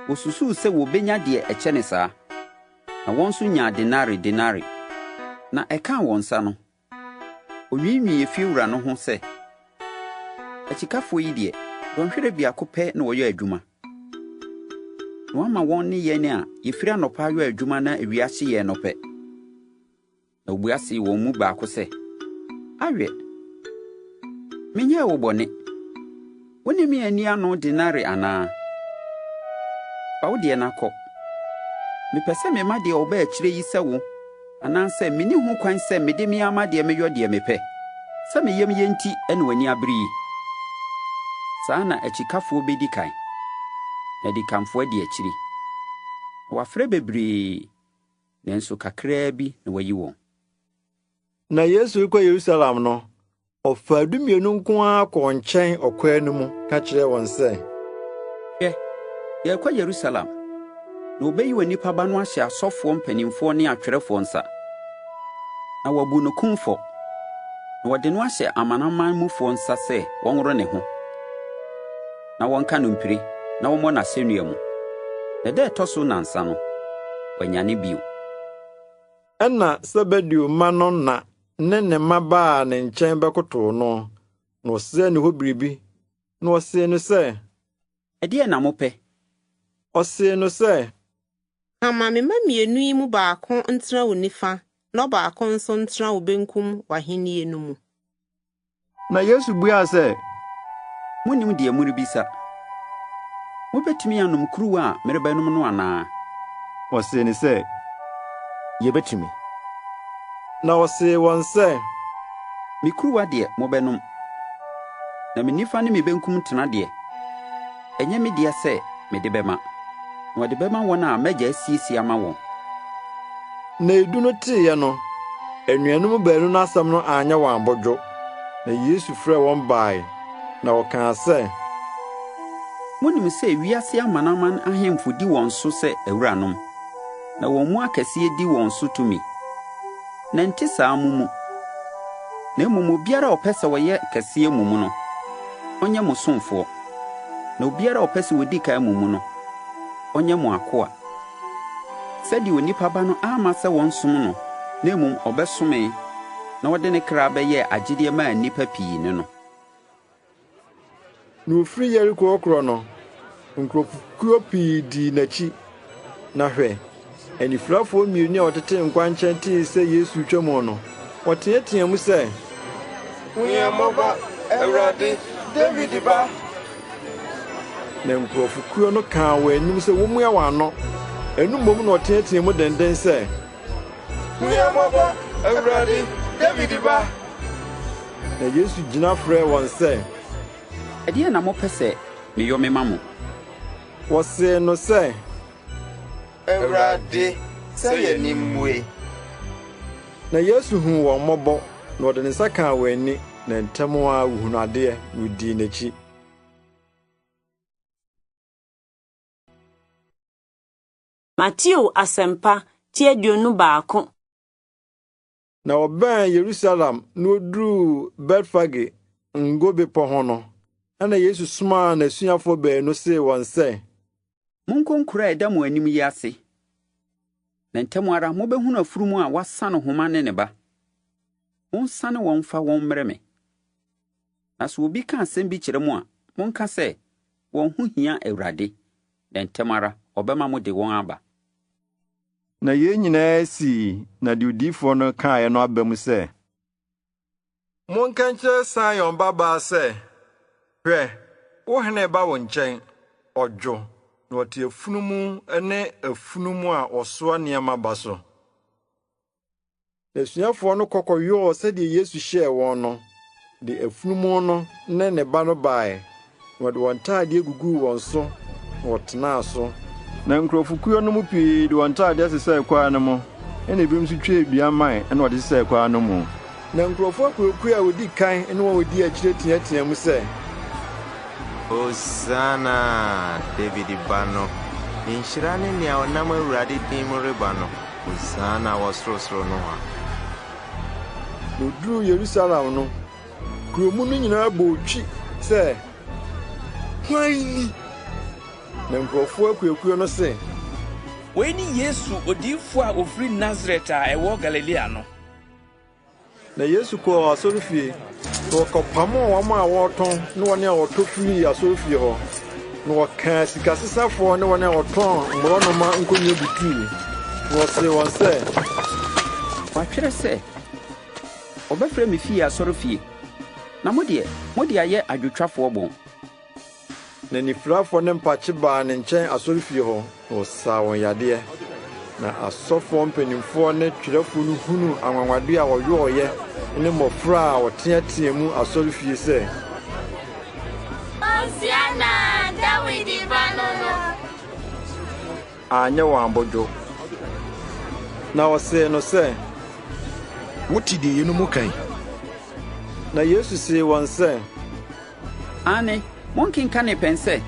Wɔsusuu sɛ wɔbɛnya deɛ ɛkyɛne saa, na wɔn nso nyaa denare denare. Na ɛkaa wɔn nsa no, wɔnwiinwii efiewura no ho sɛ, 'Akyikafoɔ yi deɛ, dɔnhwere biako pɛ na wɔyɔɔ adwuma, na wɔama wɔn ne yɛn a yɛfiri anɔpa ayɔ adwuma na awia ahye yɛn no pɛ. Na obua see wɔn mu baako sɛ, 'Awɛ, menyɛɛ wo bɔne. Wo ne me anni ano denare anaa? Fa wo deɛ na kɔ. Mepɛ sɛ mema deɛ ɔba akyire yi sɛ wo Anaasɛ menni ho kwan sɛ mede me ara m'adeɛ meyɔ deɛ mepɛ? Sɛ me yam ye nti na w'ani abere yi? Saa na akyikafoɔ bɛdi kan, na adikanfoɔ adi akyiri. Na wɔafrɛ bebree, nanso kakraa bi na wɔayi wɔn. Na Yesu rekɔ Yerusalem no, ɔfaa 12 nko ara kɔɔ nkyɛn ɔkwan no mu ka kyerɛɛ wɔn sɛ, Hwɛ, yɛrekɔ Yerusalem, na wɔbɛyi Onipa Ba no ahyɛ asɔfoɔ mpanimfoɔ ne atwerɛfoɔ nsa, na wɔabu no kumfɔ, na wɔde no ahyɛ amanaman mufoɔ nsa sɛ wɔnworo ne ho, na wɔnka no mpire, na wɔmmɔ no asɛnnua mu. Na da a ɛtɔ so nnansa no, wanyane bio. Ɛnna Sebedeo mma no na ne ne mma baa ne nkyɛn bɛkotow no, na wɔsrɛɛ ne hɔ biribi. Na wɔsee no sɛ, Ɛdeɛn na mopɛ? Ɔsee no sɛ, Ka ma me mma mmienu yi mu baako ntena wo nifa na ɔbaako nso ntena wo benkum w'ahennie no mu. Na Yesu buaa sɛ, Monnim deɛ morebisa. Mobɛtumi anom kuruwa a merebɛnom no anaa? Wɔsee no sɛ, Yɛbɛtumi. Na ɔsee wɔn sɛ, Me kuruwa deɛ, mobɛnom, na me nifa ne me benkum tena deɛ, ɛnyɛ me dea sɛ mede bɛma, na wɔde bɛma wɔn a m'Agya asiesie ama wɔn. Na edu no teeɛ no, anuanom baanu no asɛm no anyɛ wɔn abodwo. Na Yesu frɛɛ wɔn bae, na ɔkaa sɛ. Monim sɛ wiase amanaman ahemfo di wɔn so sɛ awuranom, na wɔn mu akɛseɛ di wɔn so tumi. Na ɛnte saa mo mu. Na mmom obiara a ɔpɛ sɛ ɔyɛ kɛseɛ mo mu no, ɔnyɛ mo somfoɔ. Na obiara a ɔpɛ sɛ ɔdi kan mo mu no, ɔnyɛ mo akoa. Sɛdeɛ Onipa Ba no amma sɛ wɔnsom no, na mmom ɔbɛsomee, na ɔde ne kra bɛyɛɛ agyedeɛ maa nnipa pii ne no. Na ofiri Yeriko rekorɔ no, nkurɔfokuo pii dii n'akyi. Na hwɛ, anifirafoɔ mmienu a wɔtete nkwankyɛn tee sɛ Yesu retwa mu no, wɔteateaa mu sɛ, Hu yɛn mmɔbɔ, Awurade, Dawid Ba! Na nkurɔfokuo no kaa wɔn anim sɛ wɔmmua wɔn ano. Ɛno mmom na wɔteateaa mu denden sɛ, Hu yɛn mmɔbɔ, Awurade, Dawid Ba! Na Yesu gyina frɛɛ wɔn sɛ, Ɛdeɛn na mopɛ sɛ meyɔ mema mo? Wɔsee no sɛ, Awurade, sɛ yɛn ani mmue. Na Yesu huu wɔn mmɔbɔ, na ɔde ne nsa kaa wɔn ani, na ntɛm ara wɔhunuu adeɛ, na wɔdii n'akyi. Mateo Asɛmpa, ti 21. Na wɔbɛn Yerusalem na woduruu Betfage, Ngo Bepɔ ho no, ɛnna Yesu somaa n'asuafoɔ baanu see wɔn sɛ, Monkɔ nkuro a ɛda mo anim yi ase, na ntɛm ara mobɛhunu afunumu a wɔasa no homa ne ne ba. Monsane wɔn mfa wɔn mmrɛ me. Na sɛ obi ka asɛm bi kyerɛ mo a, monka sɛ, 'Wɔn ho hia Awurade, na ntɛm ara ɔbɛma mode wɔn aba. Na yei nyinaa sii na deɛ odiyifoɔ no kaeɛ no aba mu sɛ, Monka nkyerɛ Sion babaa sɛ, 'Hwɛ, wo hene reba wo nkyɛn, ɔdwo, na ɔte afunumu ne afunumu a ɔsoa nneɛma ba so. N'asuafoɔ no kɔ kɔyɔɔ sɛdeɛ Yesu hyɛɛ wɔn no, de afunumu no ne ne ba no baeɛ, na wɔde wɔn ntadeɛ guguu wɔn so, na wɔtenaa so. Na nkurɔfokuo no mu pii de wɔn ntadeɛ sesɛɛ kwan no mu, ɛnna ebinom nso twaa dua mman na wɔde sesɛɛ kwan no mu. Na nkurɔfoɔ akuakuo a wɔdi kan ne wɔn a wɔdi akyire teateaa mu sɛ. Hosana! Dawid Ba no! Nhyira ne nea ɔnam Awurade din mu reba no! Hosana wɔ sorosoro nohoa! Na oduruu Yerusalem no, kurow mu no nyinaa bɔɔ twi sɛ, Hwan ni? Na nkurɔfoɔ akuakuo no se, Wei ne Yesu, odiyifo a ofiri Nasaret a ɛwɔ Galilea no. Na Yesu kɔɔ asɔrefie, na ɔkɔpamoo wɔn a wɔretɔn ne wɔn a wɔtɔ firii asɔrefie hɔ, na ɔkaa sikasesafoɔ ne wɔn a wɔtɔn mmorɔnoma nkonnwa butui, na ɔsee wɔn sɛ, Wɔatwerɛ sɛ, 'Wɔbɛfrɛ me fie asɔrefie, na mo deɛ, mode ayɛ adwotwafoɔ bon. Na anifirafoɔ ne mpakye baa ne nkyɛn asɔrefie hɔ, na ɔsaa wɔn yadeɛ. Na asɔfoɔ mpanimfoɔ ne twerɛfoɔ no hunuu anwanwadeɛ a ɔyɔeɛ ne mmɔfra a wɔteateaa mu asɔrefie sɛ, Hosiana Dawid ba no no! Anyɛ wɔn abodwo. Na wɔsee no sɛ, Wote deɛ yeinom ka yi? Na Yesu see wɔn sɛ, Aane, monkenkanee pɛn sɛ,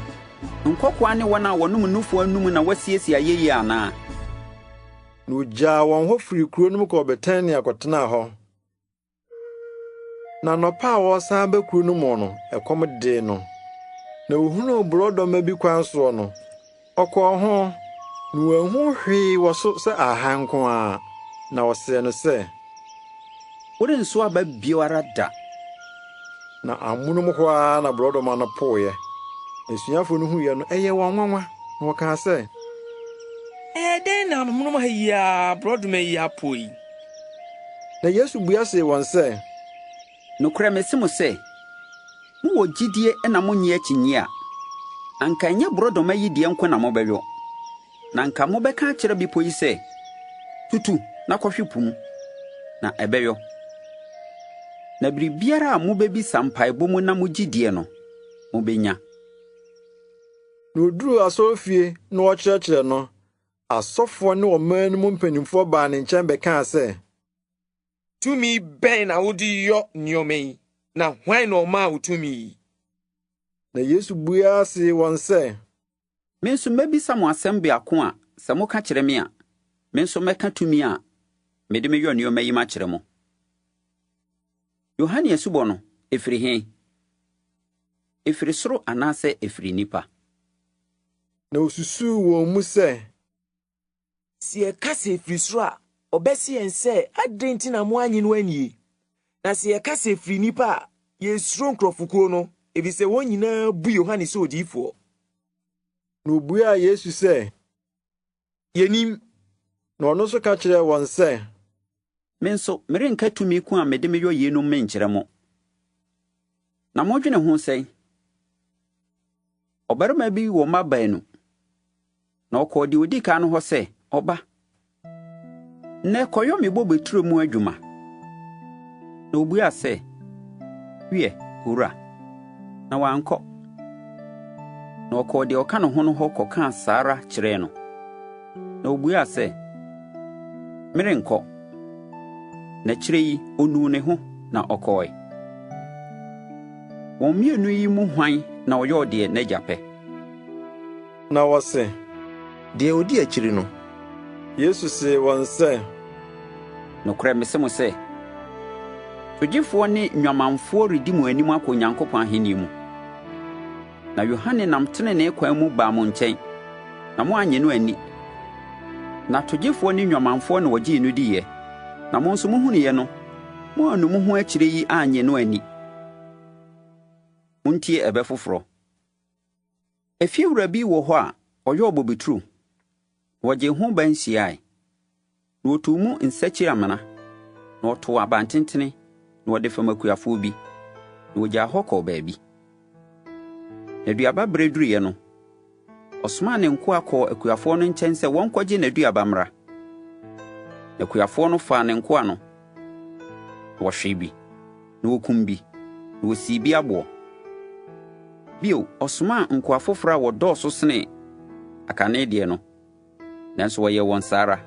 'Nkɔkoaa ne wɔn a wɔnom nufoɔ anom na woasiesie ayɛyie anaa? Na ogyaa wɔn hɔ firii kuro no mu kɔɔ Betania kɔtenaa hɔ. Na anɔpa a wɔresan aba kuro no mu no, ɛkɔm dee no. Na ohunuu borɔdɔma bi kwan soɔ no, ɔkɔɔ ho, na wanhu hwee wɔ so sɛ ahahan nko ara. Na ɔsee no sɛ, Worenso aba bio ara da. Na amonom hɔ ara na borɔdɔma no poeɛ. Na asuafoɔ no huiɛ no, ɛyɛɛ wɔn nwanwa, na wɔkaa sɛ, Ɛyɛɛ dɛn na amonom ha yi ara borɔdɔma yi apo yi? Na Yesu bua see wɔn sɛ, Nokorɛ mese mo sɛ, mowɔ gyidie na monnye akyinnyeɛ a, anka ɛnyɛ borɔdɔma yi deɛ nko na mobɛyɔ, na anka mobɛka akyerɛ bepɔ yi sɛ, 'Tutu na kɔhwe po mu', na ɛbɛyɔ. Na biribiara a mobɛbisa mpaebɔ mu na mogye die no, mobɛnya. Na oduruu asɔrefie na ɔrekyerɛkyerɛ no, asɔfoɔ ne ɔman no mu mpanimfoɔ baa ne nkyɛn bɛkaa sɛ, Tumi bɛn na wode yɔ nneɛma yi, na hwan na ɔmaa wo tumi yi? Na Yesu bua see wɔn sɛ, Me nso mɛbisa mo asɛm biako a sɛ moka kyerɛ me a, me nso mɛka tumi a mede meyɔ nneɛma yi makyerɛ mo. Yohane asubɔ no, ɛfiri he? Ɛfiri soro anaasɛ ɛfiri nnipa? Na osusuu wɔn mu sɛ, Sɛ yɛka sɛ ɛfiri soro a, ɔbɛse yɛn sɛ, 'Adɛn nti na moannye no annie? Na sɛ yɛka sɛ ɛfiri nnipa a, yesuro nkurɔfokuo no, efisɛ wɔn nyinaa bu Yohane sɛ odiyifoɔ. Na obuaa Yesu sɛ, Yennim. Na ɔno nso ka kyerɛɛ wɔn sɛ, Me nso, merenka tumi ko a mede meyɔ yeinom menkyerɛ mo. Na modwene ho sɛn? Ɔbarima bi wɔ mma baanu, na ɔkɔɔ deɛ ɔdi kan no hɔ sɛ, 'Ɔba, nnɛ kɔyɔ me bobeturo mu adwuma.' Na ɔbuaa sɛ, 'Wiɛ, owura.' Na wankɔ. Na ɔkɔɔ deɛ ɔka ne ho no hɔ kɔkaa saa ara kyerɛɛ no. Na ɔbuaa sɛ, 'Merenkɔ.' Na akyire yi, ɔnuu ne ho na ɔkɔɔe. Wɔn mmienu yi mu hwan na ɔyɔɔ deɛ n'agya pɛ? Na wɔse, Deɛ ɔdi akyiri no. Yesu see wɔn sɛ, Nokorɛ mese mo sɛ, togyefoɔ ne nnwamanfoɔ redi mo anim akɔ Onyankopɔn ahennie mu. Na Yohane nam tenenee kwan mu baa mo nkyɛn, na moannye no anni. Na togyefoɔ ne nnwamanfoɔ na wɔgyee no diiɛ, na mo nso mohunuiɛ no, moannu mo ho akyire yi annye no anni. Montie ɛbɛ foforɔ. Efiewura bi wɔ hɔ a ɔyɔɔ bobeturo, na ɔgyee ho ban hyiae, na ɔtuu mu nsakyi-amena, na ɔtoo abantentene, na ɔde fam akuafoɔ bi, na ɔgyaa hɔ kɔɔ baabi. Na aduaba berɛ duruiɛ no, ɔsomaa ne nkoa kɔɔ akuafoɔ no nkyɛn sɛ wɔnkɔgye n'aduaba mmra. Na akuafoɔ no faa ne nkoa no, na wɔhwee bi, na wɔkum bi, na wɔsii bi aboɔ. Bio, ɔsomaa nkoa foforɔ a wɔdɔɔso sene akane deɛ no, nanso wɔyɛɛ wɔn saa ara.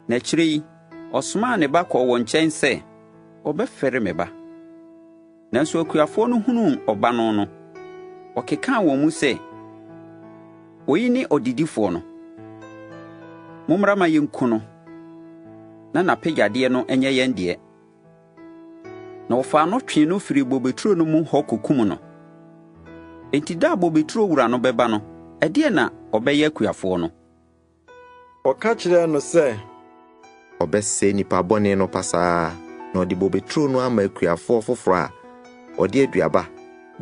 Na akyire yi, ɔsomaa ne ba kɔɔ wɔn nkyɛn sɛ, 'Wɔbɛfɛre me ba. Nanso akuafoɔ no hunuu ɔba no no, wɔkekaa wɔn mu sɛ, 'Oyi ne ɔdedifoɔ no. Mommra ma yɛnku no, na n'apɛgyadeɛ no nyɛ yɛn deɛ. Na wɔfaa no twee no firii bobeturo no mu hɔ kɔkum no. Enti da a bobeturo wura no bɛba no, ɛdeɛn na ɔbɛyɛ akuafoɔ no? Wɔka kyerɛɛ no sɛ. Ɔbɛsɛe nnipa bɔne no pasaa na ɔde bobeturo no ama akuafoɔ foforɔ a wɔde aduaba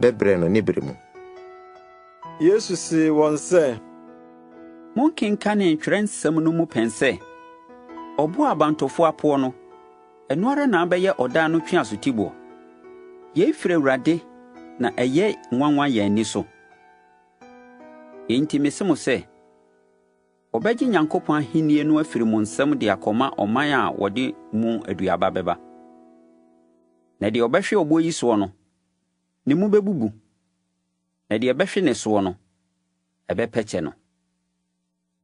bɛbrɛ no ne berɛ mu. Yesu see wɔn sɛ. Monkenkanee Twerɛnsɛm no mu pɛn sɛ, 'Ɔboɔ a abantofoɔ apoɔ no, ɛno ara na abɛyɛ ɔdan no tweasotiboɔ. Yei firi Awurade na ɛyɛ nwanwa yɛn ani so'? Enti mese mo sɛ, Wɔbɛgye Nyankopɔn ahennie no afiri mo nsam de akɔma ɔman a wɔde mu aduaba bɛba. Na deɛ ɔbɛhwe ɔboɔ yi soɔ no, ne mu bɛbubu, na deɛ ɛbɛhwe ne soɔ no, ɛbɛpɛkyɛ no.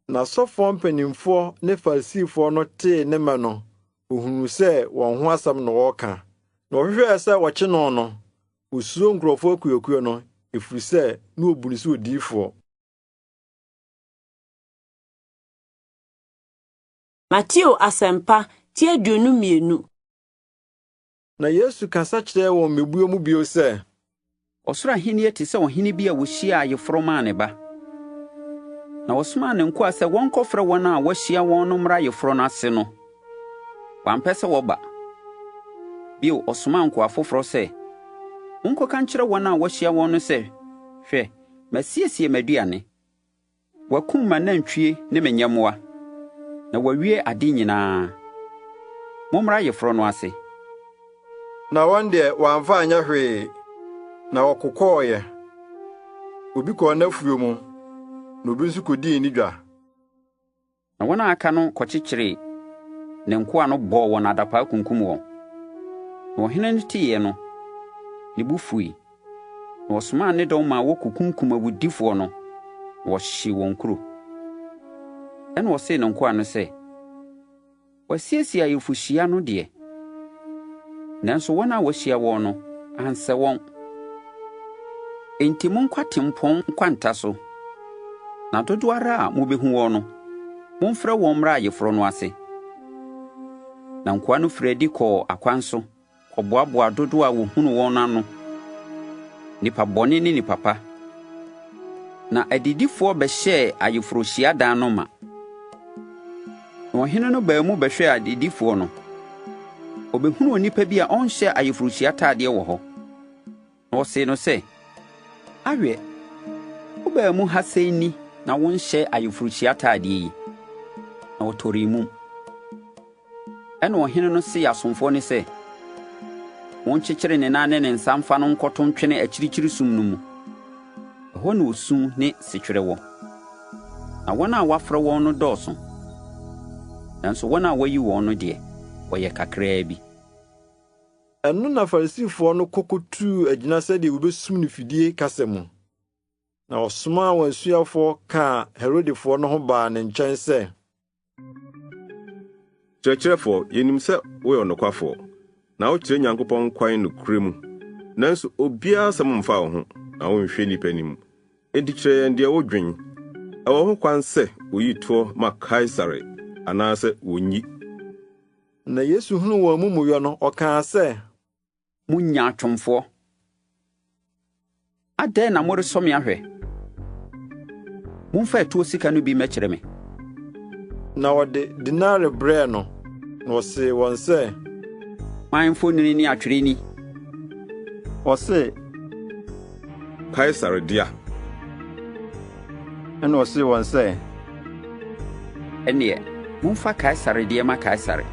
Na asɔfoɔ mpanimfoɔ ne Farisifoɔ no tee ne mmɛ no, wɔhunuu sɛ wɔn ho asɛm na wɔreka. Na wɔhwehwɛɛ sɛ wɔkye no no, wɔsuro nkurɔfoɔ akuakuo no, ɛfiri sɛ na wɔbu no sɛ odiyifoɔ. Mateo Asɛmpa, ti 22. Na Yesu kasa kyerɛɛ wɔn mmebuo mu bio sɛ. Ɔsoro ahennie te sɛ ɔhene bi a ɔhyiaa ayeforɔ maa ne ba. Na ɔsomaa ne nkoa sɛ wɔnkɔfrɛ wɔn a wɔahyia wɔn no mmra ayeforɔ no ase no, wɔampɛ sɛ wɔba. Bio, ɔsomaa nkoa foforɔ sɛ, 'Monkɔka nkyerɛ wɔn a wɔahyia wɔn no sɛ, Hwɛ, masiesie m'aduane. Wɔakum m'anantwie ne me nyɛmmoa, na wɔawie ade nyinaa. Mommra ayeforɔ no ase. Na wɔn deɛ, wɔamfa anyɛ hwee, na wɔkokɔeɛ. Obi kɔɔ n'afuo mu, na obi nso kɔdii ne dwa. Na wɔn a aka no kɔkyekyeree ne nkoa no bɔɔ wɔn adapaa kunkum wɔn. Na ɔhene no teeɛ no, ne bo fui, na ɔsomaa ne dɔm maa wɔkɔkunkum awudifoɔ no, na wɔhyee wɔn kuro. Ɛnna ɔsee ne nkoa no sɛ, Wɔasiesie ayeforɔhyia no deɛ, nanso wɔn a wɔahyia wɔn no, ansɛ wɔn. Enti monkɔ atempɔn nkwanta so, na dodoɔ ara a mobɛhu wɔn no, momfrɛ wɔn mmra ayeforɔ no ase. Na nkoa no firii adi kɔɔ akwan so kɔboaboaa dodoɔ a wɔhunuu wɔn no ano, nnipa bɔne ne nnipa pa. Na adidifoɔ bɛhyɛɛ ayeforɔhyiadan no ma. Na ɔhene no baa mu bɛhwɛɛ adidifoɔ no, ɔbɛhunuu onipa bi a ɔnhyɛ ayeforɔhyia tadeɛ wɔ hɔ. Na ɔsee no sɛ, Awɛ, wobaa mu ha sɛn ni na wonhyɛ ayeforɔhyia atadeɛ yi? Na ɔtɔree mum. Ɛnna ɔhene no see asomfoɔ no sɛ, Monkyekyere ne nan ne ne nsa mfa no nkɔto ntwene akyirikyiri sum no mu. Ɛhɔ na osu ne setwerɛ wɔ. Na wɔn a wɔafrɛ wɔn no dɔɔso, nanso wɔn a wɔayi wɔn no deɛ, wɔyɛ kakraa bi. Ɛno na Farisifoɔ no kɔ kɔtuu agyina sɛdeɛ wɔbɛsum no fidie kasa mu. Na wɔsomaa wɔn asuafoɔ kaa Herodefoɔ no ho baa ne nkyɛn sɛ. Kyerɛkyerɛfoɔ, yɛnim sɛ woyɛ ɔnokwafoɔ, na wokyerɛ Nyankopɔn kwan nokorɛ mu, nanso obiara asɛm mfa wo ho, na wonhwɛ nnipa anim. Enti kyerɛ yɛn deɛ wodwen. Ɛwɔ ho kwan sɛ woyi toɔ ma Kaesare anaasɛ wonnyi? Na Yesu hunuu wɔn amumuyɔ no, ɔkaa sɛ. Mo nyaatwomfoɔ! Adɛn na moresɔ me ahwɛ? Momfa ɛtoɔ sika no bi mmɛkyerɛ me. Na wɔde denare brɛɛ no, na ɔsee wɔn sɛ. Hwan mfonini ne atwerɛ ni? Ɔse. Kaesare dea. Ɛnna ɔsee wɔn sɛ. Ɛnneɛ, momfa Kaesare deɛ ma Kaesare,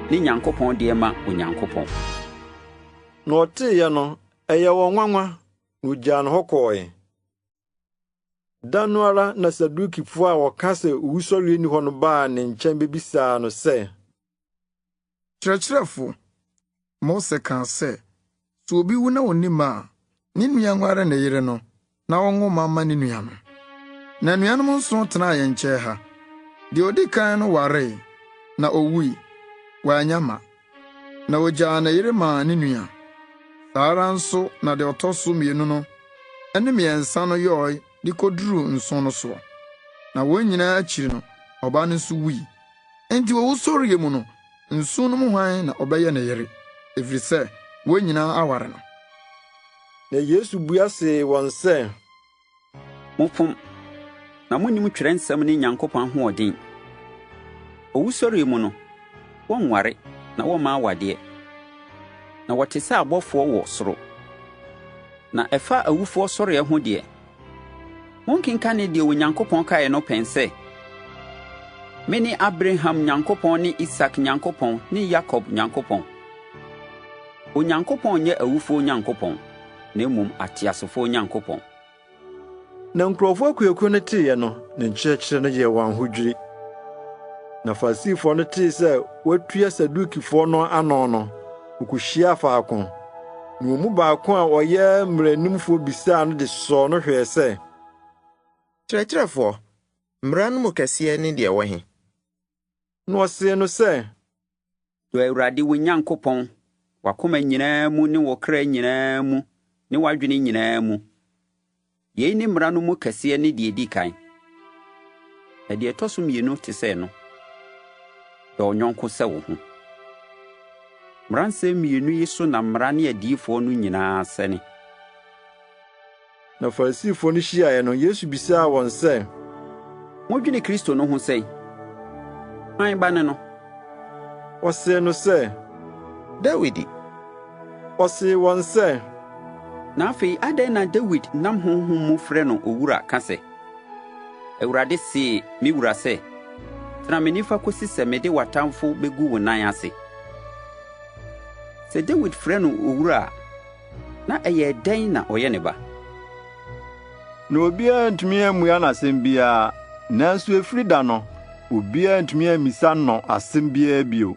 ne Nyankopɔn deɛ ma Onyankopɔn. Na wɔteeɛ no, ɛyɛɛ wɔn nwanwa, na wɔgyaa no hɔ kɔɔe. Da no ara na Sadukifo a wɔka sɛ owusɔre nni hɔ no baa ne nkyɛn bebisaa no sɛ. Kyerɛkyerɛfo, Mose kaa sɛ, 'Sɛ obi wu na onni mma a, ne nua nware ne yere no na ɔnwo mma mma ne nua no. Na anuanom nson tenaa yɛn nkyɛn ha. Deɛ odi kan no waree, na owui, wannya mma. Na ogyaa ne yere maa ne nua. Saa ara nso na deɛ ɔtɔ so mmienu no ne mmiɛnsa no yɔe de koduruu nson no soɔ. Na wɔn nyinaa akyiri no, ɔbaa no nso wui. Enti wɔ owusɔreɛ mu no, nson no mu hwan na ɔbɛyɛ ne yere? Ɛfiri sɛ, wɔn nyinaa aware no. Na Yesu bua see wɔn sɛ. Mofom, na monnim Twerɛnsɛm ne Nyankopɔn ahoɔden. Owusɔreɛ mu no, wɔnware na wɔmma awadeɛ, na wɔte sɛ abɔfoɔ wɔ soro. Na ɛfa awufoɔ sɔreɛ ho deɛ, Monkenkanee deɛ Onyankopɔn kaeɛ no pɛn sɛ, 'Mene Abraham Nyankopɔn ne Isak Nyankopɔn ne Yakob Nyankopɔn'? Onyankopɔn nyɛ awufoɔ Nyankopɔn, na mmom ateasefoɔ Nyankopɔn. Na nkurɔfoɔ akuakuo no teeɛ no, ne nkyerɛkyerɛ no yɛɛ wɔn ahodwiri. Na Farisifoɔ no tee sɛ watua Sadukifoɔ no ano no, wokohyiaa faako. Na wɔn mu baako a ɔyɛ mmaranimfoɔ bisaa no de sɔɔ no hwɛɛ sɛ, Kyerɛkyerɛfoɔ, mmara no mu kɛseɛ ne deɛ ɛwɔ he? Na ɔsee no sɛ, Dɔ Awurade wo Nyankopɔn w'akoma nyinaa mu ne wo kra nyinaa mu ne w'adwene nyinaa mu. Yei ne mmara no mu kɛseɛ ne deɛ ɛdi kan. Na deɛ ɛtɔ so mmienu te sɛ ɛno, Dɔ wo yɔnko sɛ wo ho. Mmaransɛm mmienu yi so na mmara ne adiyifoɔ no nyinaa sɛne. Na Farisifo no hyiae no, Yesu bisaa wɔn sɛ, Modwene Kristo no ho sɛn? Hwan ba ne no? Wɔsee no sɛ, Dawid. Ɔsee wɔn sɛ, Na afei adɛn na Dawid nam Honhom mu frɛ no Owura ka sɛ, 'Awurade see me wura sɛ, Tena me nifa kosi sɛ mede w'atamfo begu wo nan ase'? Sɛ Dawid frɛ no Owura a, na ɛyɛɛ dɛn na ɔyɛ ne ba? Na obiara antumi ammua no asɛm biara, nanso efiri da no, obiara antumi ammisa no asɛm biara bio.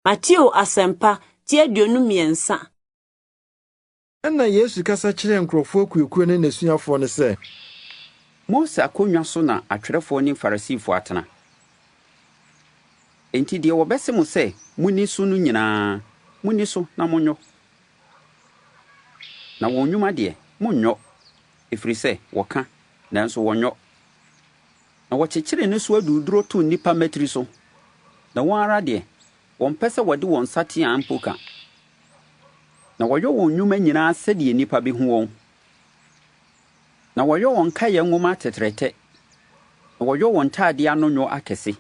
Mateo Asɛmpa, ti 23. Ɛnna Yesu kasa kyerɛɛ nkurɔfoɔ akuakuo ne n'asuafoɔ no sɛ. Mose akonnwa so na atwerɛfoɔ ne Farisifoɔ atena. Enti deɛ wɔbɛse mo sɛ monni so no nyinaa, monni so na monyɔ. Na wɔn nnwuma deɛ, monnyɔ, ɛfiri sɛ wɔka, nanso wɔnyɔ. Na wɔkyekyere nnesoa duruduro to nnipa mmatiri so, na wɔn ara deɛ, wɔmpɛ sɛ wɔde wɔn nsateaa mpo ka. Na wɔyɔ wɔn nnwuma nyinaa sɛdeɛ nnipa bɛhu wɔn. Na wɔyɔ wɔn nkaeɛ nwoma atɛtrɛtɛ, na wɔyɔ wɔn ntadeɛ ano nnwo akɛse.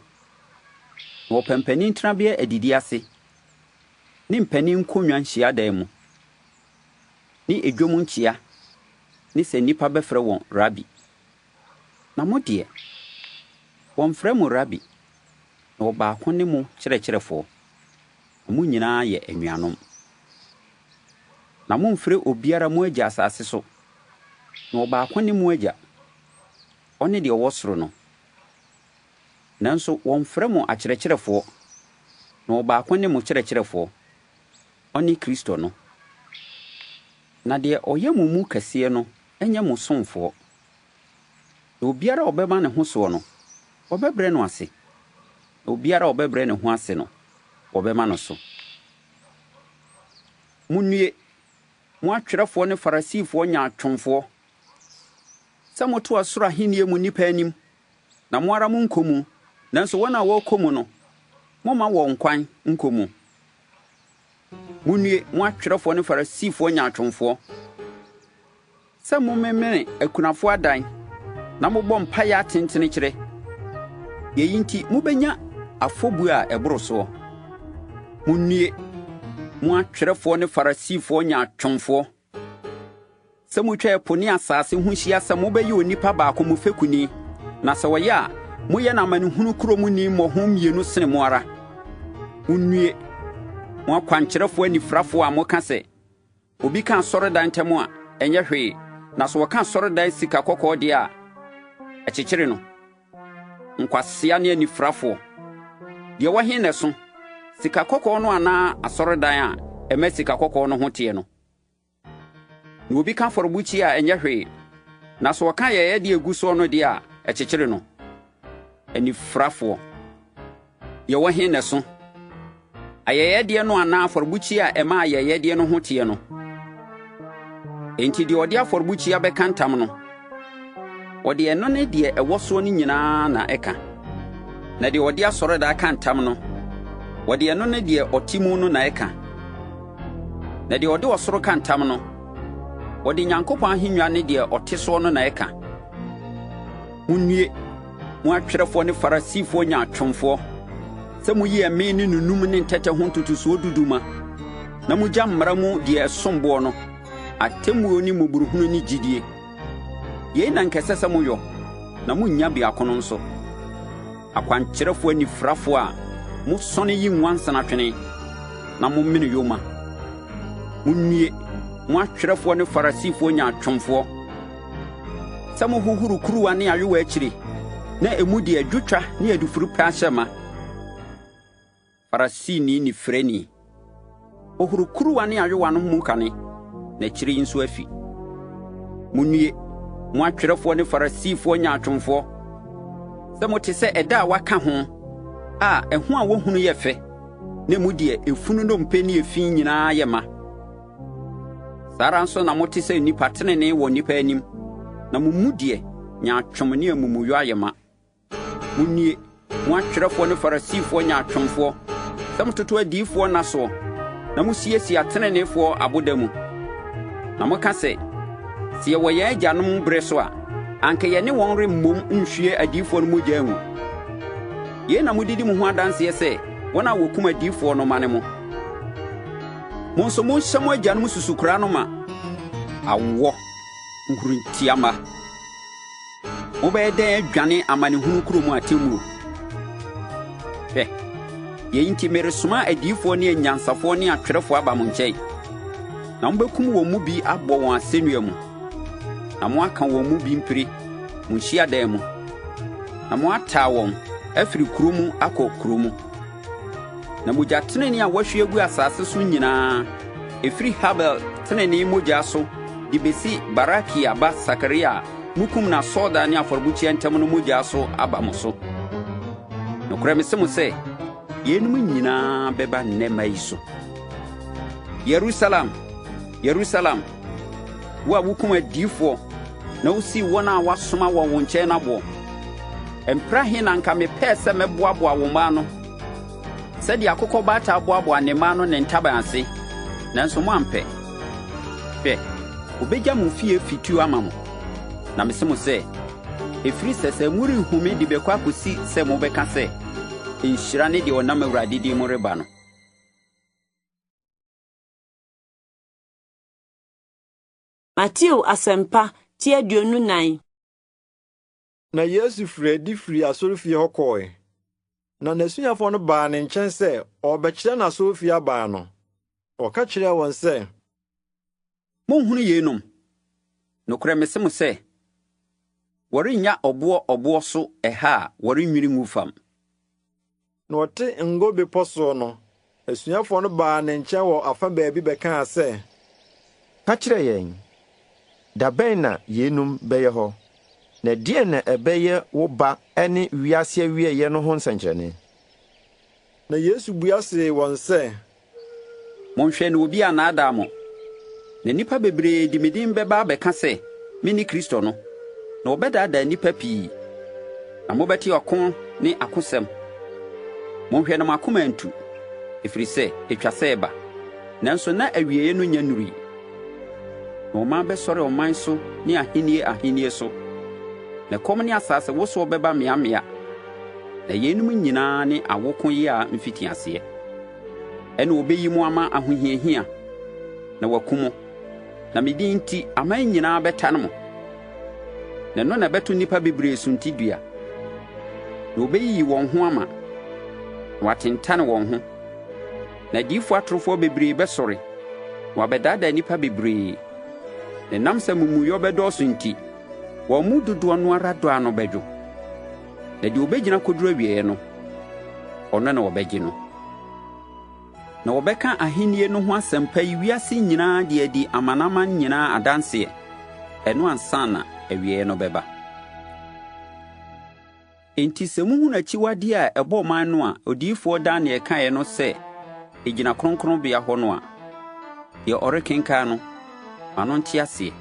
Na wɔpɛ mpanin tenabea adidie ase, ne mpanin nkonnwa hyiadan mu, ne edwam nkyea, ne sɛ nnipa bɛfrɛ wɔn Rabi. Na mo deɛ, wɔmmfrɛ mo Rabi, na ɔbaako ne mo Kyerɛkyerɛfoɔ, na mo nyinaa yɛ anuanom. Na mommfrɛ obiara mo agya asase so, na ɔbaako ne mo Agya, ɔne deɛ ɔwɔ soro no. Nanso wɔmmfrɛ mo akyerɛkyerɛfoɔ, na ɔbaako ne mo Kyerɛkyerɛfoɔ, ɔne Kristo no. Na deɛ ɔyɛ mo mu kɛseɛ no nyɛ mo somfoɔ. Na obiara a ɔbɛma ne ho soɔ no, wɔbɛbrɛ no ase, na obiara a ɔbɛbrɛ ne ho ase no, wɔbɛma no so. Monnue, mo atwerɛfoɔ ne Farisifoɔ nyaatwomfoɔ, sɛ moto ɔsoro ahennie mu nnipa anim, na mo ara monkɔ mu, nanso wɔn a wɔrekɔ mu no, momma wɔn kwan nkɔ mu. Monnue, mo atwerɛfoɔ ne Farisifoɔ nyaatwomfoɔ! Sɛ momemene akunafoɔ adan na mobɔ mpaeɛ atentene kyerɛ. Yei nti mobɛnya afɔbuo a ɛboro soɔ. Monnue, mo atwerɛfoɔ ne Farisifoɔ nyaatwomfoɔ! Sɛ motwa ɛpo ne asase ho hyia sɛ mobɛyɛ onipa baako mo fekuni, na sɛ ɔyɛ a, moyɛ no amanehunu kuro muni mmɔho mmienu sene mo ara. Monnue, mo akwankyerɛfoɔ anifirafoɔ a moka sɛ, Obi ka asɔredan ntam a, ɛnyɛ hwee, na sɛ ɔka asɔredan sikakɔkɔɔ deɛ a, ɛkyekyere no. Nkwasea ne anifirafoɔ! Deɛ ɛwɔ he na ɛso, sikakɔkɔɔ no anaa asɔredan a ɛma sikakɔkɔɔ no ho teɛ no? Na obi ka afɔrebukyia a, ɛnyɛ hwee, na sɛ ɔka ayɛyɛdeɛ a ɛgu soɔ no deɛ a, ɛkyekyere no. Anifirafoɔ! Deɛ ɛwɔ he na ɛso, ayɛyɛdeɛ no anaa afɔrebukyia a ɛma ayɛyɛdeɛ no ho teɛ no? Enti deɛ ɔde afɔrebukyia bɛka ntam no, ɔde ɛno ne deɛ ɛwɔ soɔ no nyinaa na ɛka. Na deɛ ɔde asɔredan ka ntam no, ɔde ɛno ne deɛ ɔte mu no na ɛka. Na deɛ ɔde ɔsoro ka ntam no, ɔde Nyankopɔn ahennwa ne deɛ ɔte soɔ no na ɛka. Monnue! Mo atwerɛfoɔ ne Farisifoɔ nyaatwomfoɔ, sɛ moyi ɛme ne nunum ne ntɛtɛ ho ntotosoɔ dudu ma, na mogya mmara mu deɛ ɛsom boɔ no, atemmuo ne mmɔborɔhunu ne gyidie. Yei na anka ɛsɛ sɛ moyɔ, na monnya biako no nso. Akwankyerɛfoɔ anifirafoɔ a mosɔne yi nwansena twene, na momene yoma. Monnue! Mo atwerɛfoɔ ne Farisifoɔ nyaatwomfoɔ! Sɛ mohohoro kuruwa ne ayowa akyire, na emu deɛ dwotwa ne adufurupɛ ahyɛ ma. Farisini nifirani! Hohoro kuruwa ne ayowa no mu kane, na akyire yi nso afi. Monnue, mo atwerɛfoɔ ne Farisifoɔ nyaatwomfoɔ! Sɛ mote sɛ ɛda a wɔaka ho a ɛho a wɔhunu yɛ fɛ, na emu deɛ efunu nnompe ne efi nyinaa yɛ ma. Saa ara nso na mote sɛ nnipa tenenee wɔ nnipa anim, na mo mu deɛ, nyaatwom ne amumuyɔ ayɛ ma. Monnue, mo atwerɛfoɔ ne Farisifoɔ nyaatwomfoɔ, sɛ mototo adiyifoɔ nna soɔ na mosiesie ateneneefoɔ aboda mu. Na moka sɛ, 'Sɛ yɛwɔ yɛn agyanom berɛ so a, anka yɛne wɔn remmom nhwie adiyifoɔ no mogya ngu.' Yei na mode di mo ho adanseɛ sɛ wɔn a wɔkum adiyifoɔ no mma ne mo. Mo nso monhyɛ mo agyanom susukoraa no ma. Awɔ, nhuritia mma! Mobɛyɛ dɛn adwane amanehunu kurom atemmuo? Hwɛ, yei nti meresoma adiyifoɔ ne anyansafoɔ ne atwerɛfoɔ aba mo nkyɛn, na mobɛkum wɔn mu bi abɔ wɔn asɛnnua mu, na moaka wɔn mu bi mpire mo nhyiadan mu, na moataa wɔn afiri kuro mu akɔ kuro mu. Na mogya tenenee a wɔahwie agu asase so nyinaa, ɛfiri Habel tenenee mogya so de bɛsi Barakia ba Sakaria a mokum no asɔredan ne afɔrebukyia ntam no mogya so aba mo so. Nokorɛ mese mo sɛ, yeinom nyinaa bɛba nnɛ mma yi so. Yerusalem, Yerusalem, wo a wokum adiyifoɔ na wosii wɔn a wɔasoma wɔn wo nkyɛn no aboɔ! Mprɛ ahe na anka mepɛɛ sɛ mɛboaboa wo mma ano sɛdeɛ akokɔ baatan boaboa ne mma ano ne ntaban ase, nanso moampɛ. Hwɛ, wɔbɛgya mo fie fituo ama mo. Na mese mo sɛ, ɛfiri sɛsɛɛ morenhu me de bɛkɔ akɔsi sɛ mobɛka sɛ, 'Nhyira ne deɛ ɔnam Awurade din mu reba no.' Mateo Asɛmpa ti 24. Na Yesu firii adi firii asɔrefie hɔ kɔe. Na n'asuafoɔ no baa ne nkyɛn sɛ ɔrebɛkyerɛ no asɔrefie aban no. Ɔka kyerɛɛ wɔn sɛ, Monhunu yeinom? Nokorɛ mese mo sɛ, wɔrennya ɔboɔ ɔboɔ so ɛha a wɔrennwiri ngu fam. Na ɔte Ngo Bepɔ soɔ no, asuafoɔ no baa ne nkyɛn wɔ afa baabi bɛkaa sɛ, Ka kyerɛ yɛn, da bɛn na yeinom bɛyɛ hɔ, na ɛdeɛn na ɛbɛyɛ wo ba ne wiase awieeɛ no ho nsɛnkyerɛnne? Na Yesu bua see wɔn sɛ, Monhwɛ na obi annaadaa mo. Na nnipa bebree de me din bɛba abɛka sɛ, 'Mene Kristo no,' na wɔbɛdaadaa nnipa pii. Na mobɛte ɔko ne akosɛm. Monhwɛ na mo akoma antu, ɛfiri sɛ, ɛtwa sɛ ɛba, nanso na awieeɛ no nnya nnurui. Na ɔman bɛsɔre ɔman so ne ahennie ahennie so, na ɛkɔm ne asasewosoɔ bɛba mmeammea. Na yeinom nyinaa ne awoko yea mfitiaseɛ. Ɛnna wɔbɛyi mo ama ahohiahia, na wɔaku mo, na me din nti aman nyinaa bɛtane mo. Na ɛno na ɛbɛto nnipa bebree suntidua, na wɔbɛyiyi wɔn ho ama, na wɔatentane wɔn ho. Na adiyifoɔ atorofoɔ bebree bɛsɔre, na wɔabɛdaadaa nnipa bebree. Na ɛnam sɛ amumuyɔ bɛdɔɔso nti, wɔn mu dodoɔ no ara dɔ ano bɛdwo. Na deɛ ɔbɛgyina kɔduru awieeɛ no, ɔno na wɔbɛgye no. Na wɔbɛka ahennie no ho asɛmpa yi wiase nyinaa de adi amanaman nyinaa adanseɛ, ɛno ansa na awieeɛ no bɛba. Enti sɛ mohunu akyiwadeɛ a ɛbɔ ɔman no a odiyifoɔ Daniel kaeɛ no sɛ ɛgyina kronkronbea hɔ no a, deɛ ɔrekenkan no, ma no nte aseɛ.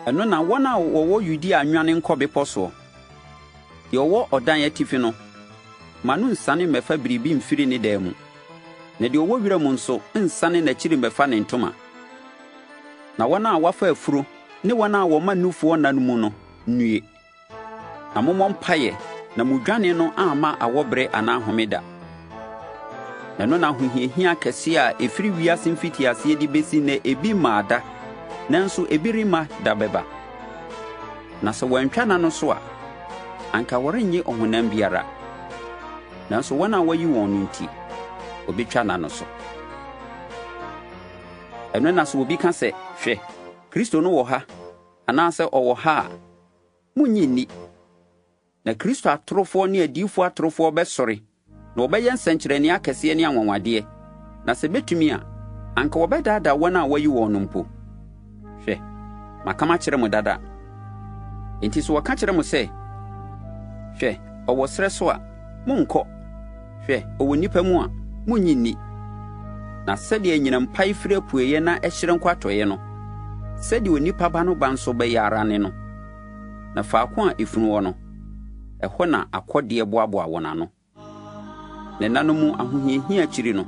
Ɛno na wɔn a wɔwɔ Yudea nnwane nkɔ bepɔ soɔ. Deɛ ɔwɔ ɔdan atifi no, mma no nsiane mmɛfa biribi mfiri ne dan mu, na deɛ ɔwɔ wiram nso nnsane n'akyiri mmɛfa ne ntoma. Na wɔn a wɔafa afuro ne wɔn a wɔma nufoɔ nna no mu no nnue! Na mommɔ mpaeɛ na mo dwane no amma awɔberɛ anaa homeda. Na ɛno na ahohiahia kɛseɛ a ɛfiri wiase mfitiaseɛ de bɛsi nnɛ ebi mmaa da, nanso ebi remma da bɛba. Na sɛ wɔantwa nna no so a, anka wɔrennye ɔhonam biara. Nanso wɔn a wɔayi wɔn no nti, wɔbɛtwa nna no so. Ɛno na sɛ obi ka sɛ, 'Hwɛ, Kristo no wɔ ha' anaasɛ 'Ɔwɔ ha' a, munnye nni. Na Kristo atorofoɔ ne adiyifoɔ atorofoɔ bɛsɔre na wɔbɛyɛ nsɛnkyerɛnneɛ akɛseɛ ne anwanwadeɛ, na sɛ ɛbɛtumi a, anka wɔbɛdaadaa wɔn a wɔayi wɔn no mpo. Hwɛ, maka makyerɛ mo dada. Enti sɛ wɔka kyerɛ mo sɛ, 'Hwɛ, ɔwɔ serɛ so' a, monnkɔ. Hwɛ, ɔwɔ nnipa mu a, munnye nni. Na sɛdeɛ anyinam pae firi apueeɛ na ɛhyerɛn kɔ atɔeɛ no, sɛdeɛ Onipa Ba no ba nso bɛyɛ ara ne no. Na faako a efunu wɔ no, ɛhɔ na akɔdeɛ boaboa wɔn ano. Na nna no mu ahohiahia akyiri no,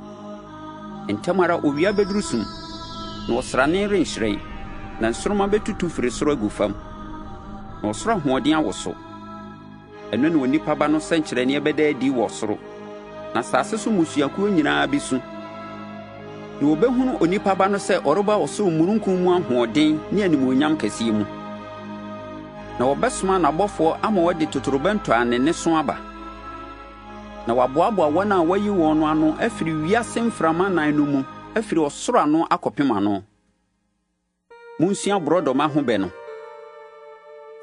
ntɛm ara owia bɛduru sum, na ɔsrane renhyerɛn, na nsoromma bɛtutu firi soro agu fam, na ɔsoro ahoɔden awoso. Ɛno na Onipa Ba no sɛnkyerɛnneɛ bɛda adi wɔ soro, na asase so mmusuakuo nyinaa bɛsu. Na wɔbɛhunu Onipa Ba no sɛ ɔreba ɔsoro mununkum mu ahoɔden ne animuonyam kɛseɛ mu. Na wɔbɛsoma n'abɔfoɔ ama wɔde totorobɛnto a ne nne so aba, na wɔaboaboa wɔn a wɔayi wɔn no ano afiri wiase mframa nan no mu afiri ɔsoro ano akɔpem ano. Monsua borɔdɔma ho bɛ no.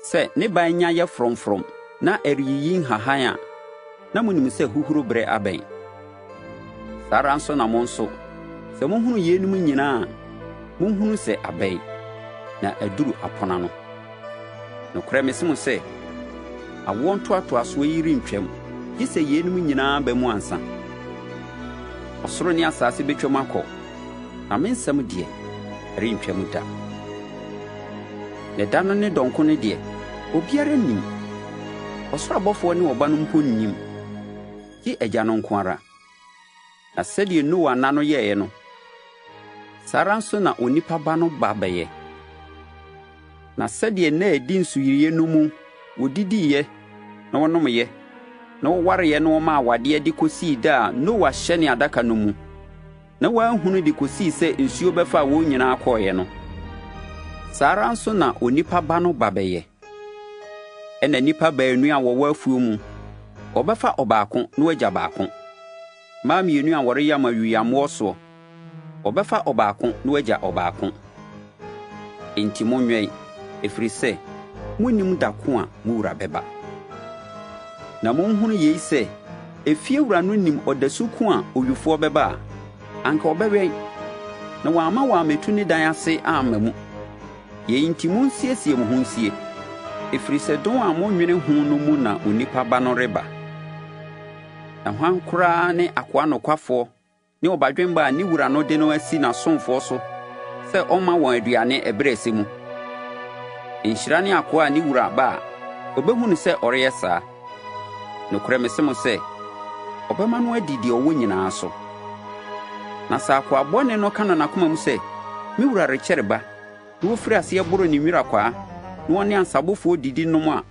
Sɛ ne ban nya yɛ frɔmfrɔm na ɛreyiyi nhahan a, na monim sɛ huhuro berɛ abɛn. Saa ara nso na mo nso, sɛ mohunu yeinom nyinaa a, monhunu sɛ abɛn, na aduru apono ano. Nokorɛ mese mo sɛ, awoɔ ntoatoasoɔ yi rentwam, gye sɛ yeinom nyinaa ba mu ansa. Ɔsoro ne asase bɛtwam akɔ, na me nsɛm deɛ, ɛrentwam da. Na da no ne dɔn ko no deɛ, obiara nnim, ɔsoro abɔfoɔ ne Ɔba no mpo nnim, gye Agya no nko ara. Na sɛdeɛ Noa nna no yɛeɛ no, saa ara nso na Onipa Ba no ba bɛyɛ. Na sɛdeɛ nna a ɛdi nsuyire no mu wɔdidiiɛ na wɔnomeeɛ, na wɔwareeɛ na wɔmaa awadeɛ de kɔsii da a Noa hyɛnee adaka no mu, na wɔanhunu de kɔsii sɛ nsuo bɛfaa wɔn nyinaa kɔeɛ no, saa ara nso na Onipa Ba no ba bɛyɛ. Ɛnna nnipa baanu a wɔwɔ afuo mu, wɔbɛfa ɔbaako na wɔagya baako. Mmaa mmienu a wɔreyam awiyammoɔ soɔ, wɔbɛfa ɔbaako na wɔagya ɔbaako. Enti monwɛn, ɛfiri sɛ monnim da ko a mo wura bɛba. Na monhunu yei sɛ, efiewura no nim ɔdasu ko a owifoɔ bɛba a, anka ɔbɛwɛn, na wamma wɔammɛtu ne dan ase amma mu. Yei nti monsiesie mo ho nsie, ɛfiri sɛ dɔn a monnwene ho no mu na Onipa Ba no reba. Na hwan koraa ne akoa nokwafoɔ ne ɔbadwemma a ne wura no de no asi n'asomfoɔ so sɛ ɔmma wɔn aduane ɛberɛ a ɛsɛ mu? Nhyira ne akoa a ne wura ba a, ɔbɛhu no sɛ ɔreyɛ saa. Nokorɛ mese mo sɛ, ɔbɛma no adi deɛ ɔwɔ nyinaa so. Na sɛ akoa bɔne no ka no n'akoma mu sɛ, 'Me wura rekyɛre ba, na ɔfiri aseɛ boro ne nwirakwaa, na ɔne asabofoɔ didi nom a,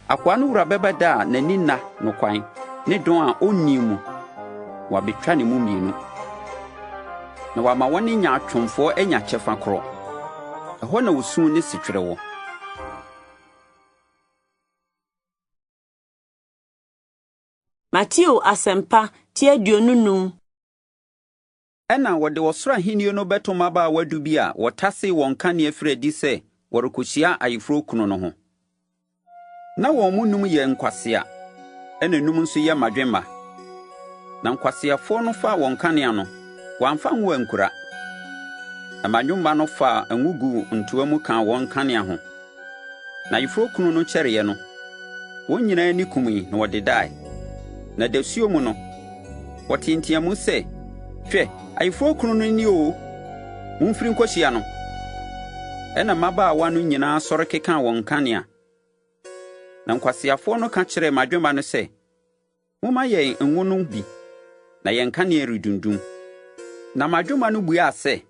Akoa no wura bɛba da a n'ani nna no kwan ne dɔn a onni mu, na wabetwa ne mu mmienu, na wama wɔne nyaatwomfoɔ anya kyɛfa korɔ. Ɛhɔ na osu ne setwerɛ wɔ. Mateo Asɛmpa ti 25. Ɛnna wɔde ɔsoro ahenni no bɛto mmabaawa du bi a wɔtasee wɔn nkanea firii adi sɛ wɔrekohyia ayeforokunu no ho. Ná wɔn mu nnum yɛ nkwasea, ɛnna nnum nso yɛ mmadwemma. Na nkwaseafoɔ no faa wɔn nkanea no, wɔamfa ngo ankura. Na mmadwemma no faa ngo guu ntoa mu kaa wɔn nkanea ho. Na ayeforɔkunu no kyɛreeɛ no, wɔn nyinaa ani kumii na wɔdedae. Na dasuo mu no, wɔtee nteamu sɛ, 'Hwɛ, ayeforɔkunu no ni oo! Momfiri nkɔhyia no! Ɛnna mmabaawa no nyinaa sɔre kekaa wɔn nkanea. Na nkwaseafoɔ no ka kyerɛɛ mmadwemma no sɛ, 'Momma yɛn ngo no bi, na yɛn nkanea redundum. Na mmadwemma no buaa sɛ,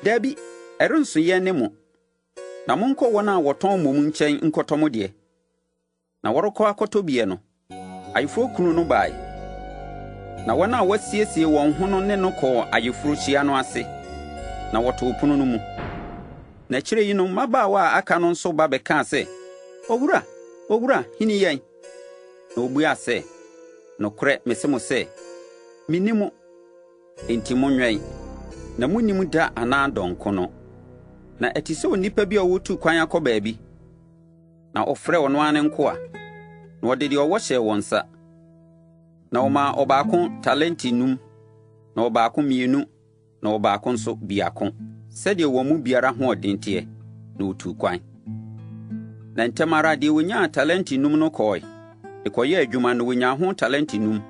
'Dabi, ɛrenso yɛn ne mo. Na monkɔ wɔn a wɔtɔn mmom nkyɛn nkɔtɔ mo deɛ. Na wɔrekɔ akɔtɔ bi no, ayeforɔkunu no bae, na wɔn a wɔasiesie wɔn ho no ne no kɔɔ ayeforohyia no ase, na wɔtoo pono no mu. Na akyire yi no, mmabaawa a aka no nso ba bɛkaa sɛ, 'Owura, owura, hini yɛn! Na obuaa sɛ, 'Nokorɛ mese mo sɛ, minni mo. Enti monwɛn, Na munnim da anaa dɔn ko no. Na ɛte sɛ onipa bi a ɔretu kwan akɔ baabi, na ɔfrɛɛ ɔno ara ne nkoa, na ɔde deɛ ɔwɔ hyɛɛ wɔn nsa. Na ɔmaa ɔbaako talente num, na ɔbaako mmienu, na ɔbaako nso biako, sɛdeɛ wɔn mu biara ahoɔden teɛ, na ɔtuu kwan. Na ntɛm ara deɛ ɔnyaa talente num no kɔɔe, de kɔyɛɛ adwuma na ɔnyaa ho talente num.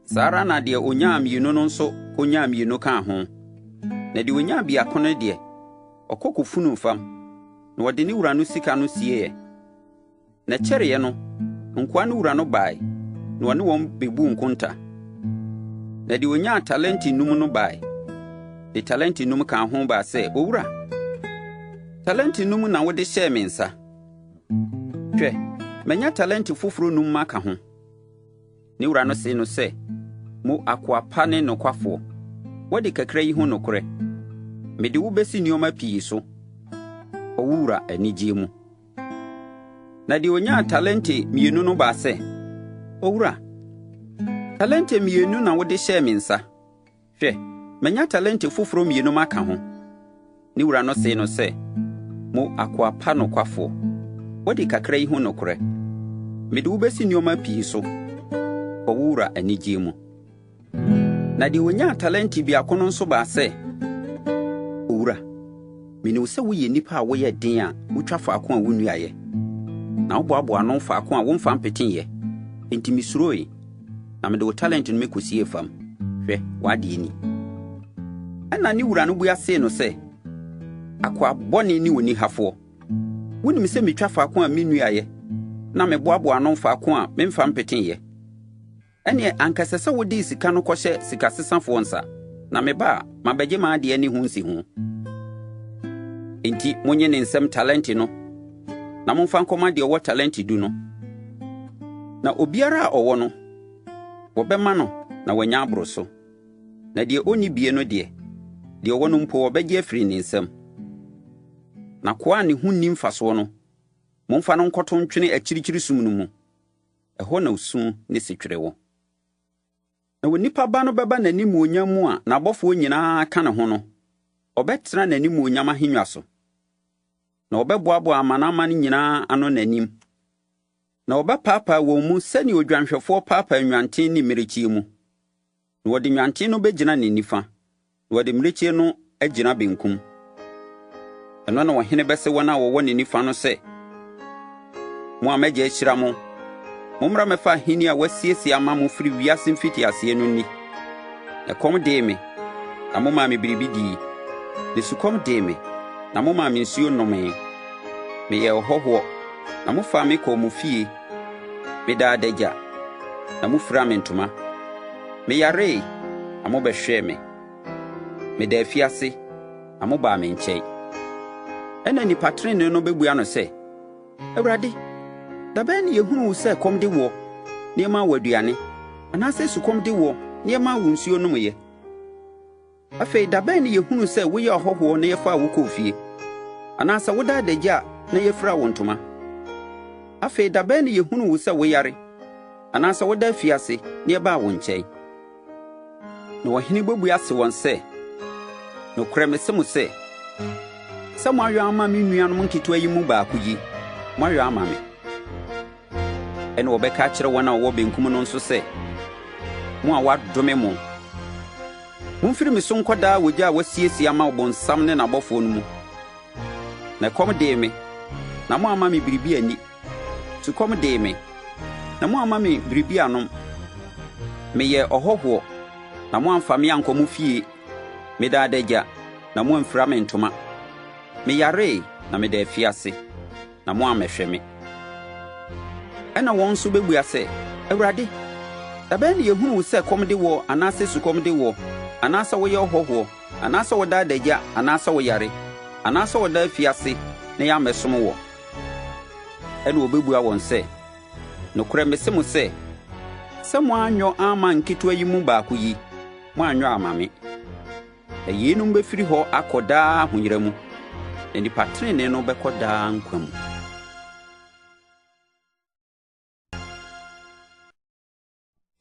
Saa ara na deɛ ɔnyaa mmienu no nso kɔnyaa mmienu kaa ho. Na deɛ ɔnyaa biako no deɛ, ɔkɔ kɔfunuu fam, na ɔde ne wura no sika no sieeɛ. Na ɛkyɛreeɛ no, nkoa no wura no bae, na ɔne wɔn bebuu nkonta. Na deɛ ɔnyaa talente num no bae, de talente num kaa ho baa sɛ, 'Owura, talente num na wode hyɛɛ me nsa. Hwɛ, manya talente foforɔ num maka ho. Ne wura no see no sɛ, 'Mo akoa pa ne nokwafoɔ, woadi kakra yi ho nokorɛ. Mede wo besi nneɛma pii so. Kɔ wo wura anigyeɛ mu. Na deɛ ɔnyaa talente mmienu no baa sɛ, 'Owura, talente mmienu na wode hyɛɛ me nsa. Hwɛ, manya talente foforɔ mmienu maka ho. Ne wura no see no sɛ, 'Mo akoa pa nokwafoɔ, woadi kakra yi ho nokorɛ. Mede wo bɛsi nneɛma pii so. Kɔ wo wura anigyeɛ mu. Na deɛ ɔnyaa talente biako no nso baa sɛ, 'Owura, menim sɛ woyɛ nnipa a woyɛ den a wotwa faako a wonnuaeɛ, na woboaboa ano faako a womfa mpeteeɛ. Enti mesuroe, na mede wo talente no mekɔsiee fam. Hwɛ, w'adeɛ ni. Ɛnna ne wura no bua see no sɛ, 'Akoa bɔne ne onihafoɔ! Wonim sɛ metwa faako a mennuaeɛ, na meboaboa ano faako a memfa mpeteeɛ. Ɛnneɛ anka ɛsɛ sɛ wode sika no kɔhyɛ sikasesafoɔ nsa, na meba a, mabɛgye m'adeɛ ne ho nsiho. Enti monnye ne nsam talente no, na momfa nkɔma deɛ ɔwɔ talente du no. Na obiara a ɔwɔ no, wɔbɛma no na wanya aboro so. Na deɛ ɔnni bie no deɛ, deɛ ɔwɔ no mpo wɔbɛgye afiri ne nsam. Na akoa a ne ho nni mfasoɔ no, momfa no nkɔto ntwene akyirikyiri sum no mu. Ɛhɔ na osu ne setwerɛ wɔ. Na Onipa Ba no bɛba n'animuonyam mu a n'abɔfoɔ nyinaa ka ne ho no, ɔbɛtena n'animuonyam ahennwa so. Na ɔbɛboaboa amanaman nyinaa ano n'anim. Na ɔbɛpaapaa wɔn mu sɛnea odwanhwɛfoɔ paapaa nnwanten ne mmirekyie mu. Na wɔde nnwanten no bɛgyina ne nifa, na wɔde mmirekyie no agyina benkum. Ɛno na ɔhene bɛse wɔn a wɔwɔ ne nifa no sɛ, 'Mo a m'agya ahyira mo, mommra mmɛfa ahenni a wɔasiesie ama mo firi wiase mfitiaseɛ no nni. Na ɛkɔm dee me, na momaa me biribi dii, na sukɔm dee me, na momaa me nsuo nomee. Meyɛɛ ɔhɔhoɔ, na mofaa me kɔɔ mo fie. Medaa adagya, na mofiraa me ntoma. Meyaree, na mobɛhwɛɛ me. Medaa afiase, na mobaa me nkyɛn. Ɛnna nnipa trenee no bɛbua no sɛ, 'Awurade, da bɛn na yɛhunuu wo sɛ ɛkɔm de woɔ, na yɛmaa wo aduane, anaasɛ sukɔm de woɔ, na yɛmaa wo nsuo nomeeɛ? Afei da bɛn na yɛhunuu sɛ woyɛ ɔhɔhoɔ na yɛfaa wo kɔɔ fie, anaasɛ woda adagya na yɛfiraa wo ntoma? Afei da bɛn na yɛhunuu wo sɛ woyare, anaasɛ woda afiase na yɛbaa wo nkyɛn? Na ɔhene bɛbua ase wɔn sɛ, Nokorɛ mese mo sɛ, sɛ moayɔ ama me nuanom nketewa yi mu baako yi, moayɔ ama me. Ɛnna wɔbɛka akyerɛ wɔn a wɔwɔ benkum no nso sɛ, Mo a wɔadome mo, momfiri me so nkɔ daa ogya a wɔasiesie ama ɔbonsam ne n'abɔfoɔ no mu. Na ɛkɔm dee me, na moamma me biribi anni. Sukɔm dee me, na moamma me biribi annom. Meyɛɛ ɔhɔhoɔ, na moamfa me ankɔ mo fie. Medaa adagya, na moamfira me ntoma. Meyaree, na meda afiase. na moammɛhwɛ me. Ɛnna wɔn nso bɛbua sɛ, 'Awurade, da bɛn na yɛhunuu wo sɛ ɛkɔm de woɔ anaasɛ sukɔm de woɔ, anaasɛ woyɛ ɔhɔhoɔ, anaasɛ woda adagya anaasɛ woyare, anaasɛ woda afiase na yɛammɛsom woɔ? Ɛnna ɔbɛbua wɔn sɛ, 'Nokorɛ mese mo sɛ, sɛ moanyɔ amma nketewa yi mu baako yi, moanyɔ amma me. Na yeinom bɛfiri hɔ akɔ daa ahoyera mu, na nnipa tenenee no bɛkɔ daa nkwa mu.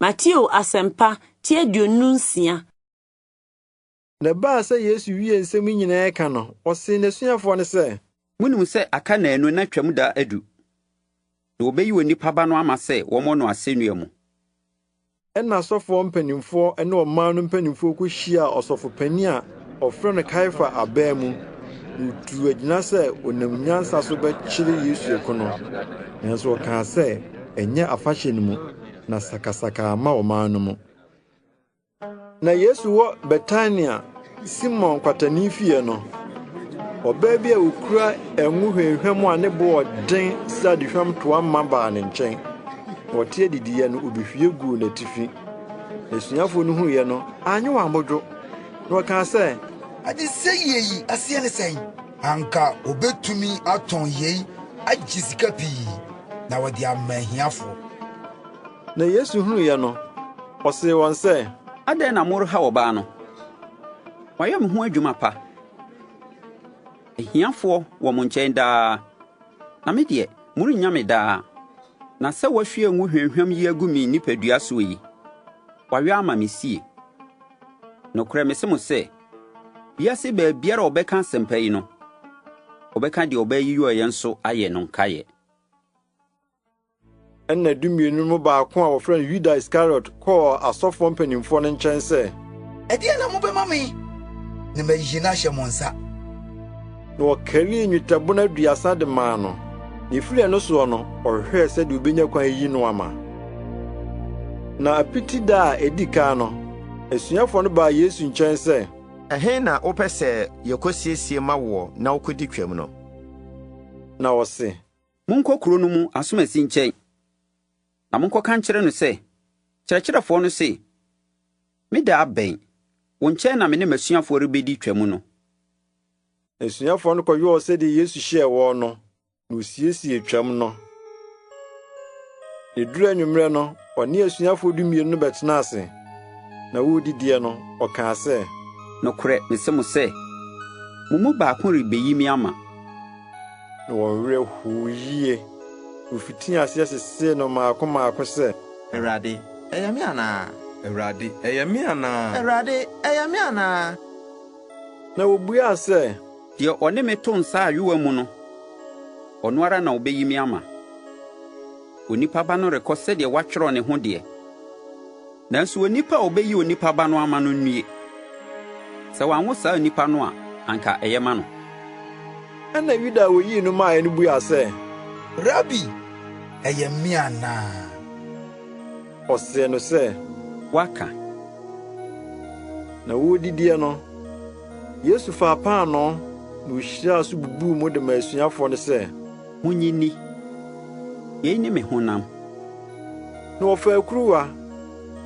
Mateo Asɛmpa ti 26. Na ɛbaa sɛ Yesu wiee nsɛm yi nyinaa ka no, ɔsee n'asuafoɔ no sɛ. Monim sɛ aka nnaanu na Twam da adu, na wɔbɛyi Onipa Ba no ama sɛ wɔmmɔ no asɛnnua mu. Ɛnna asɔfoɔ mpanimfoɔ ne ɔman no mpanimfoɔ kɔhyiaa ɔsɔfo panin a wɔfrɛ no Kaiafa aban mu, na wɔtuu agyina sɛ wɔnam nyansa so bɛkyere Yesu aku no. Nanso wɔkaa sɛ, Ɛnyɛ afahyɛ no mu, na sakasaka amma ɔman no mu. Na Yesu wɔ Betania, Simon kwatani fie no, ɔbaa bi a okura ngo hwamhwam a ne bo wɔ den sradehwam toa ma baa ne nkyɛn. Na ɔte adidiiɛ no, obehwie guu n'atifi. N'asuafoɔ no huiɛ no, anyɛ wɔn abodwo, na wɔkaa sɛ, Adesɛeɛ yi aseɛ ne sɛn? Anka wɔbɛtumi atɔn yei agye sika pii na wɔde ama ahiafoɔ. Na Yesu hunuiɛ no, ɔsee wɔn sɛ. Adɛn na moreha ɔbaa no? Wayɛ me ho adwuma pa. Ahiafoɔ wɔ mo nkyɛn daa, na me deɛ, morennya me daa. Na sɛ wahwie ngo hwamhwam yi agu me nipadua soɔ yi, wayɔ ama me sie. Nokorɛ mese mo sɛ, wiase baabiara a wɔbɛka asɛmpa yi no, wɔbɛka deɛ ɔbaa yi yɔeɛ nso ayɛ no nkaeɛ. Ɛnna Dumienu no mu baako a wɔfrɛ no Yuda Iskariot kɔɔ asɔfoɔ mpanimfoɔ no nkyɛn sɛ. Ɛdeɛn na mobɛma me na mayi no ahyɛ mo nsa? Na wɔkarii nnwetɛbona 30 de maa no, na ɛfiri ɛno soɔ no, ɔhwehwɛɛ sɛdeɛ ɔbɛnya kwan ayi no ama. Na Apiti da a ɛdi kan no, asuafoɔ no baa Yesu nkyɛn sɛ. Ɛhe na wopɛ sɛ yɛkɔsiesie ma woɔ na wokɔdi Twam no? Na ɔse. Monkɔ kuro no mu asomasi nkyɛn, na monkɔka nkyerɛ no sɛ, 'Kyerɛkyerɛfoɔ no se, Me da abɛn, wo nkyɛn na me ne m'asuafoɔ rebɛdi Twam no. Asuafoɔ no kɔyɔɔ sɛdeɛ Yesu hyɛɛ wɔn no, na wɔsiesiee Twam no. Na ɛduruu anwummerɛ no, ɔne asuafoɔ dumienu no bɛtenaa ase, na wɔredidiɛ no, ɔkaa sɛ. Nokorɛ mese mo sɛ, mo mu baako rebɛyi me ama. Na wɔn werɛ hoo yie. Wɔfitii aseɛ sesee no mmaako mmaako sɛ. Awurade, ɛyɛ me anaa? Awurade, ɛyɛ me anaa? Awurade, ɛyɛ me anaa? Na wɔbuaa sɛ. Deɛ ɔne me to nsa ayowa mu no, ɔno ara na ɔbɛyi me ama. Onipa Ba no rekɔ sɛdeɛ wɔatwerɛ ne ho deɛ, nanso onipa a ɔbɛyi Onipa Ba no ama no nnue! Sɛ wɔanwo saa onipa no a, anka ɛyɛ ma no. Ɛnna Yuda a oyii no maeɛ no buaa sɛ. Rabi, ɛyɛ me anaa? Ɔsee no sɛ. Woaka. Na wɔredidiɛ no, Yesu faa paanoo, na ohyiraa so bubuu mu de maa asuafoɔ no sɛ. Munnye nni. Yei ne me honam. Na ɔfaa kuruwa,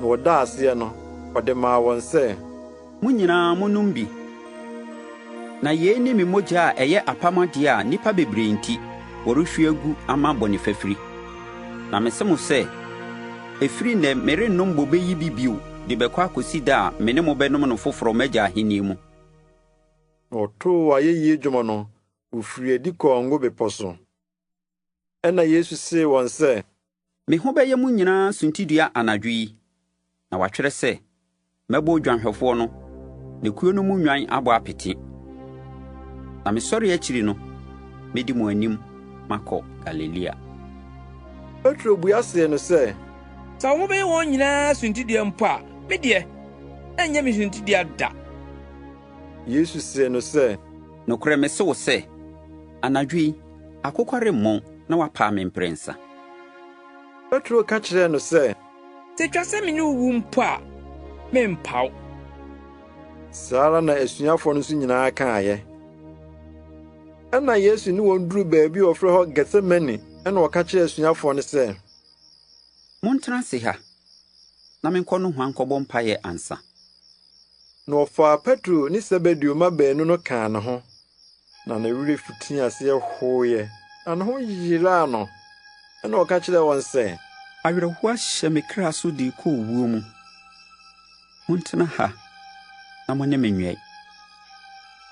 na ɔdaa aseɛ no, ɔde maa wɔn sɛ. Mo nyinaa monnom bi, na yei ne me mogya a ɛyɛ apam adeɛ a nnipa bebree nti, wɔrehwie agu ama bɔne fafiri. Na mese mo sɛ, ɛfiri nnɛ merennom bobe yi bi bio de bɛkɔ akɔsi da a me ne mo bɛnom no foforɔ m'Agya ahennie mu. Na wɔtoo ayɛyie dwom no, wɔfirii adi kɔɔ Ngo Bepɔ so. Ɛnna Yesu see wɔn sɛ. Me ho bɛyɛ mo nyinaa suntidua anadwo yi, na wɔatwerɛ sɛ, 'Mɛbɔ odwanhwɛfoɔ no, na kuo no mu nnwan abɔ apete. Na me sɔreɛ akyiri no, mɛdi mo anim makɔ Galilea. Petro bua see no sɛ. Sɛ wo ho bɛyɛ wɔn nyinaa suntidua mpo a, me deɛ, ɛrenyɛ me suntidua da. Yesu see no sɛ. Nokorɛ mese wo sɛ, anadwo yi, akokɔ remmɔn na woapaa me mprɛnsa. Petro ka kyerɛɛ no sɛ. Sɛ etwa sɛ me ne wo wu mpo a, merempa wo. Saa ara na asuafoɔ no nso nyinaa kaeɛ. Ɛnna Yesu ne wɔn duruu baabi a wɔfrɛ hɔ Getsemane, ɛnna ɔka kyerɛɛ asuafoɔ no sɛ. Montena ase ha, na menkɔ nohoa nkɔbɔ mpaeɛ ansa. Na ɔfaa Petro ne Sebedeo mma baanu no kaa ne ho, na ne werɛ fitii aseɛ hoeɛ, na ne ho yeraa no. Ɛnna ɔka kyerɛɛ wɔn sɛ. Awerɛhoɔ ahyɛ me kra so de rekɔ owuo mu. Montena ha na mo ne me nwɛn.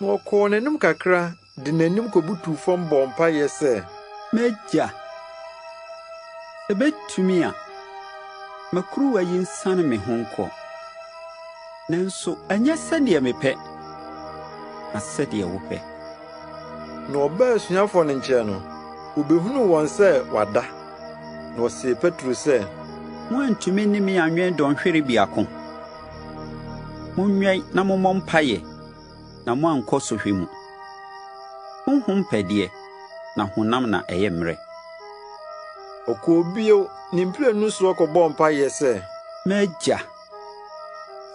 Na ɔkɔɔ n'anim kakra de n'anim kobutuw fam bɔɔ mpae sɛ. M'Agya, sɛ ebetumi a, ma kuruwa yi nsiane me ho nkɔ. Nanso ɛnyɛ sɛdeɛ mepɛ. na sɛdeɛ wopɛ. Na ɔbaa asuafoɔ no nkyɛn no, obehunuu wɔn sɛ wɔada. Na ɔsee Petro sɛ, Moantumi ne me anwɛn dɔnhwere biako? Monwɛn na mommɔ mpaeɛ na moankɔ sɔhwɛ mu. Honhom pɛ deɛ, na honam na ɛyɛ mmerɛ. Ɔkɔɔ bio ne mprenu soɔ kɔbɔɔ mpaeɛ sɛ. M'Agya,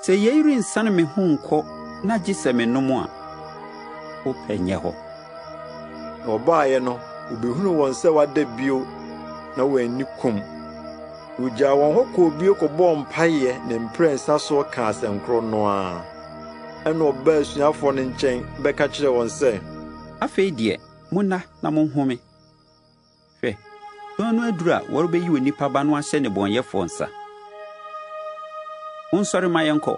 sɛ yei rensiane me ho nkɔ na gye sɛ menom a, wo pɛ nyɛ hɔ. Na ɔbaeɛ no, obehunuu wɔn sɛ wɔada bio na wɔanni kom. Na ogyaa wɔn hɔ kɔɔ bio kɔbɔɔ mpaeɛ ne mprɛnsa soɔ kaa asɛnkorɔ no ara. Ɛnna ɔbaa asuafoɔ no nkyɛn bɛka kyerɛɛ wɔn sɛ. Afei deɛ, monna na monhome. Hwɛ, dɔn no aduru a wɔrebɛyi Onipa Ba no ahyɛ nnebɔneyɛfoɔ nsa. Monsɔre ma yɛnkɔ.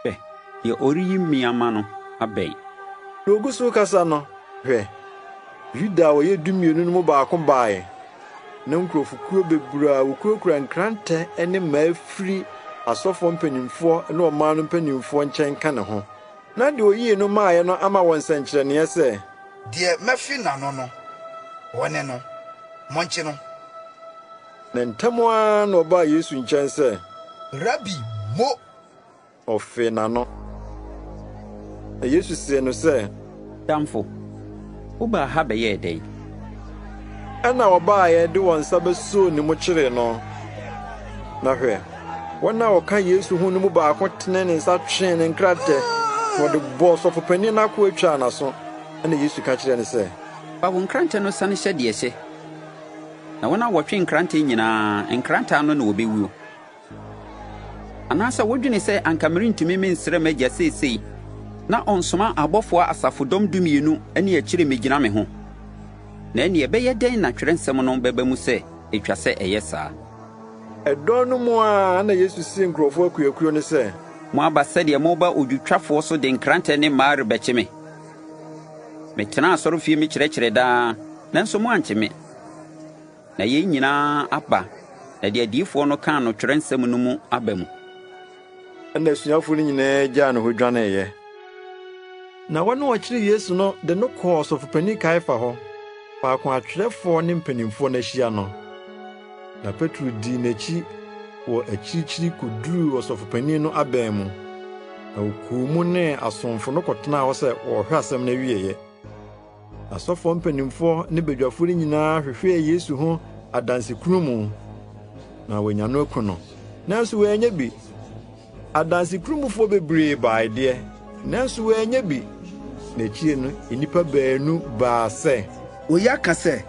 Hwɛ, deɛ ɔreyi me ama no abɛn. Na ogu so rekasa no, hwɛ, Yuda a ɔyɛ Dumienu no mu baako bae, na nkurɔfokuo bebree a wɔkurakura nkrantɛ ne mmaa firi asɔfoɔ mpanimfoɔ ne ɔman no mpanimfoɔ nkyɛn ka ne ho. Na deɛ ɔyii no maeɛ no ama wɔn nsɛnkyerɛnneɛ sɛ. Deɛ mɛfe n'ano no, ɔne no. Monkye no. Na ntɛm ara na ɔbaa Yesu nkyɛn sɛ. Rabi, mo! Ɔfee n'ano. Na Yesu see no sɛ. Damfo, wobaa ha bɛyɛɛ dɛn? Ɛnna wɔbaeɛ de wɔn nsa bɛsoo ne mu kyeree no. Na hwɛ, wɔn a wɔka Yesu ho no mu baako tenee ne nsa twee ne nkrantɛ, na ɔde bɔɔ ɔsɔfopanin no akoa twaa n'aso. Ɛnna Yesu ka kyerɛɛ no sɛ. Fa wo nkrantɛ no sane hyɛ deɛ ɛhyɛ, na wɔn a wɔtwe nkrantɛ nyinaa, nkrantɛ ano na wɔbɛwuo. Anaasɛ wodwene sɛ anka merentumi mensrɛ m'Agya seesei na ɔnsoma abɔfoɔ asafodɔm dumienu ne akyire mmɛgyina me ho? Na ɛnneɛ ɛbɛyɛ dɛn na Twerɛnsɛm no bɛba mu sɛ ɛtwa sɛ ɛyɛ saa? Ɛdɔn no mu ara na Yesu see nkurɔfoɔ akuakuo no sɛ. Moaba sɛdeɛ moreba odwotwafoɔ so de nkrantɛ ne mmaa rebɛkye me? Metenaa asɔrefie mekyerɛkyerɛɛ daa, nanso moankye me. Na yei nyinaa aba na deɛ adiyifoɔ no kaa no twerɛnsɛm no mu aba mu. Ɛnna asuafoɔ no nyinaa gyaa ne hɔ dwaneeɛ. Na wɔn a wɔkyeree Yesu no de no kɔɔ Ɔsɔfopanin Kaiafa hɔ, faako a atwerɛfoɔ ne mpanimfoɔ no ahyia no. Na Petro dii n'akyi wɔ akyirikyiri kɔduruu ɔsɔfopanin no abɛn mu, na ɔkɔɔ mu ne asomfo no kɔtenaa hɔ sɛ wɔrehwɛ asɛm no awieeɛ. Asɔfoɔ mpanimfoɔ ne badwafoɔ no nyinaa hwehwɛɛ Yesu ho adansekunumu, na wɔanya no aku no, nanso wɔannya bi. Adansekunumunfoɔ bebree bae deɛ, nanso wɔannya bi. Na akyire no, nnipa baanu baa sɛ. Oyi aka sɛ,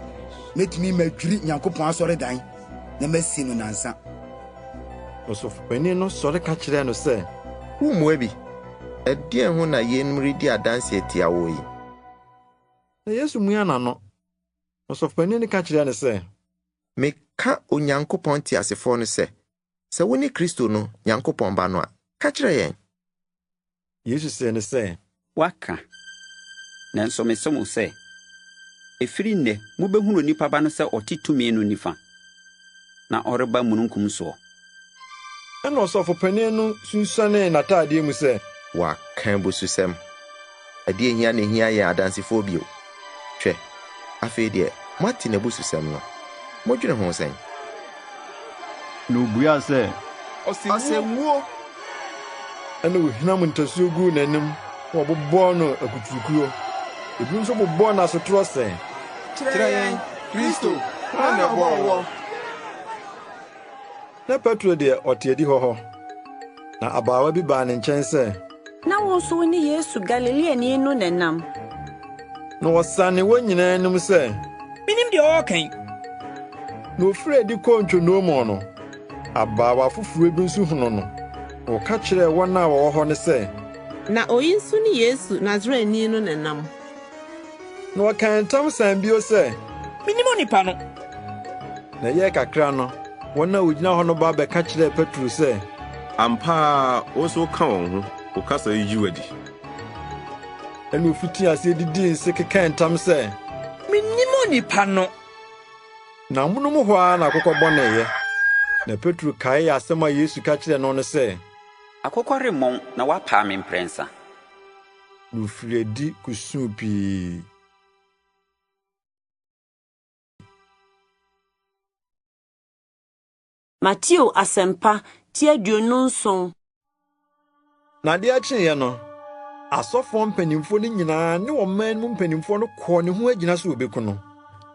Mɛtumi madwiri Nyankopɔn asɔredan na masi no nnansa. Ɔsɔfopanin no sɔre ka kyerɛɛ no sɛ. Wummua bi? Ɛdeɛn ho na yeinom redi adanse atia woɔ yi? Na Yesu muaa n'ano. Na ɔsɔfopanin no ka kyerɛɛ no sɛ. Meka Onyankopɔn teasefoɔ no sɛ, sɛ wone Kristo no, Nyankopɔn Ba no a, ka kyerɛ yɛn. Yesu see no sɛ. Woaka. Nanso mise mo sɛ, ɛfiri nnɛ mobɛhunu Onipa Ba no sɛ ɔte tumi no nifa, na ɔreba mununkum soɔ. Ɛnna ɔsɔfopanin no sunsuanee n'atadeɛ mu sɛ. Waka abususɛm! Ɛdeɛn hia na ɛhia yɛn adansefoɔ bio? Hwɛ, afei deɛ moate n'abususɛm no. Modwene ho sɛn? Na obuaa sɛ, Ɔsɛ wuo! Ɛnna wohinam ntasuo guu n'anim na wɔbobɔɔ no akuturukuo. Ebinom nso bobɔɔ no asotorɔ sɛ. Kyerɛ yɛn, Kristo, hwan na ɔbɔɔ woɔ? Na Petro deɛ, ɔte adihɔ hɔ. Na abaawa bi baa ne nkyɛn sɛ. Na wo nso wo ne Yesu Galileani no na ɛnam. Na ɔsanee wɔn nyinaa anim sɛ. Minnim deɛ ɔreka yi. Na ofirii adi kɔɔ ntwonoo mu no, abaawa foforo bi nso hunuu no, na ɔka kyerɛɛ wɔn a wɔwɔ hɔ no sɛ. Na oyi nso ne Yesu Nasareni no na ɛnam. Na ɔkaa ntam san bio sɛ. Minnim onipa no. Na ɛyɛɛ kakra no, wɔn a wogyina hɔ no ba bɛka kyerɛɛ Petro sɛ. Ampa ara wo nso woka wɔn ho, wo kasa yi yi wo adi. Ɛnna ofitii ase didii nse kekaa ntam sɛ. Minnim onipa no. Na amonom hɔ ara na akokɔ bɔneeɛ. Na Petro kaee asɛm a Yesu ka kyerɛɛ no no sɛ. Akokɔ remmɔn na woapaa me mprɛnsa. Na ofirii adi kosuu pii. Mateo Asɛmpa, ti 27. Na adeɛ kyeeɛ no, asɔfoɔ mpanimfoɔ no nyinaa ne ɔman no mu mpanimfoɔ no kɔɔ ne ho agyina sɛ wɔbɛku no.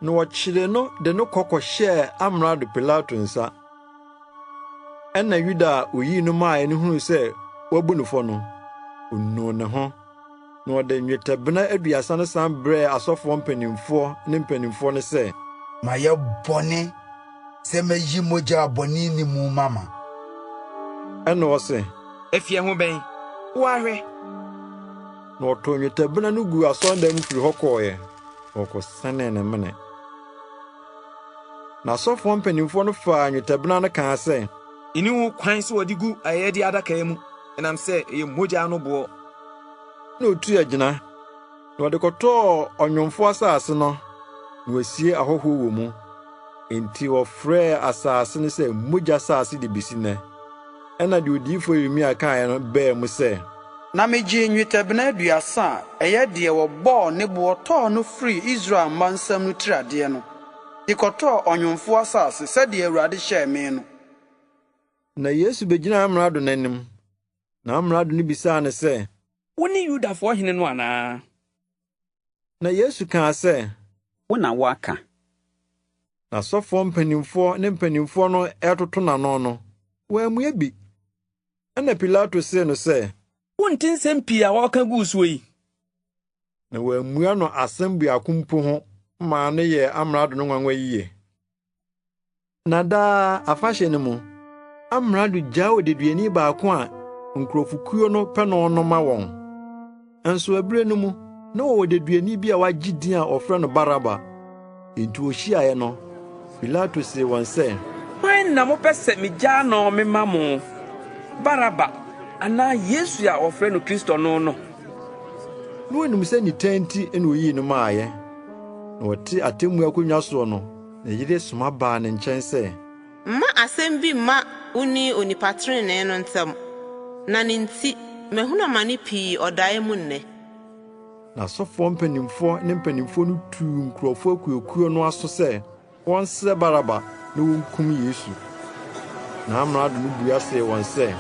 Na wɔkyeree no de no kɔ kɔhyɛɛ amrado Pilato nsa. Ɛnna Yuda a oyii no maeɛ no hunuu sɛ wɔabu no fɔ no, onuu ne ho, na ɔde nnwetɛbena 30 no san brɛɛ asɔfoɔ mpanimfoɔ ne mpanimfoɔ no sɛ, Mayɛ bɔne sɛ mayi mogya a bɔne nni mu mama. Ɛnna ɔse, Ɛfi ɛho bɛn? Wo ara hwɛ. Na ɔtoo nnwetɛbena no guu asɔredan mu firii hɔ kɔeɛ, na ɔkɔsɛnee ne mene. Na asɔfoɔ mpanimfoɔ no faa nnwetɛbena no kaa sɛ, Enni ho kwan sɛ wɔde gu ayɛyɛdeɛ adaka mu, ɛnam sɛ ɛyɛ mogya ano boɔ. Na otuu agyina, na ɔde kɔtɔɔ ɔnwomfo asase no, na wasie ahɔhoɔ wɔ mu. Enti wɔfrɛɛ asase no sɛ Mogya Asase de besi nnɛ. Ɛnna deɛ odiyifo Yeremia kaeɛ no baa mu sɛ. Na megyee nnwetɛbena 30 a ɛyɛ deɛ wɔbɔɔ ne boɔ tɔɔ no firii Israel mma nsam no tiriadeɛ no, de kɔtɔɔ ɔnwomfoɔ asase sɛdeɛ Awurade hyɛɛ me no. Na Yesu begyinaa amrado no anim, na amrado no bisaa no sɛ. Wone Yudafoɔ hene no anaa? Na Yesu kaa sɛ. Wo na woaka. Na asɔfoɔ mpanimfoɔ ne mpanimfoɔ no retoto n'ano no, wammua bi. Ɛnna Pilato see no sɛ. Wonte nsɛm pii a wɔreka gu wo soɔ yi? Na wammua no asɛm biako mpo ho maa no yɛɛ amrado no nwanwa yiye. Na daa, afahyɛ no mu, amrado gyaa odeduani baako a nkurɔfokuo no pɛ no no ma wɔn. Nso ɛberɛ no mu, na wɔwɔ odeduani bi a wagye din a wɔfrɛ no Baraba. Enti wɔhyiaeɛ no, Pilato see wɔn sɛ, Hwan na mopɛ sɛ migyaa no mema mo, Baraba anaa Yesu a wɔfrɛ no Kristo no no? Na wɔnim sɛ nitan nti na oyii no maeɛ. Na ɔte atemmu akonnwa soɔ no, ne yere soma baa ne nkyɛn sɛ. Mma asɛm bi mma wo ne onipa trenee no ntam, na ne nti mahunu amane pii ɔdae mu nnɛ. Na asɔfoɔ mpanimfoɔ ne mpanimfoɔ no tuu nkurɔfoɔ akuakuo no aso sɛ wɔnsrɛ Baraba na wɔnkum Yesu. Na amrado no bua see wɔn sɛ.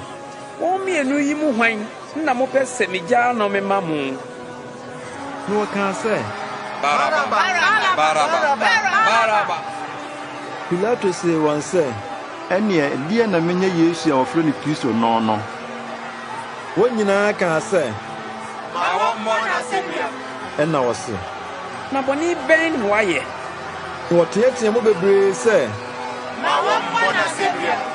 Wɔn mmienu yi mu hwan na mopɛ sɛ migyaa no mema mo? Na wɔkaa sɛ, Baraba! Baraba! Baraba! Pilato see wɔn sɛ, Ɛnneɛ, ɛdeɛn na menyɛ Yesu a wɔfrɛ no Kristo no no? Wɔn nyinaa kaa sɛ, Ma wɔmmɔ no asɛnnua mu! Ɛnna ɔse, Na bɔne bɛn na wayɛ? Na wɔteɛteɛɛ mu bebree sɛ, Ma wɔmmɔ no asɛnnua mu!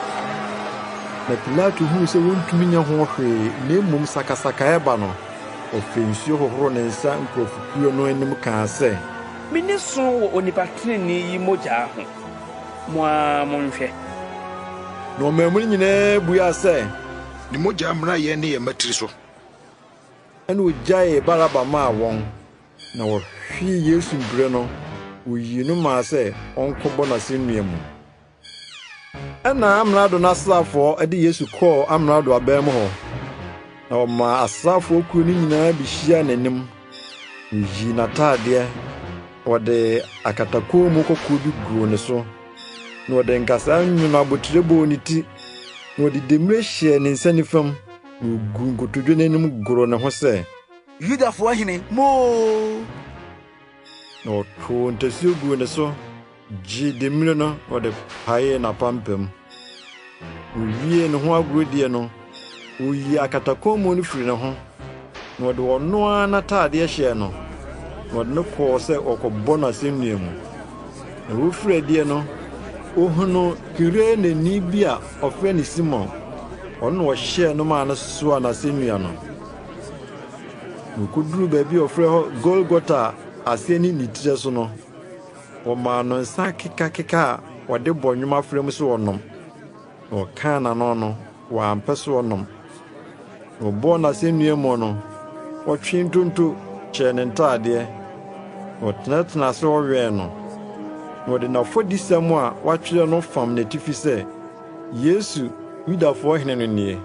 Na Pilato huu sɛ wontumi nyɛ ho hwee, na mmom sakasaka reba no, ɔfee nsuo hohoroo ne nsa nkurɔfokuo no anim kaa sɛ. Menni so wɔ onipa trenee yi mogya ho. Mo ara monhwɛ. Na ɔman mu no nyinaa buaa sɛ. Ne mogya mmra yɛn ne yɛn mma tiri so. Ɛnna ogyaee Baraba maa wɔn, na wɔhwee Yesu mpire no, woyii no maa sɛ ɔnkɔbɔ no asennua mu. Ɛnna amrado no asraafoɔ de Yesu kɔɔ amrado aban mu hɔ, na wɔmaa asraafoɔ kuo no nyinaa behyiaa n'anim. Wɔyii n'ataadeɛ, na wɔde akatakɔnmu kɔkɔɔ bi guu ne so, na wɔde nkasɛɛ nwono abotire bɔɔ ne ti, na wɔde demmire hyɛɛ ne nsa nifa mu, na wɔguu nkotodwe n'anim goroo ne ho sɛ, Yudafoɔ hene, moo! Na wɔtoo ntasuo guu ne so, gyee demmire no, na wɔde paee n'apampam. Wowiee ne ho agorɔdie no, woyii akatakɔnmu no firii ne ho, na wɔde ɔno ara n'ataadeɛ hyɛɛ no, na wɔde no kɔɔ sɛ wɔrekɔbɔ no asɛnnua mu. Na wɔrefiri adie no, wɔhunuu Kireneni bi a wɔfrɛ no Simon, ɔno na wɔhyɛɛ no maa no soaa n'asɛnnua no. Na wɔkɔduruu baabi a wɔfrɛ hɔ Golgota a aseɛ ne Nitire so no, Wɔmaa no nsa kekakeka a wɔde bɔ nnwom afra mu sɛ ɔnnom, na ɔkaa n'ano no, wampɛ sɛ ɔnom. Na wɔbɔɔ no asɛnnua mu no, wɔtwee ntonto kyɛɛ ne ntadeɛ, na wɔtenatenaa ase hɔ wɛn no. Na wɔde n'afɔdisɛm a wɔatwerɛ no fam n'atifi sɛ, Yesu, Yudafoɔ hene no nie.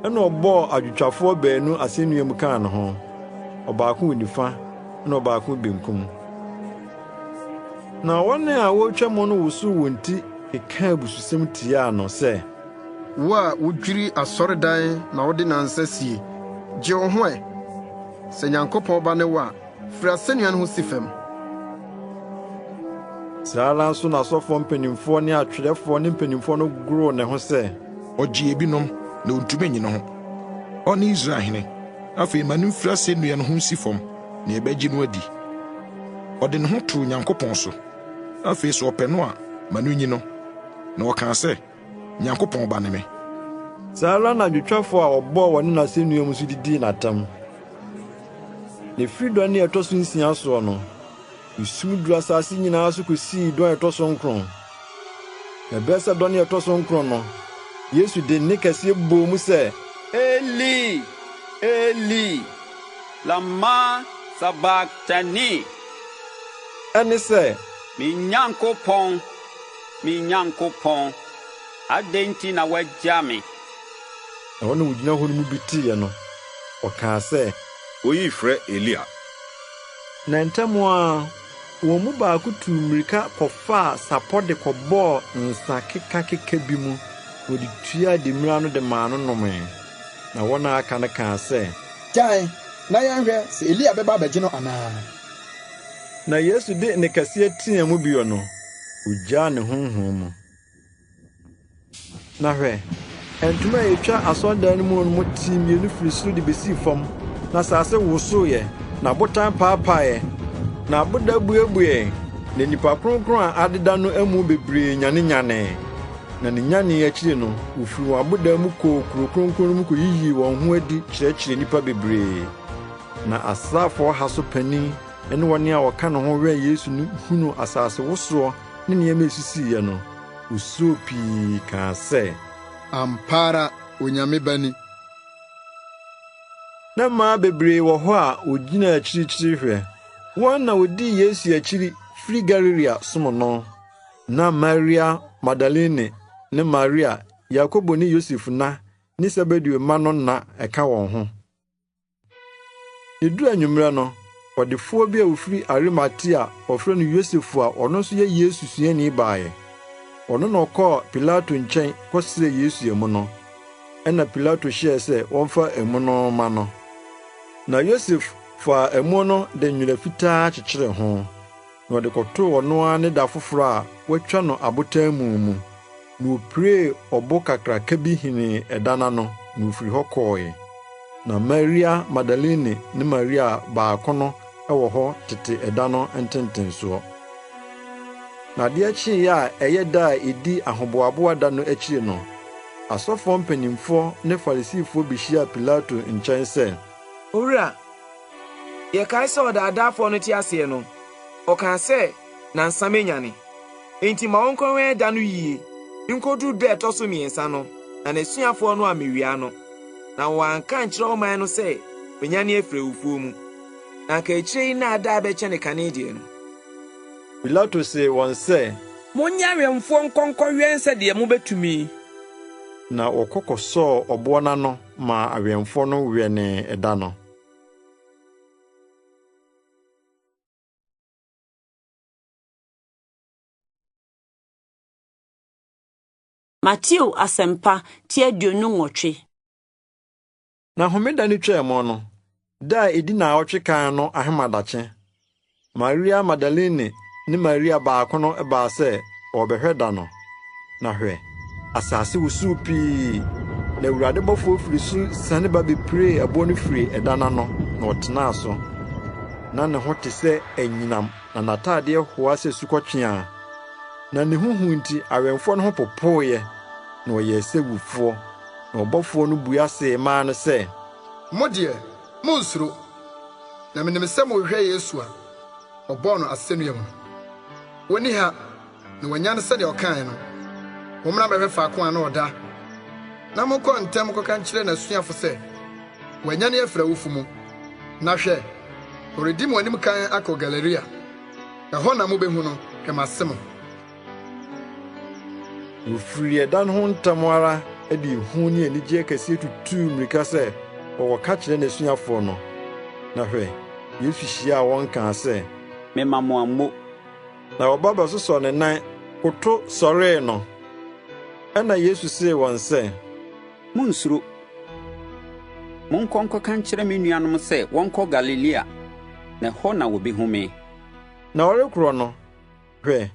Ɛnna ɔbɔɔ adwotwafoɔ baanu asɛnnua mu kaa ne ho, ɔbaako wɔ nifa na ɔbaako benkum. Na wɔn a wɔretwa mu no wosow wɔn ti kekaa abususɛm tiaa no sɛ, Wo a wudwiri asɔredan na wode nnansa sie, gye wo ho ɛ! Sɛ Nyankopɔn Ba ne wo a, firi asennua no ho si fam. Saa ara nso na asɔfoɔ mpanimfoɔ ne atwerɛfoɔ ne mpanimfoɔ no goroo ne ho sɛ, Ɔgyee ebinom, na ontumi nnye ne ho. Ɔne Israel hene. Afei ma no mfiri asennua no ho nsi fam, na yɛbɛgye no adi. Ɔde ne ho too Nyankopɔn so. Afei sɛ ɔpɛ no a, ma no nyi no. Na ɔkaa sɛ, Nyankopɔn Ba ne me. Saa ara na dwotwafo a wɔbɔɔ wɔne no asennua mu nso didii no atɛm. Na efiri dɔn a ɛtɔ so nsia soɔ no, esum duruu asase nyinaa so kosii dɔn a ɛtɔ so nkron. Na ɛbɛyɛ sɛ dɔn a ɛtɔ so nkron no, Yesu de nne kɛseɛ bɔɔ mu sɛ, Eli, Eli, lama sabaktani? Ɛne sɛ, Me Nyankopɔn, me Nyankopɔn, adɛn nti na woagya me? Na wɔn a wogyina hɔ no mu bi teeɛ no, wɔkaa sɛ, Oyi refrɛ Elia. Na ntɛm ara wɔn mu baako tuu mmirika kɔfaa sapɔ de kɔbɔɔ nsa kekakeka bi mu, na ɔde tuaa demmire ano de maa no nomee. Na wɔn a aka no kaa sɛ. Gyae, na yɛnhwɛ sɛ Elia bɛba abɛgye no anaa. Na Yesu de nne kɛseɛ teaa mu bio no, ogyaa ne honhom mu. Na hwɛ, ntoma a etwa asɔredan no mu no mu tee mmienu firi soro de besii fam, na asase wosoeɛ, na abotan paapaeɛ, na aboda buebuee, na nnipa kronkron a adeda no amu bebree nyanenyanee. Na ne nyanee akyiri no, wofiri wɔn abodan mu kɔɔ kurow kronkron no mu koyiyii wɔn ho adi kyerɛkyerɛɛ nnipa bebree. Na asraafoɔ ha so panin ne wɔn a wɔka ne ho wɛn Yesu no hunuu asasewosoɔ ne nneɛma a esisiiɛ no, wosuroo pii kaa sɛ, Ampa ara, Onyame Ba ni! Na mmaa bebree wɔ hɔ a wogyinaa akyirikyiri hwɛ. Wɔn na wodii Yesu akyiri firi Galilea som no. Na Maria Magdalene ne Maria, Yakobo ne Yosef na, ne Sebedeo mma no na ɛka wɔn ho. Eduu anwummere no, ɔdefoɔ bi a ofiri Arimatea a wɔfrɛ no Yosef a ɔno nso yɛ Yesu suani baeɛ. Ɔno na ɔkɔɔ Pilato nkyɛn kɔsrɛɛ Yesu amu no. Ɛnna Pilato hyɛɛ sɛ wɔmfa amu no mma no. Na Yosef faa amu no de nwera fitaa kyekyeree ho, na ɔde kɔtoo ɔno ara ne da foforo a wɔatwa no abotan mu mu, na opiree ɔbo kakraka bi henee ɛda no ano, na ofiri hɔ kɔe. Na Maria Magdalene ne Maria baako no wɔ hɔ tete ɛda no ntentensoɔ. Na adeɛ kyeeɛ a ɛyɛ da a edi ahoboaboa da no akyiri no, asɔfoɔ mpanimfoɔ ne Farisifoɔ behyiaa Pilato nkyɛn sɛ. Owura, yɛkae sɛ ɔdaadaafoɔ no te aseɛ no, ɔkaa sɛ, 'Nnansa mɛnyane. Enti ma wɔnkɔwɛn da no yie nkodu da a ɛtɔ so mmiɛnsa no, na n'asuafoɔ no ammewia no, na wɔanka ankyerɛ ɔman no sɛ wanyane afiri awufoɔ mu. Na anka akyire yi nnaadaa bɛkyɛne kane deɛ no. Pilato see wɔn sɛ. Monyɛ awɛmfoɔ nkɔ nkɔwɛn sɛdeɛ mobɛtumi. Na wɔkɔ kɔsɔɔ ɔboɔ no ano maa awɛmfoɔ no wɛnee ɛda no. Mateo Asɛmpa ti 28. Na homeda no twaa mu no, da a edi nnaawɔtwe kan no ahemadakye, Maria Magdalene ne Maria baako no baa sɛ wɔrebɛhwɛ da no. Na hwɛ, asase wosow pii, na Awurade bɔfoɔ firi soro siane ba bepiree ɛboɔ no firii ɛda no ano, na ɔtenaa so. Na ne ho te sɛ anyinam na n'ataadeɛ hoa sɛ sukɔtweaa. Na ne ho hu nti awɛmfoɔ no ho popoeɛ, na wɔyɛɛ sɛ wufoɔ. Na ɔbɔfoɔ no bua see mmaa no sɛ. Mo deɛ, monnsuro, na menim sɛ mohwehwɛ Yesu a wɔbɔɔ no asɛnnua mu no. Onni ha, na wanyane sɛdeɛ ɔkaeɛ no. Mommra mmɛhwɛ faako a na ɔda, na monkɔ ntɛm nkɔka nkyerɛ n'asuafo sɛ, 'Wanyane afiri awufo mu, na hwɛ, ɔredi mo anim kan akɔ Galilea. Ɛhɔ na mubehu no. Hwɛ mase mo. Wofirii ɛda no ho ntɛm ara de ehu ne anigyeɛ kɛseɛ tutuu mmirika sɛ wɔrekɔka kyerɛ n'asuafoɔ no. Na hwɛ, Yesu hyiaa wɔn kaa sɛ, Mema mo ammo. Na wɔba bɛsosɔɔ ne nan, koto sɔree no. Ɛnna Yesu see wɔn sɛ, Munnsuro! Monkɔ nkɔka nkyerɛ me nuanom sɛ wɔnkɔ Galilea, na ɛhɔ na wobehu me. Na ɔrekorɔ no, hwɛ,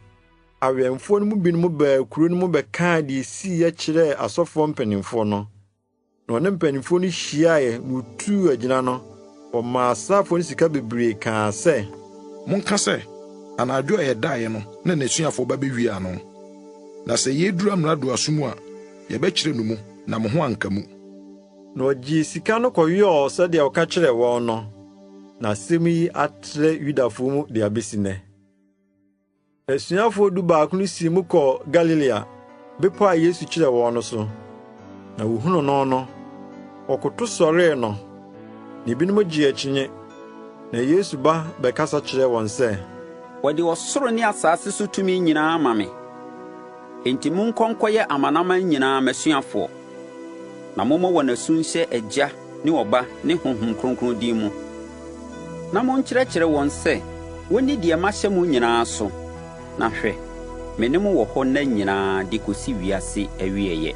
awɛmfoɔ no mu binom baa kuro no mu bɛkaa deɛ esiiɛ kyerɛɛ asɔfoɔ mpanimfoɔ no. Na wɔne mpanimfoɔ no hyiaeɛ na wotuu agyina no, wɔmaa asraafoɔ no sika bebree kaa sɛ, Monka sɛ, 'Anadwo a yɛdaeɛ no na n'asuafoɔ ba bɛwiaa no. Na sɛ yɛduru amrado aso mu a, yɛbɛkyerɛ no mu, na mo ho anka mu. Na ɔgyee sika no kɔyɔɔ sɛdeɛ ɔka kyerɛɛ wɔn no. Na asɛm yi atrɛ Yudafoɔ mu de abesi nnɛ. Asuafoɔ dubaako no sii mu kɔɔ Galilea, bepɔ a Yesu kyerɛɛ wɔn no so. Na wohunuu no no, wɔkoto sɔree no, na ebinom gyee akyinnye. Na Yesu ba bɛkasa kyerɛɛ wɔn sɛ, Wɔde ɔsoro ne asase so tumi nyinaa ama me. Enti monkɔ nkɔyɛ amanaman nyinaa m'asuafoɔ, na mommɔ wɔn asu nhyɛ Agya ne Ɔba ne Honhom Kronkron din mu, na monkyerɛkyerɛ wɔn sɛ wɔnni deɛ mahyɛ mo nyinaa so, na hwɛ, me ne mo wɔ hɔ nna nyinaa de kɔsi wiase awieeɛ.